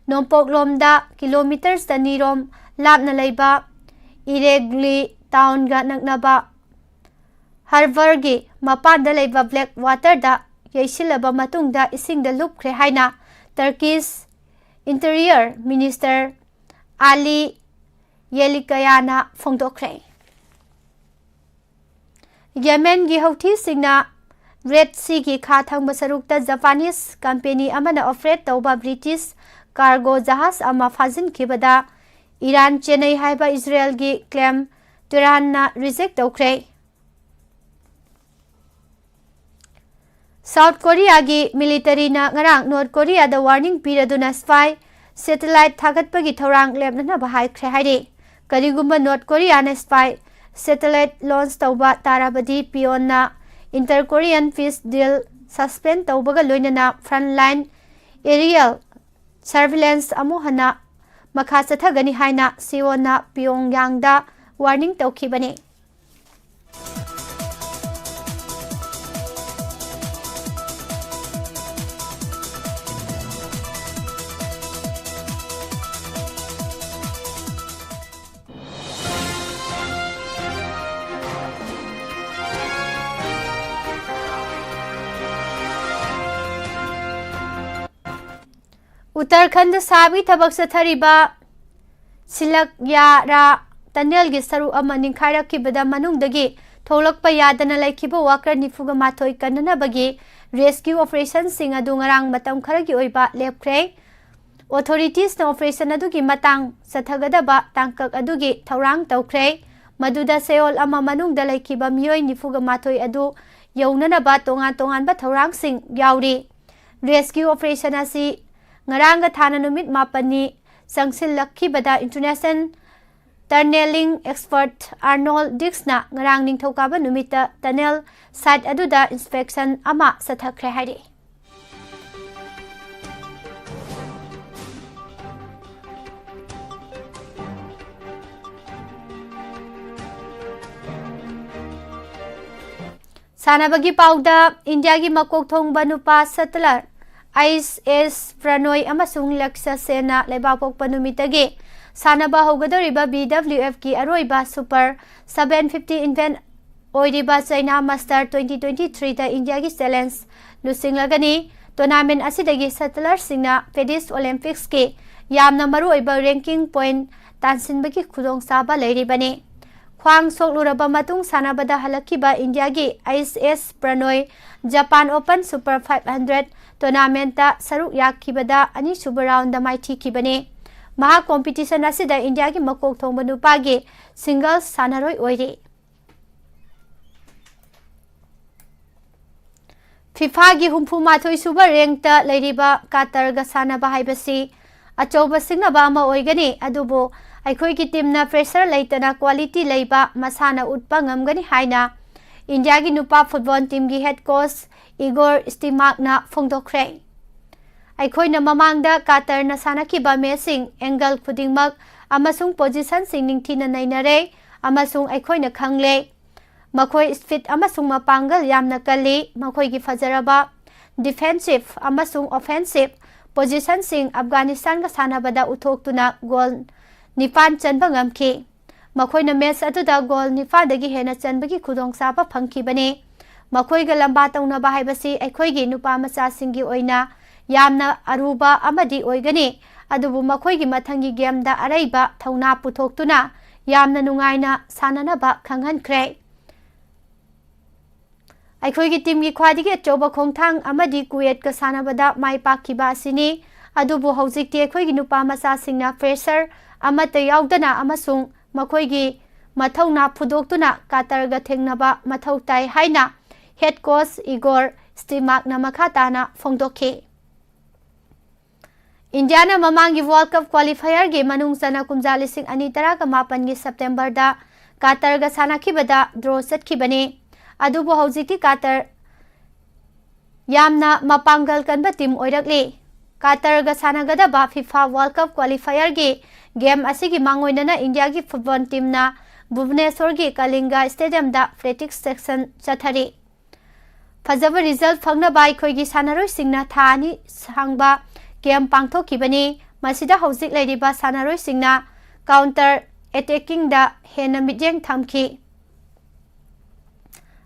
ꯅꯣꯡꯄꯣꯛꯂꯣꯝꯗ ꯀꯤꯂꯣꯃꯤꯇꯔ ꯆꯅꯤꯔꯣꯝ ꯂꯥꯞꯅ ꯂꯩꯕ ꯏꯔꯦꯒ꯭ꯂꯤ ꯇꯥꯎꯟꯒ ꯅꯛꯅꯕ ꯍꯥꯔꯕꯔꯒꯤ ꯃꯄꯥꯟꯗ ꯂꯩꯕ ꯕ꯭ꯂꯦꯛ ꯋꯥꯇꯔꯗ ꯌꯩꯁꯤꯜꯂꯕ ꯃꯇꯨꯡꯗ ꯏꯁꯤꯡꯗ ꯂꯨꯞꯈ꯭ꯔꯦ ꯍꯥꯏꯅ ꯇꯔꯀꯤꯁ ꯏꯟꯇꯤꯔꯤꯌꯔ ꯃꯤꯅꯤꯁꯇꯔ ꯑꯥꯂꯤ ꯌꯦꯂꯤꯀꯌꯥꯅ ꯐꯣꯡꯗꯣꯛꯈ꯭ꯔꯦ꯫ ꯌꯦꯃꯦꯟꯒꯤ ꯍꯧꯊꯤꯁꯤꯡꯅ ꯔꯦꯗ ꯁꯤꯒꯤ ꯈꯥ ꯊꯪꯕ ꯁꯔꯨꯛꯇ ꯖꯄꯥꯅꯤꯁ ꯀꯝꯄꯦꯅꯤ ꯑꯃꯅ ꯑꯣꯄꯔꯦꯠ ꯇꯧꯕ ꯕ꯭ꯔꯤꯇꯤꯁ ꯀꯥꯔꯒꯣ ꯖꯍꯥꯖ ꯑꯃ ꯐꯥꯖꯤꯟꯈꯤꯕꯗ ꯏꯔꯥꯟ ꯆꯦꯟꯅꯩ ꯍꯥꯏꯕ ꯏꯖꯔꯦꯜꯒꯤ ꯀ꯭ꯂꯦꯝ ꯇꯦꯍꯔꯥꯟꯅ ꯔꯤꯖꯦꯛ ꯇꯧꯈ꯭ꯔꯦ꯫ ꯁꯥꯎꯠ ꯀꯣꯔꯤꯌꯥꯒꯤ ꯃꯤꯂꯤꯇꯔꯤꯅ ꯉꯔꯥꯡ ꯅꯣꯔꯠ ꯀꯣꯔꯤꯌꯥꯗ ꯋꯥꯔꯅꯤꯡ ꯄꯤꯔꯗꯨꯅ ꯁ꯭ꯄꯥꯏ ꯁꯦꯇꯦꯂꯥꯏꯠ ꯊꯥꯒꯠꯄꯒꯤ ꯊꯧꯔꯥꯡ ꯂꯦꯞꯅꯅꯕ ꯍꯥꯏꯈ꯭ꯔꯦ ꯍꯥꯏꯔꯤ꯫ ꯀꯔꯤꯒꯨꯝꯕ ꯅꯣꯔꯠ ꯀꯣꯔꯤꯌꯥꯅ ꯁ꯭ꯄꯥꯏ ꯁꯦꯇꯦꯂꯥꯏꯠ ꯂꯣꯟꯆ ꯇꯧꯕ ꯇꯥꯔꯕꯗꯤ ꯄꯤꯌꯣꯟꯅ Inter Korean peace deal suspend ꯇꯧꯕꯒ ꯂꯣꯏꯅꯅ frontline aerial surveillance ꯑꯃꯨꯛ ꯍꯟꯅ ꯃꯈꯥ ꯆꯠꯊꯒꯅꯤ ꯍꯥꯏꯅ ꯁꯤꯑꯣꯜꯅ ꯄꯤꯌꯣꯡꯌꯥꯡꯗ warning ꯇꯧꯈꯤꯕꯅꯤ꯫ ꯎꯠꯇꯔꯈꯟꯗ ꯁꯥꯕꯒꯤ ꯊꯕꯛ ꯆꯠꯊꯔꯤꯕ ꯁꯤꯂꯛꯌꯥꯔꯥ tunnelꯒꯤ ꯁꯔꯨꯛ ꯑꯃ ꯅꯤꯡꯈꯥꯏꯔꯛꯈꯤꯕꯗ ꯃꯅꯨꯡꯗꯒꯤ ꯊꯣꯛꯂꯛꯄ ꯌꯥꯗꯅ ꯂꯩꯈꯤꯕ worker ꯅꯤꯐꯨꯒ ꯃꯥꯊꯣꯏ ꯀꯟꯅꯅꯕꯒꯤ rescue operationꯁꯤꯡ ꯑꯗꯨ ꯉꯔꯥꯡ ꯃꯇꯝ ꯈꯔꯒꯤ ꯑꯣꯏꯕ ꯂꯦꯞꯈ꯭ꯔꯦ꯫ Authoritesꯅ operation ꯑꯗꯨꯒꯤ ꯃꯇꯥꯡ ꯆꯠꯊꯒꯗꯕ ꯇꯥꯡꯀꯛ ꯑꯗꯨꯒꯤ ꯊꯧꯔꯥꯡ ꯇꯧꯈ꯭ꯔꯦ, ꯃꯗꯨꯗ ꯁꯦꯑꯣꯜ ꯑꯃ ꯃꯅꯨꯡꯗ ꯂꯩꯈꯤꯕ ꯃꯤꯑꯣꯏ ꯅꯤꯐꯨꯒ ꯃꯥꯊꯣꯏ ꯑꯗꯨ ꯌꯧꯅꯅꯕ ꯇꯣꯉꯥꯟ ꯇꯣꯉꯥꯟꯕ ꯊꯧꯔꯥꯡꯁꯤꯡ ꯌꯥꯎꯔꯤ꯫ Rescue operation ꯑꯁꯤ ꯉꯔꯥꯡꯒ ꯊꯥꯅ ꯅꯨꯃꯤꯠ ꯃꯥꯄꯟꯅꯤ ꯆꯪꯁꯤꯜꯂꯛꯈꯤꯕꯗ International tunneling expert Arnold Dixꯅ ꯉꯔꯥꯡ ꯅꯤꯡꯊꯧꯀꯥꯕ ꯅꯨꯃꯤꯠꯇ tunnel site ꯑꯗꯨꯗ inspection ꯑꯃ ꯆꯠꯊꯈ꯭ꯔꯦ ꯍꯥꯏꯔꯤ꯫ ꯁꯥꯟꯅꯕꯒꯤ ꯄꯥꯎꯗ, ꯏꯟꯗꯤꯌꯥꯒꯤ ꯃꯀꯣꯛ ꯊꯣꯡꯕ ꯅꯨꯄꯥ shuttler ꯑꯥꯏꯁ ꯑꯦꯁ ꯄ꯭ꯔꯅꯣꯏ ꯑꯃꯁꯨꯡ ꯂꯛꯁ꯭ꯌ ꯁꯦꯟꯅ ꯂꯩꯕꯥꯛꯄꯣꯛꯄ ꯅꯨꯃꯤꯠꯇꯒꯤ ꯁꯥꯟꯅꯕ ꯍꯧꯒꯗꯧꯔꯤꯕ BWFꯀꯤ ꯑꯔꯣꯏꯕ super seven fifty event ꯑꯣꯏꯔꯤꯕ China Master twenty twenty-threeꯗ ꯏꯟꯗꯤꯌꯥꯒꯤ challenge ꯂꯨꯆꯤꯡꯂꯒꯅꯤ꯫ Tournament ꯑꯁꯤꯗꯒꯤ shuttlerꯁꯤꯡꯅ Paris Olympicsꯀꯤ ꯌꯥꯝꯅ ꯃꯔꯨꯑꯣꯏꯕ ranking point ꯇꯥꯟꯁꯤꯟꯕꯒꯤ ꯈꯨꯗꯣꯡꯆꯥꯕ ꯂꯩꯔꯤꯕꯅꯤ꯫ ꯈ꯭ꯋꯥꯡ ꯁꯣꯛꯂꯨꯔꯕ ꯃꯇꯨꯡ ꯁꯥꯟꯅꯕꯗ ꯍꯜꯂꯛꯈꯤꯕ ꯏꯟꯗꯤꯌꯥꯒꯤ ꯑꯥꯏꯁ ꯑꯦꯁ ꯄ꯭ꯔꯅꯣꯏ Japan Open Super five hundred tournamentꯇ ꯁꯔꯨꯛ ꯌꯥꯈꯤꯕꯗ ꯑꯅꯤꯁꯨꯕ roundꯗ ꯃꯥꯏꯊꯤꯈꯤꯕꯅꯤ꯫ ꯃꯍꯥꯛ competition ꯑꯁꯤꯗ ꯏꯟꯗꯤꯌꯥꯒꯤ ꯃꯀꯣꯛ ꯊꯣꯡꯕ ꯅꯨꯄꯥꯒꯤ singles ꯁꯥꯟꯅꯔꯣꯏ ꯑꯣꯏꯔꯤ꯫ FIFAꯒꯤ ꯍꯨꯝꯐꯨ ꯃꯥꯊꯣꯏ ꯁꯨꯕ rankꯇ ꯂꯩꯔꯤꯕ ꯀꯇꯔꯒ ꯁꯥꯟꯅꯕ ꯍꯥꯏꯕꯁꯤ ꯑꯆꯧꯕ ꯁꯤꯡꯅꯕ ꯑꯃ ꯑꯣꯏꯒꯅꯤ, ꯑꯗꯨꯕꯨ ꯑꯩꯈꯣꯏꯒꯤ teamꯅ pressure ꯂꯩꯇꯅ quality ꯂꯩꯕ ꯃꯁꯥꯟꯅ ꯎꯠꯄ ꯉꯝꯒꯅꯤ ꯍꯥꯏꯅ ꯏꯟꯗꯤꯌꯥꯒꯤ ꯅꯨꯄꯥ ꯐꯨꯠꯕꯣꯜ ꯇꯤꯝꯒꯤ ꯍꯦꯗ ꯀꯣꯆ ꯏꯒꯣꯔ ꯁ꯭ꯇꯤꯃꯥꯛꯅ ꯐꯣꯡꯗꯣꯛꯈ꯭ꯔꯦ꯫ ꯑꯩꯈꯣꯏꯅ ꯃꯃꯥꯡꯗ ꯀꯥꯇꯔꯅ ꯁꯥꯟꯅꯈꯤꯕ ꯃꯦꯆꯁꯤꯡ ꯑꯦꯡꯒꯜ ꯈꯨꯗꯤꯡꯃꯛ ꯑꯃꯁꯨꯡ ꯄꯣꯖꯤꯁꯟꯁꯤꯡ ꯅꯤꯡꯊꯤꯅ ꯅꯩꯅꯔꯦ ꯑꯃꯁꯨꯡ ꯑꯩꯈꯣꯏꯅ ꯈꯪꯂꯦ꯫ ꯃꯈꯣꯏ ꯁ꯭ꯄꯤꯗ ꯑꯃꯁꯨꯡ ꯃꯄꯥꯡꯒꯜ ꯌꯥꯝꯅ ꯀꯜꯂꯤ꯫ ꯃꯈꯣꯏꯒꯤ ꯐꯖꯔꯕ ꯗꯤꯐꯦꯟꯁꯤꯚ ꯑꯃꯁꯨꯡ ꯑꯣꯐꯦꯟꯁꯤꯚ ꯄꯣꯖꯤꯁꯟꯁꯤꯡ ꯑꯐꯒꯥꯅꯤꯁꯇꯥꯟꯒ ꯁꯥꯟꯅꯕꯗ ꯎꯠꯊꯣꯛꯇꯨꯅ ꯒꯣꯜ ꯅꯤꯄꯥꯟ ꯆꯟꯕ ꯉꯝꯈꯤ꯫ ꯃꯈꯣꯏꯅ ꯃꯦꯆ ꯑꯗꯨꯗ ꯒꯣꯜ ꯅꯤꯄꯥꯟꯗꯒꯤ ꯍꯦꯟꯅ ꯆꯟꯕꯒꯤ ꯈꯨꯗꯣꯡꯆꯥꯕ ꯐꯪꯈꯤꯕꯅꯤ꯫ ꯃꯈꯣꯏꯒ ꯂꯝꯕꯥ ꯇꯧꯅꯕ ꯍꯥꯏꯕꯁꯤ ꯑꯩꯈꯣꯏꯒꯤ ꯅꯨꯄꯥ ꯃꯆꯥꯁꯤꯡꯒꯤ ꯑꯣꯏꯅ ꯌꯥꯝꯅ ꯑꯔꯨꯕ ꯑꯃꯗꯤ ꯑꯣꯏꯒꯅꯤ, ꯑꯗꯨꯕꯨ ꯃꯈꯣꯏꯒꯤ ꯃꯊꯪꯒꯤ ꯒꯦꯝꯗ ꯑꯔꯩꯕ ꯊꯧꯅꯥ ꯄꯨꯊꯣꯛꯇꯨꯅ ꯌꯥꯝꯅ ꯅꯨꯡꯉꯥꯏꯅ ꯁꯥꯟꯅꯅꯕ ꯈꯪꯍꯟꯈ꯭ꯔꯦ꯫ ꯑꯩꯈꯣꯏꯒꯤ ꯇꯤꯝꯒꯤ ꯈ꯭ꯋꯥꯏꯗꯒꯤ ꯑꯆꯧꯕ ꯈꯣꯡꯊꯥꯡ ꯑꯃꯗꯤ ꯀꯨꯋꯦꯠꯀ ꯁꯥꯟꯅꯕꯗ ꯃꯥꯏ ꯄꯥꯛꯈꯤꯕ ꯑꯁꯤꯅꯤ꯫ ꯑꯗꯨꯕꯨ ꯍꯧꯖꯤꯛꯇꯤ ꯑꯩꯈꯣꯏꯒꯤ ꯅꯨꯄꯥ ꯃꯆꯥꯁꯤꯡꯅ ꯄ꯭ꯔꯦꯁꯔ ꯑꯃꯠꯇ ꯌꯥꯎꯗꯅ ꯑꯃꯁꯨꯡ ꯃꯈꯣꯏꯒꯤ ꯃꯊꯧꯅꯥ ꯐꯨꯗꯣꯛꯇꯨꯅ ꯀꯥꯇꯔꯒ ꯊꯦꯡꯅꯕ ꯃꯊꯧ ꯇꯥꯏ ꯍꯥꯏꯅ ꯍꯦꯗ ꯀꯣꯆ ꯏꯒꯣꯔ ꯁ꯭ꯇꯤꯃꯥꯛꯅ ꯃꯈꯥ ꯇꯥꯅ ꯐꯣꯡꯗꯣꯛꯈꯤ꯫ ꯏꯟꯗꯤꯌꯥꯅ ꯃꯃꯥꯡꯒꯤ ꯋꯥꯔꯜꯗ ꯀꯞ ꯀ꯭ꯋꯥꯂꯤꯐꯥꯌꯔꯒꯤ ꯃꯅꯨꯡ ꯆꯟꯅ ꯀꯨꯝꯖꯥ ꯂꯤꯁꯤꯡ ꯑꯅꯤ ꯇꯔꯥꯒ ꯃꯥꯄꯟꯒꯤ ꯁꯦꯞꯇꯦꯝꯕꯔꯗ ꯀꯥꯇꯔꯒ ꯁꯥꯟꯅꯈꯤꯕꯗ ꯗ꯭ꯔꯣ ꯆꯠꯈꯤꯕꯅꯤ꯫ ꯑꯗꯨꯕꯨ ꯍꯧꯖꯤꯛꯇꯤ ꯀꯥꯇꯔ ꯌꯥꯝꯅ ꯃꯄꯥꯡꯒꯜ ꯀꯟꯕ ꯇꯤꯝ ꯑꯣꯏꯔꯛꯂꯤ꯫ ꯀꯥꯇꯔꯒ ꯁꯥꯟꯅꯒꯗꯕ ꯐꯤꯐꯥ ꯋꯥꯔꯜꯗ ꯀꯞ ꯀ꯭ꯋꯥꯂꯤꯐꯥꯌꯔꯒꯤ ꯒꯦꯝ ꯑꯁꯤꯒꯤ ꯃꯥꯡꯑꯣꯏꯅꯅ ꯏꯟꯗꯤꯌꯥꯒꯤ ꯐꯨꯠꯕꯣꯜ ꯇꯤꯝꯅ ꯚꯨꯕꯅꯦꯁꯣꯔꯒꯤ ꯀꯂꯤꯡꯒ ꯁ꯭ꯇꯦꯗꯤꯌꯝꯗ ꯄ꯭ꯔꯦꯛꯇꯤꯁ ꯁꯦꯁꯟ ꯆꯠꯊꯔꯤ꯫ ꯐꯖꯕ ꯔꯤꯖꯜ ꯐꯪꯅꯕ ꯑꯩꯈꯣꯏꯒꯤ ꯁꯥꯟꯅꯔꯣꯏꯁꯤꯡꯅ ꯊꯥ ꯑꯅꯤ ꯁꯥꯡꯕ ꯀꯦꯝꯞ ꯄꯥꯡꯊꯣꯛꯈꯤꯕꯅꯤ꯫ ꯃꯁꯤꯗ ꯍꯧꯖꯤꯛ ꯂꯩꯔꯤꯕ ꯁꯥꯟꯅꯔꯣꯏꯁꯤꯡꯅ ꯀꯥꯎꯟꯇꯔ ꯑꯦꯇꯦꯛꯀꯤꯡꯗ ꯍꯦꯟꯅ ꯃꯤꯠꯌꯦꯡ ꯊꯝꯈꯤ꯫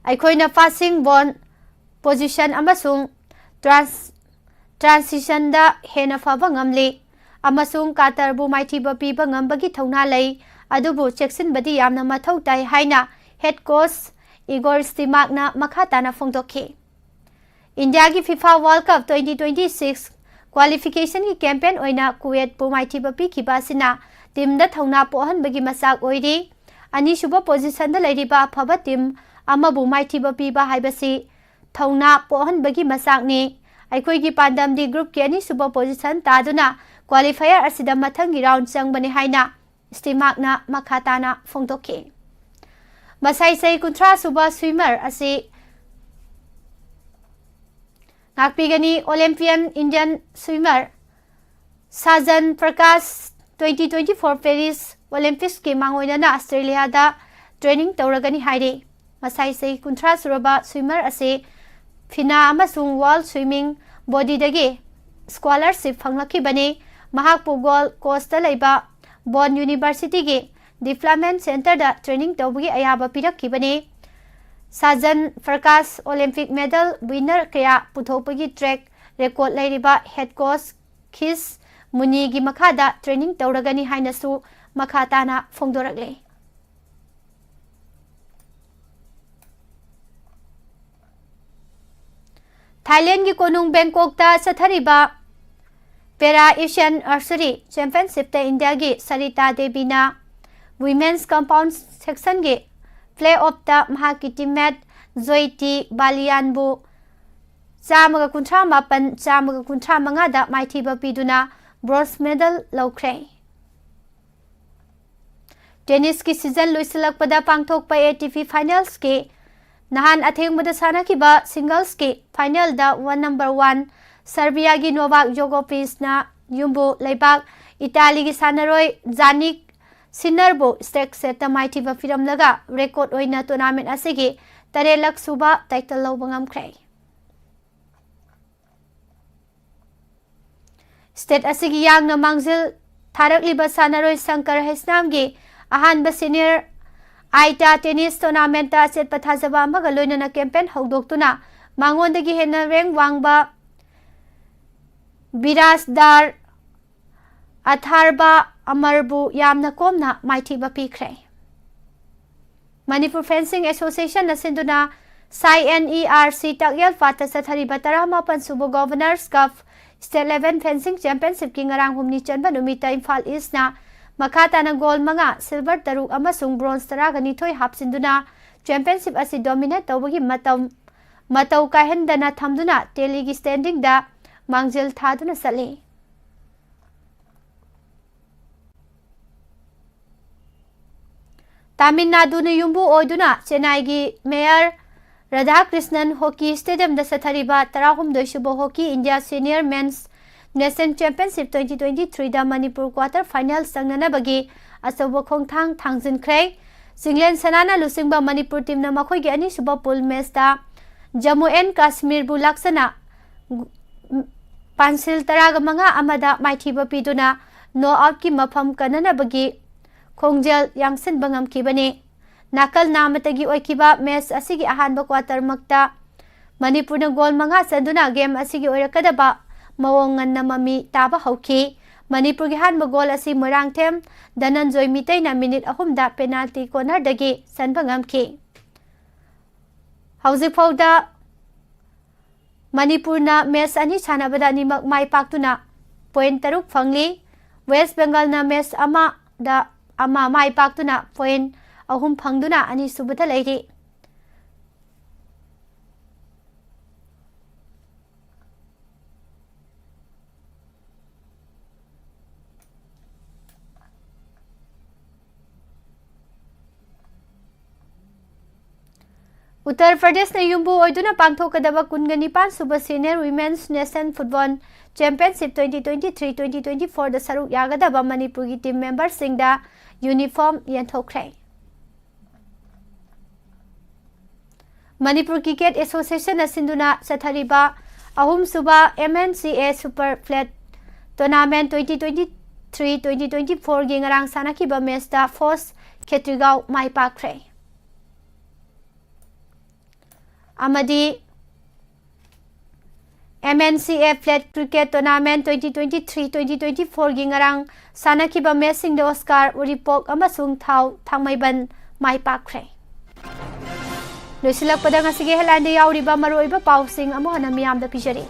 ꯑꯩꯈꯣꯏꯅ ꯄꯥꯁꯤꯡ, ꯕꯣꯜ ꯄꯣꯖꯤꯁꯟ ꯑꯃꯁꯨꯡ ꯇ꯭ꯔꯥꯟꯁ-, ꯇ꯭ꯔꯥꯟꯁꯤꯁꯟꯗ ꯍꯦꯟꯅ ꯐꯕ ꯉꯝꯂꯤ ꯑꯃꯁꯨꯡ ꯀꯥꯇꯔꯕꯨ ꯃꯥꯏꯊꯤꯕ ꯄꯤꯕ ꯉꯝꯕꯒꯤ ꯊꯧꯅꯥ ꯂꯩ, ꯑꯗꯨꯕꯨ ꯆꯦꯛꯁꯤꯟꯕꯗꯤ ꯌꯥꯝꯅ ꯃꯊꯧ ꯇꯥꯏ ꯍꯥꯏꯅ ꯍꯦꯗ ꯀꯣꯆ ꯏꯒꯣꯔ ꯁ꯭ꯇꯤꯃꯥꯛꯅ ꯃꯈꯥ ꯇꯥꯅ ꯐꯣꯡꯗꯣꯛꯈꯤ꯫ ꯏꯟꯗꯤꯌꯥꯒꯤ FIFA World Cup twenty twenty six ꯀ꯭ꯋꯥꯂꯤꯐꯤꯀꯦꯁꯟꯒꯤ ꯀꯦꯝꯄꯦꯟ ꯑꯣꯏꯅ ꯀꯨꯋꯦꯠꯄꯨ ꯃꯥꯏꯊꯤꯕ ꯄꯤꯈꯤꯕ ꯑꯁꯤꯅ ꯇꯤꯝꯗ ꯊꯧꯅꯥ ꯄꯣꯛꯍꯟꯕꯒꯤ ꯃꯆꯥꯛ ꯑꯣꯏꯔꯤ꯫ ꯑꯅꯤꯁꯨꯕ ꯄꯣꯖꯤꯁꯟꯗ ꯂꯩꯔꯤꯕ ꯑꯐꯕ ꯇꯤꯝ ꯑꯃꯕꯨ ꯃꯥꯏꯊꯤꯕ ꯄꯤꯕ ꯍꯥꯏꯕꯁꯤ ꯊꯧꯅꯥ ꯄꯣꯛꯍꯟꯕꯒꯤ ꯃꯆꯥꯛꯅꯤ꯫ ꯑꯩꯈꯣꯏꯒꯤ ꯄꯥꯟꯗꯝꯗꯤ ꯒ꯭ꯔꯨꯞꯀꯤ ꯑꯅꯤꯁꯨꯕ ꯄꯣꯖꯤꯁꯟ ꯇꯥꯗꯨꯅ ꯀ꯭ꯋꯥꯂꯤꯐꯥꯌꯔ ꯑꯁꯤꯗ ꯃꯊꯪꯒꯤ ꯔꯥꯎꯟ ꯆꯪꯕꯅꯤ ꯍꯥꯏꯅ ꯁ꯭ꯇꯤꯃꯥꯛꯅ ꯃꯈꯥ ꯇꯥꯅ ꯐꯣꯡꯗꯣꯛꯈꯤ꯫ ꯃꯁꯥꯏ ꯆꯍꯤ ꯀꯨꯟꯊ꯭ꯔꯥ ꯁꯨꯕ swimmer ꯑꯁꯤ ꯉꯥꯛꯄꯤꯒꯅꯤ꯫ Olympian Indian swimmer ꯁꯥꯖꯟ ꯄ꯭ꯔꯀꯥꯁ twenty twenty-four Paris Olympicsꯀꯤ ꯃꯥꯡꯑꯣꯏꯅꯅ ꯑꯁꯇ꯭ꯔꯦꯂꯤꯌꯥꯗ training ꯇꯧꯔꯒꯅꯤ ꯍꯥꯏꯔꯤ꯫ ꯃꯁꯥꯏ ꯆꯍꯤ ꯀꯨꯟꯊ꯭ꯔꯥ ꯁꯨꯔꯕ swimmer ꯑꯁꯤ ꯐꯤꯅꯥ ꯑꯃꯁꯨꯡ World Swimming Bodyꯗꯒꯤ scholarship ꯐꯪꯂꯛꯈꯤꯕꯅꯤ꯫ ꯃꯍꯥꯛꯄꯨ Gold Coastꯇ ꯂꯩꯕ Bond Universityꯒꯤ Development Centreꯗ training ꯇꯧꯕꯒꯤ ꯑꯌꯥꯕ ꯄꯤꯔꯛꯈꯤꯕꯅꯤ꯫ ꯁꯥꯖꯟ ꯄ꯭ꯔꯀꯥꯁ Olympic medal winner ꯀꯌꯥ ꯄꯨꯊꯣꯛꯄꯒꯤ track record ꯂꯩꯔꯤꯕ head coach ꯈꯤꯁ ꯃꯨꯅꯤꯒꯤ ꯃꯈꯥꯗ training ꯇꯧꯔꯒꯅꯤ ꯍꯥꯏꯅꯁꯨ ꯃꯈꯥ ꯇꯥꯅ ꯐꯣꯡꯗꯣꯔꯛꯂꯤ꯫ ꯊꯥꯏꯂꯦꯟꯒꯤ ꯀꯣꯅꯨꯡ ꯕꯦꯡꯀꯣꯛꯇ ꯆꯠꯊꯔꯤꯕ Para Asian Archery Championshipꯇ ꯏꯟꯗꯤꯌꯥꯒꯤ ꯁꯔꯤꯇꯥ ꯗꯦꯕꯤꯅ Women's Compound Sectionꯒꯤ playoffꯇ ꯃꯍꯥꯛꯀꯤ teammate ꯖꯣꯏꯇꯤ ꯕꯥꯂꯤꯌꯥꯟꯕꯨ ꯆꯥꯝꯃꯒ ꯀꯨꯟꯊ꯭ꯔꯥ ꯃꯥꯄꯟ, ꯆꯥꯝꯃꯒ ꯀꯨꯟꯊ꯭ꯔꯥ ꯃꯉꯥꯗ ꯃꯥꯏꯊꯤꯕ ꯄꯤꯗꯨꯅ bronze medal ꯂꯧꯈ꯭ꯔꯦ꯫ Tennisꯀꯤ season ꯂꯣꯏꯁꯤꯜꯂꯛꯄꯗ ꯄꯥꯡꯊꯣꯛꯄ ATP Finalsꯀꯤ ꯅꯍꯥꯟ ꯑꯊꯦꯡꯕꯗ ꯁꯥꯟꯅꯈꯤꯕ singlesꯀꯤ finalꯗ one number one Serbiaꯒꯤ Novak Djokovicꯅ ꯌꯨꯝꯕꯨ ꯂꯩꯕꯥꯛ Italyꯒꯤ ꯁꯥꯟꯅꯔꯣꯏ Jannik Sinnerꯕꯨ straight setꯇ ꯃꯥꯏꯊꯤꯕ ꯄꯤꯔꯝꯂꯒ record ꯑꯣꯏꯅ tournament ꯑꯁꯤꯒꯤ ꯇꯔꯦꯠꯂꯛ ꯁꯨꯕ title ꯂꯧꯕ ꯉꯝꯈ꯭ꯔꯦ꯫ State ꯑꯁꯤꯒꯤ ꯌꯥꯡꯅ ꯃꯥꯡꯖꯤꯜ ꯊꯥꯔꯛꯂꯤꯕ ꯁꯥꯟꯅꯔꯣꯏ ꯁꯪꯀꯔ ꯍꯩꯁꯅꯥꯝꯒꯤ ꯑꯍꯥꯟꯕ senior ꯑꯥꯏꯇꯥ tennis tournamentꯇ ꯑꯆꯦꯠꯄ ꯊꯥꯖꯕ ꯑꯃꯒ ꯂꯣꯏꯅꯅ campaign ꯍꯧꯗꯣꯛꯇꯨꯅ ꯃꯉꯣꯟꯗꯒꯤ ꯍꯦꯟꯅ rank ꯋꯥꯡꯕ ꯕꯤꯔꯥꯖꯗꯥꯔ ꯑꯊꯥꯔꯕꯥ ꯑꯃꯔꯕꯨ ꯌꯥꯝꯅ ꯀꯣꯝꯅ ꯃꯥꯏꯊꯤꯕ ꯄꯤꯈ꯭ꯔꯦ꯫ ꯃꯅꯤꯄꯨꯔ Fencing Associationꯅ ꯁꯤꯟꯗꯨꯅ ꯁꯥꯏ NERC ꯇꯥꯛꯌꯦꯜ ꯄꯥꯠꯇ ꯆꯠꯊꯔꯤꯕ ꯇꯔꯥꯃꯥꯄꯟ ꯁꯨꯕ Governors Cup State Level Fencing Championshipꯀꯤ ꯉꯔꯥꯡ ꯍꯨꯝꯅꯤ ꯆꯟꯕ ꯅꯨꯃꯤꯠꯇ ꯏꯝꯐꯥꯜ Eastꯅ ꯃꯈꯥ ꯇꯥꯅ gold ꯃꯉꯥ, silver ꯇꯔꯨꯛ ꯑꯃꯁꯨꯡ bronze ꯇꯔꯥꯒ ꯅꯤꯊꯣꯏ ꯍꯥꯞꯆꯤꯟꯗꯨꯅ championship ꯑꯁꯤ dominate ꯇꯧꯕꯒꯤ ꯃꯇꯝ, ꯃꯇꯧ ꯀꯥꯏꯍꯟꯗꯅ ꯊꯝꯗꯨꯅ ꯇꯦꯂꯤꯒꯤ standingꯗ ꯃꯥꯡꯖꯤꯜ ꯊꯥꯗꯨꯅ ꯆꯠꯂꯤ꯫ ꯇꯥꯃꯤꯜ ꯅꯥꯗꯨꯅ ꯌꯨꯝꯕꯨ ꯑꯣꯏꯗꯨꯅ ꯆꯦꯟꯅꯥꯏꯒꯤ ꯃꯦꯌꯔ ꯔꯥꯙꯥꯀ꯭ꯔꯤꯁꯅꯟ ꯍꯣꯀꯤ ꯁ꯭ꯇꯦꯗꯤꯌꯝꯗ ꯆꯠꯊꯔꯤꯕ ꯇꯔꯥꯍꯨꯝꯗꯣꯏꯁꯨꯕ hockey India senior men's national championship twenty twenty ꯊ꯭ꯔꯤꯗ ꯃꯅꯤꯄꯨꯔ ꯀ꯭ꯋꯥꯇꯔ ꯐꯥꯏꯅꯦꯜ ꯆꯪꯅꯅꯕꯒꯤ ꯑꯆꯧꯕ ꯈꯣꯡꯊꯥꯡ ꯊꯥꯡꯖꯤꯟꯈ꯭ꯔꯦ꯫ ꯆꯤꯡꯂꯦꯟ ꯁꯅꯥꯅ ꯂꯨꯆꯤꯡꯕ ꯃꯅꯤꯄꯨꯔ ꯇꯤꯝꯅ ꯃꯈꯣꯏꯒꯤ ꯑꯅꯤꯁꯨꯕ ꯄꯨꯜ ꯃꯦꯆꯇ ꯖꯝꯃꯨ ꯑꯦꯟ ꯀꯥꯁꯃꯤꯔꯕꯨ ꯂꯥꯛꯆꯅ ꯄꯥꯟꯁꯤꯜ ꯇꯔꯥꯒ ꯃꯉꯥ ꯑꯃꯗ ꯃꯥꯏꯊꯤꯕ ꯄꯤꯗꯨꯅ ꯅꯣꯛ ꯑꯥꯎꯠꯀꯤ ꯃꯐꯝ ꯀꯟꯅꯅꯕꯒꯤ ꯈꯣꯡꯖꯦꯜ ꯌꯥꯡꯁꯤꯟꯕ ꯉꯝꯈꯤꯕꯅꯤ꯫ ꯅꯥꯀꯜ ꯅꯥꯃꯇꯒꯤ ꯑꯣꯏꯈꯤꯕ ꯃꯦꯆ ꯑꯁꯤꯒꯤ ꯑꯍꯥꯟꯕ ꯀ꯭ꯋꯥꯇꯔꯃꯛꯇ ꯃꯅꯤꯄꯨꯔꯅ ꯒꯣꯜ ꯃꯉꯥ ꯆꯟꯗꯨꯅ ꯒꯦꯝ ꯑꯁꯤꯒꯤ ꯑꯣꯏꯔꯛꯀꯗꯕ ꯃꯑꯣꯡ ꯉꯟꯅ ꯃꯃꯤ ꯇꯥꯕ ꯍꯧꯈꯤ꯫ ꯃꯅꯤꯄꯨꯔꯒꯤ ꯑꯍꯥꯟꯕ ꯒꯣꯜ ꯑꯁꯤ ꯃꯣꯏꯔꯥꯡꯊꯦꯝ ꯙꯅꯟꯖꯣꯏ ꯃꯤꯇꯩꯅ ꯃꯤꯅꯤꯠ ꯑꯍꯨꯝꯗ ꯄꯦꯅꯥꯜꯇꯤ ꯀꯣꯔꯅꯔꯗꯒꯤ ꯆꯟꯕ ꯉꯝꯈꯤ꯫ ꯍꯧꯖꯤꯛ ꯐꯥꯎꯗ ꯃꯅꯤꯄꯨꯔꯅ ꯃꯦꯆ ꯑꯅꯤ ꯁꯥꯟꯅꯕꯗ ꯑꯅꯤꯃꯛ ꯃꯥꯏ ꯄꯥꯛꯇꯨꯅ ꯄꯣꯏꯟ ꯇꯔꯨꯛ ꯐꯪꯂꯤ꯫ ꯋꯦꯁ ꯕꯦꯡꯒꯜꯅ ꯃꯦꯆ ꯑꯃꯗ ꯑꯃ ꯃꯥꯏ ꯄꯥꯛꯇꯨꯅ ꯄꯣꯏꯟ ꯑꯍꯨꯝ ꯐꯪꯗꯨꯅ ꯑꯅꯤꯁꯨꯕꯗ ꯂꯩꯔꯤ꯫ ꯎꯠꯇꯔ ꯄ꯭ꯔꯗꯦꯁꯅ ꯌꯨꯝꯕꯨ ꯑꯣꯏꯗꯨꯅ ꯄꯥꯡꯊꯣꯛꯀꯗꯕ ꯀꯨꯟꯒ ꯅꯤꯄꯥꯟ ꯁꯨꯕ senior women's national football championship twenty twenty three twenty twenty ꯐꯣꯔꯗ ꯁꯔꯨꯛ ꯌꯥꯒꯗꯕ ꯃꯅꯤꯄꯨꯔꯒꯤ ꯇꯤꯝ ꯃꯦꯝꯕꯔꯁꯤꯡꯗ ꯌꯨꯅꯤꯐꯣꯔꯝ ꯌꯦꯟꯊꯣꯛꯈ꯭ꯔꯦ꯫ ꯃꯅꯤꯄꯨꯔ ꯀ꯭ꯔꯤꯀꯦꯠ ꯑꯦꯁꯣꯁꯤꯌꯦꯁꯟꯅ ꯁꯤꯟꯗꯨꯅ ꯆꯠꯊꯔꯤꯕ ꯑꯍꯨꯝꯁꯨꯕ M N C A super plate tournament twenty twenty three twenty twenty ꯐꯣꯔꯒꯤ ꯉꯔꯥꯡ ꯁꯥꯟꯅꯈꯤꯕ ꯃꯦꯆꯇ ꯐꯣꯁ ꯈꯦꯇ꯭ꯔꯤꯒꯥꯎ ꯃꯥꯏ ꯄꯥꯛꯈ꯭ꯔꯦ꯫ ꯑꯃꯗꯤ M N C A plate cricket tournament twenty twenty three twenty twenty ꯐꯣꯔꯒꯤ ꯉꯔꯥꯡ ꯁꯥꯟꯅꯈꯤꯕ ꯃꯦꯆꯁꯤꯡꯗ ꯑꯣꯁꯀꯥꯔ ꯎꯔꯤꯄꯣꯛ ꯑꯃꯁꯨꯡ ꯊꯥꯎ ꯊꯥꯡꯃꯩꯕꯟ ꯃꯥꯏ ꯄꯥꯛꯈ꯭ꯔꯦ꯫ ꯂꯣꯏꯁꯤꯜꯂꯛꯄꯗ ꯉꯁꯤꯒꯤ ꯍꯦꯗꯂꯥꯏꯟꯗ ꯌꯥꯎꯔꯤꯕ ꯃꯔꯨꯑꯣꯏꯕ ꯄꯥꯎꯁꯤꯡ ꯑꯃꯨꯛ ꯍꯟꯅ ꯃꯤꯌꯥꯝꯗ ꯄꯤꯖꯔꯤ꯫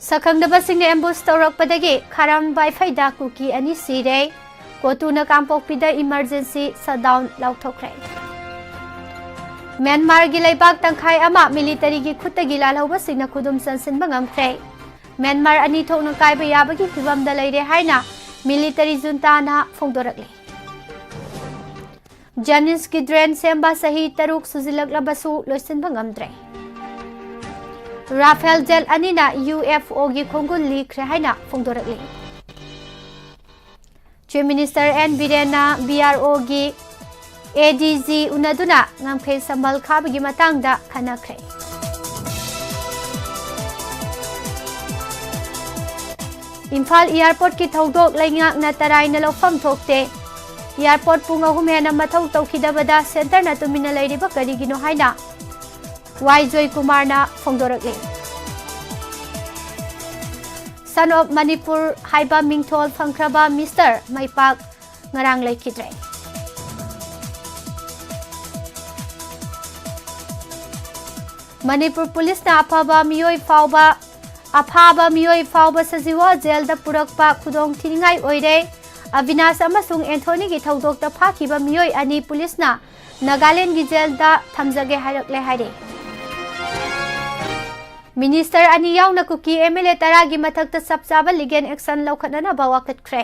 ꯁꯛꯈꯪꯗꯕꯁꯤꯡꯅ ꯑꯦꯝꯕꯨꯁ ꯇꯧꯔꯛꯄꯗꯒꯤ ꯈꯥꯔꯝ ꯋꯥꯏꯐꯩꯗ ꯀꯨꯀꯤ ꯑꯅꯤ ꯁꯤꯔꯦ꯫ ꯀꯣꯇꯨꯅ ꯀꯥꯡꯄꯣꯛꯄꯤꯗ ꯏꯃꯔꯖꯦꯟꯁꯤ ꯁꯠꯗꯥꯎꯟ ꯂꯥꯎꯊꯣꯛꯈ꯭ꯔꯦ꯫ ꯃ꯭ꯌꯥꯟꯃꯥꯔꯒꯤ ꯂꯩꯕꯥꯛ ꯇꯪꯈꯥꯏ ꯑꯃ ꯃꯤꯂꯤꯇꯔꯤꯒꯤ ꯈꯨꯠꯇꯒꯤ ꯂꯥꯜꯍꯧꯕꯁꯤꯡꯅ ꯈꯨꯗꯨꯝ ꯆꯟꯁꯤꯟꯕ ꯉꯝꯈ꯭ꯔꯦ꯫ ꯃ꯭ꯌꯥꯟꯃꯥꯔ ꯑꯅꯤ ꯊꯣꯛꯅ ꯀꯥꯏꯕ ꯌꯥꯕꯒꯤ ꯐꯤꯚꯝꯗ ꯂꯩꯔꯦ ꯍꯥꯏꯅ ꯃꯤꯂꯤꯇꯔꯤ ꯖꯨꯟꯇꯥꯅ ꯐꯣꯡꯗꯣꯔꯛꯂꯤ꯫ ꯖꯦꯅꯤꯝꯁꯀꯤ ꯗ꯭ꯔꯦꯟ ꯁꯦꯝꯕ ꯆꯍꯤ ꯇꯔꯨꯛ ꯁꯨꯖꯤꯜꯂꯛꯂꯕꯁꯨ ꯂꯣꯏꯁꯤꯟꯕ ꯉꯝꯗ꯭ꯔꯦ꯫ ꯔꯥꯐꯦꯜ ꯖꯦꯠ ꯑꯅꯤꯅ ꯌꯨ ꯑꯦꯐ ꯑꯣꯒꯤ ꯈꯣꯡꯒꯨꯜ ꯂꯤꯈ꯭ꯔꯦ ꯍꯥꯏꯅ ꯐꯣꯡꯗꯣꯔꯛꯂꯤ꯫ ꯆꯤꯐ ꯃꯤꯅꯤꯁꯇꯔ ꯑꯦꯟ ꯕꯤꯔꯦꯟꯅ ꯕꯤ ꯑꯥꯔ ꯑꯣꯒꯤ ꯑꯦ ꯗꯤ ꯖꯤ ꯎꯅꯗꯨꯅ ꯉꯝꯈꯩ ꯁꯝꯕꯜ ꯈꯥꯕꯒꯤ ꯃꯇꯥꯡꯗ ꯈꯟꯅꯈ꯭ꯔꯦ꯫ ꯏꯝꯐꯥꯜ ꯏꯌꯥꯔꯄꯣꯔꯠꯀꯤ ꯊꯧꯗꯣꯛ ꯂꯩꯉꯥꯛꯅ ꯇꯔꯥꯏꯅ ꯂꯧꯐꯝ ꯊꯣꯛꯇꯦ꯫ ꯏꯌꯥꯔꯄꯣꯔꯠ ꯄꯨꯡ ꯑꯍꯨꯝ ꯍꯦꯟꯅ ꯃꯊꯧ ꯇꯧꯈꯤꯗꯕꯗ ꯁꯦꯟꯇꯔꯅ ꯇꯨꯃꯤꯟꯅ ꯂꯩꯔꯤꯕ ꯀꯔꯤꯒꯤꯅꯣ ꯍꯥꯏꯅ ꯋꯥꯏ ꯖꯣꯏꯀꯨꯃꯥꯔꯅ ꯐꯣꯡꯗꯣꯔꯛꯂꯤ꯫ Son of Manipur ꯍꯥꯏꯕ ꯃꯤꯡꯊꯣꯜ ꯐꯪꯈ꯭ꯔꯕ ꯃꯤꯁꯇꯔ ꯃꯩꯄꯥꯛ ꯉꯔꯥꯡ ꯂꯩꯈꯤꯗ꯭ꯔꯦ꯫ ꯃꯅꯤꯄꯨꯔ ꯄꯨꯂꯤꯁꯅ ꯑꯐꯕ ꯃꯤꯑꯣꯏ ꯐꯥꯎꯕ, ꯑꯐꯥꯕ ꯃꯤꯑꯣꯏ ꯐꯥꯎꯕ ꯁꯖꯤꯋꯥ ꯖꯦꯜꯗ ꯄꯨꯔꯛꯄ ꯈꯨꯗꯣꯡ ꯊꯤꯅꯤꯡꯉꯥꯏ ꯑꯣꯏꯔꯦ꯫ ꯑꯕꯤꯅꯥꯁ ꯑꯃꯁꯨꯡ ꯑꯦꯟꯊꯣꯅꯤꯒꯤ ꯊꯧꯗꯣꯛꯇ ꯐꯥꯈꯤꯕ ꯃꯤꯑꯣꯏ ꯑꯅꯤ ꯄꯨꯂꯤꯁꯅ ꯅꯥꯒꯥꯂꯦꯟꯗꯒꯤ ꯖꯦꯜꯗ ꯊꯝꯖꯒꯦ ꯍꯥꯏꯔꯛꯂꯦ ꯍꯥꯏꯔꯦ꯫ ꯃꯤꯅꯤꯁꯇꯔ ꯑꯅꯤ ꯌꯥꯎꯅ ꯀꯨꯀꯤ ꯑꯦꯝ ꯑꯦꯜ ꯑꯦ ꯇꯔꯥꯒꯤ ꯃꯊꯛꯇ ꯆꯞ ꯆꯥꯕ ꯂꯤꯒꯦꯜ ꯑꯦꯛꯁꯟ ꯂꯧꯈꯠꯅꯅꯕ ꯋꯥꯀꯠꯈ꯭ꯔꯦ꯫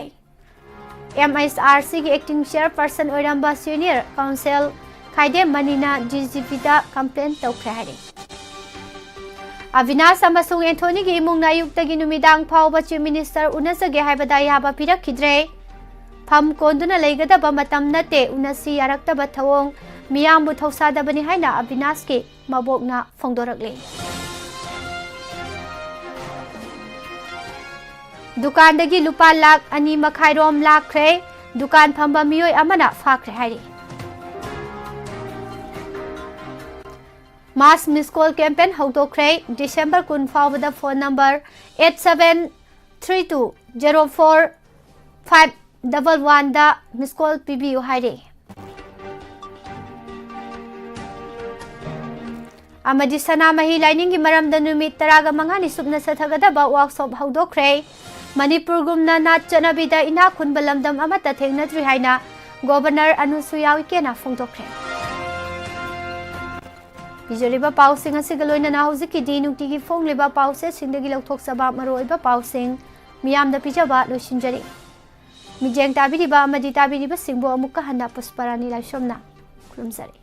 ꯑꯦꯝ ꯑꯩꯆ ꯑꯥꯔ ꯁꯤꯒꯤ ꯑꯦꯛꯇꯤꯡ ꯆꯤꯌꯔꯄꯔꯁꯟ ꯑꯣꯏꯔꯝꯕ ꯁꯤꯅꯤꯌꯔ ꯀꯥꯎꯟꯁꯤꯜ ꯈꯥꯏꯗꯦꯝ ꯃꯅꯤꯅ ꯗꯤ ꯖꯤ ꯄꯤꯗ ꯀꯝꯄ꯭ꯂꯦꯟ ꯇꯧꯈ꯭ꯔꯦ ꯍꯥꯏꯔꯦ꯫ ꯑꯕꯤꯅꯥꯁ ꯑꯃꯁꯨꯡ ꯑꯦꯟꯊꯣꯅꯤꯒꯤ ꯏꯃꯨꯡꯅ ꯑꯌꯨꯛꯇꯒꯤ ꯅꯨꯃꯤꯗꯥꯡ ꯐꯥꯎꯕ ꯆꯤꯐ ꯃꯤꯅꯤꯁꯇꯔ ꯎꯅꯖꯒꯦ ꯍꯥꯏꯕꯗ ꯑꯌꯥꯕ ꯄꯤꯔꯛꯈꯤꯗ꯭ꯔꯦ꯫ ꯐꯝ ꯀꯣꯟꯗꯨꯅ ꯂꯩꯒꯗꯕ ꯃꯇꯝ ꯅꯠꯇꯦ, ꯎꯅꯁꯤ ꯌꯥꯔꯛꯇꯕ ꯊꯧꯑꯣꯡ ꯃꯤꯌꯥꯝꯕꯨ ꯊꯧꯁꯥꯗꯕꯅꯤ ꯍꯥꯏꯅ ꯑꯕꯤꯅꯥꯁꯀꯤ ꯃꯕꯣꯛꯅ ꯐꯣꯡꯗꯣꯔꯛꯂꯤ꯫ ꯗꯨꯀꯥꯟꯗꯒꯤ ꯂꯨꯄꯥ ꯂꯥꯈ ꯑꯅꯤ ꯃꯈꯥꯏ ꯔꯣꯝ ꯂꯥꯛꯈ꯭ꯔꯦ꯫ ꯗꯨꯀꯥꯟ ꯐꯝꯕ ꯃꯤꯑꯣꯏ ꯑꯃꯅ ꯐꯥꯈ꯭ꯔꯦ ꯍꯥꯏꯔꯤ꯫ ꯃꯥꯁ ꯃꯤꯁ ꯀꯣꯜ ꯀꯦꯝꯄꯦꯟ ꯍꯧꯗꯣꯛꯈ꯭ꯔꯦ꯫ ꯗꯤꯁꯦꯝꯕꯔ ꯀꯨꯟ ꯐꯥꯎꯕꯗ phone number eight seven three two zero four five double one ꯗ ꯃꯤꯁ ꯀꯣꯜ ꯄꯤꯕꯤꯌꯨ ꯍꯥꯏꯔꯤ꯫ ꯑꯃꯗꯤ ꯁꯅꯥꯃꯍꯤ ꯂꯥꯏꯅꯤꯡꯒꯤ ꯃꯔꯝꯗ ꯅꯨꯃꯤꯠ ꯇꯔꯥꯒ ꯃꯉꯥꯅꯤ ꯁꯨꯞꯅ ꯆꯠꯊꯒꯗꯕ ꯋꯥꯔꯛꯁꯣꯞ ꯍꯧꯗꯣꯛꯈ꯭ꯔꯦ꯫ ꯃꯅꯤꯄꯨꯔꯒꯨꯝꯅ ꯅꯥꯠ ꯆꯠꯅꯕꯤꯗ ꯏꯅꯥꯛ ꯈꯨꯟꯕ ꯂꯝꯗꯝ ꯑꯃꯠꯇ ꯊꯦꯡꯅꯗ꯭ꯔꯤ ꯍꯥꯏꯅ ꯒꯣꯕꯔꯅꯔ ꯑꯅꯨꯁꯨꯌꯥ ꯎꯏꯀꯦꯅ ꯐꯣꯡꯗꯣꯛꯈ꯭ꯔꯦ꯫ ꯄꯤꯖꯔꯤꯕ ꯄꯥꯎꯁꯤꯡ ꯑꯁꯤꯒ ꯂꯣꯏꯅꯅ ꯍꯧꯖꯤꯛꯀꯤꯗꯤ ꯅꯨꯡꯇꯤꯒꯤ ꯐꯣꯡꯂꯤꯕ ꯄꯥꯎꯆꯦꯁꯤꯡꯗꯒꯤ ꯂꯧꯊꯣꯛꯆꯕ ꯃꯔꯨꯑꯣꯏꯕ ꯄꯥꯎꯁꯤꯡ ꯃꯤꯌꯥꯝꯗ ꯄꯤꯖꯕ ꯂꯣꯏꯁꯤꯟꯖꯔꯤ꯫ ꯃꯤꯠꯌꯦꯡ ꯇꯥꯕꯤꯔꯤꯕ ꯑꯃꯗꯤ ꯇꯥꯕꯤꯔꯤꯕꯁꯤꯡꯕꯨ ꯑꯃꯨꯛꯀ ꯍꯟꯅ ꯄꯨꯁꯄꯔꯥꯅꯤ ꯂꯥꯏꯁ꯭ꯔꯝꯅ ꯈꯨꯔꯨꯝꯖꯔꯤ꯫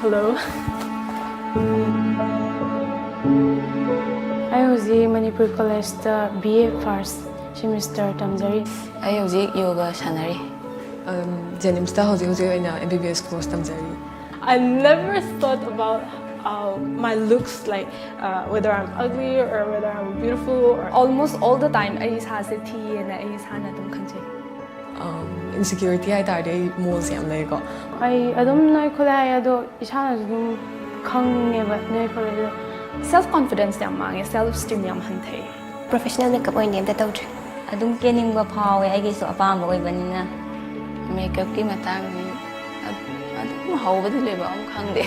Hello. ꯑꯩ ꯍꯧꯖꯤꯛ ꯃꯅꯤꯄꯨꯔ ꯀꯣꯂꯦꯖꯇ B A first semester ꯇꯝꯖꯔꯤ꯫ ꯑꯩ ꯍꯧꯖꯤꯛ ꯌꯣꯒ ꯁꯥꯟꯅꯔꯤ꯫ ꯑꯝ, ꯖꯦꯅꯤꯝꯁꯇ ꯍꯧꯖꯤꯛ ꯍꯧꯖꯤꯛ ꯑꯣꯏꯅ M B B S course ꯇꯝꯖꯔꯤ꯫ I never thought about uh, my looks, like uh, whether I'm ugly or whether I'm beautiful. Or almost all the time ꯑꯩ ꯏꯁꯥꯁꯦ ꯊꯤꯌꯦꯅ ꯑꯩ ꯏꯁꯥꯅ ꯑꯗꯨꯝ ꯈꯟꯖꯩ꯫ Um, insecurity ꯍꯥꯏ ꯇꯥꯔꯗꯤ ꯑꯩ ꯃꯣꯜꯁꯦ ꯌꯥꯝ ꯂꯩꯀꯣ꯫ ꯑꯩ ꯑꯗꯨꯝ ꯅꯣꯏ ꯈꯣꯠꯂꯦ ꯍꯥꯏ, ꯑꯗꯣ ꯏꯁꯥꯅꯁꯨ ꯑꯗꯨꯝ ꯈꯪꯉꯦꯕ ꯅꯣꯏ ꯈꯣꯠꯂꯦ꯫ Self confidence ꯌꯥꯝ ꯃꯥꯡꯉꯦ, self esteem ꯌꯥꯝ ꯍꯟꯊꯩ꯫ Professional makeup ꯑꯣꯏꯅꯗꯤ ꯑꯝꯇ ꯇꯧꯗ꯭ꯔꯤ꯫ ꯑꯗꯨꯝ ꯀꯦꯅꯤꯡꯕ ꯐꯥꯎꯋꯦ, ꯑꯩꯒꯤꯁꯨ ꯑꯄꯥꯝꯕ ꯑꯣꯏꯕꯅꯤꯅ꯫ Makeupꯀꯤ ꯃꯇꯥꯡꯗꯤ ꯑꯗ-, ꯑꯗꯨꯝ ꯍꯧꯕꯗꯤ ꯂꯣꯏꯕ ꯑꯃ ꯈꯪꯗꯦ꯫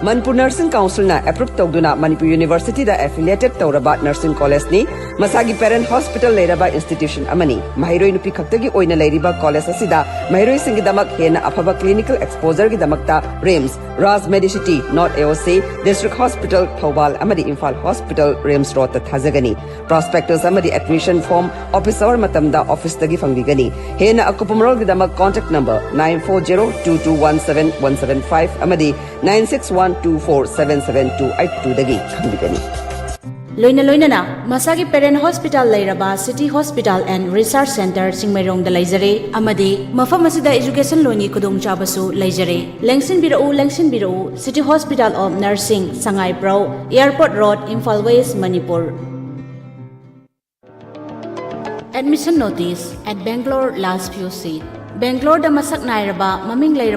ꯃꯅꯤꯄꯨꯔ ꯅꯔꯁꯤꯡ ꯀꯥꯎꯟꯁꯤꯜꯅ ꯑꯦꯄ꯭ꯔꯨꯞ ꯇꯧꯗꯨꯅ ꯃꯅꯤꯄꯨꯔ ꯌꯨꯅꯤꯚꯔꯁꯤꯇꯤꯗ ꯑꯦꯐꯤꯂꯤꯌꯦꯇꯦꯗ ꯇꯧꯔꯕ ꯅꯔꯁꯤꯡ ꯀꯣꯂꯦꯖꯅꯤ꯫ ꯃꯁꯥꯒꯤ ꯄꯦꯔꯦꯟ ꯍꯣꯁꯄꯤꯇꯥꯜ ꯂꯩꯔꯕ ꯏꯟꯁꯇꯤꯇ꯭ꯌꯨꯁꯟ ꯑꯃꯅꯤ꯫ ꯃꯍꯩꯔꯣꯏ ꯅꯨꯄꯤ ꯈꯛꯇꯒꯤ ꯑꯣꯏꯅ ꯂꯩꯔꯤꯕ ꯀꯣꯂꯦꯖ ꯑꯁꯤꯗ ꯃꯍꯩꯔꯣꯏꯁꯤꯡꯒꯤꯗꯃꯛ ꯍꯦꯟꯅ ꯑꯐꯕ ꯀ꯭ꯂꯤꯅꯤꯀꯦꯜ ꯑꯦꯛꯁꯄꯣꯖꯔꯒꯤꯗꯃꯛꯇ ꯔꯤꯝꯁ, ꯔꯥꯖ ꯃꯦꯗꯤꯁꯤꯇꯤ, ꯅꯣꯔꯠ ꯑꯦ ꯑꯣ ꯁꯤ, ꯗꯤꯁꯇ꯭ꯔꯤꯛ ꯍꯣꯁꯄꯤꯇꯥꯜ ꯊꯧꯕꯥꯜ ꯑꯃꯗꯤ ꯏꯝꯐꯥꯜ ꯍꯣꯁꯄꯤꯇꯥꯜ ꯔꯤꯝꯁ ꯔꯣꯗꯇ ꯊꯥꯖꯒꯅꯤ꯫ ꯄ꯭ꯔꯣꯁꯄꯦꯛꯇꯁ ꯑꯃꯗꯤ ꯑꯦꯗꯃꯤꯁꯟ ꯐꯣꯔꯝ ꯑꯣꯐꯤꯁ ꯑꯋꯥꯔ ꯃꯇꯝꯗ ꯑꯣꯐꯤꯁꯇꯒꯤ ꯐꯪꯕꯤꯒꯅꯤ꯫ ꯍꯦꯟꯅ ꯑꯀꯨꯞꯄ ꯃꯔꯣꯜꯒꯤꯗꯃꯛ contact number nine four zero two two one seven one seven five ꯑꯃꯗꯤ nine six one two four seven seven two eight two ꯗꯒꯤ ꯈꯪꯕꯤꯒꯅꯤ꯫ ꯂꯣꯏꯅ ꯂꯣꯏꯅꯅ ꯃꯁꯥꯒꯤ ꯄꯦꯔꯦꯟ ꯍꯣꯁꯄꯤꯇꯥꯜ ꯂꯩꯔꯕ city hospital and research centre ꯆꯤꯡꯃꯩꯔꯣꯡꯗ ꯂꯩꯖꯔꯦ ꯑꯃꯗꯤ ꯃꯐꯝ ꯑꯁꯤꯗ ꯏꯖꯨꯀꯦꯁꯟ ꯂꯣꯟꯒꯤ ꯈꯨꯗꯣꯡꯆꯥꯕꯁꯨ ꯂꯩꯖꯔꯦ꯫ ꯂꯦꯡꯁꯤꯟꯕꯤꯔꯛꯎ, ꯂꯦꯡꯁꯤꯟꯕꯤꯔꯛꯎ꯫ City hospital of nursing, Sangaiprou, airport road, Imphal west, Manipur. Admission notice at Bangalore last few seat. ꯕꯦꯡꯒ꯭ꯂꯣꯔꯗ ꯃꯁꯛ ꯅꯥꯏꯔꯕ ꯃꯃꯤꯡ ꯂꯩꯔꯕ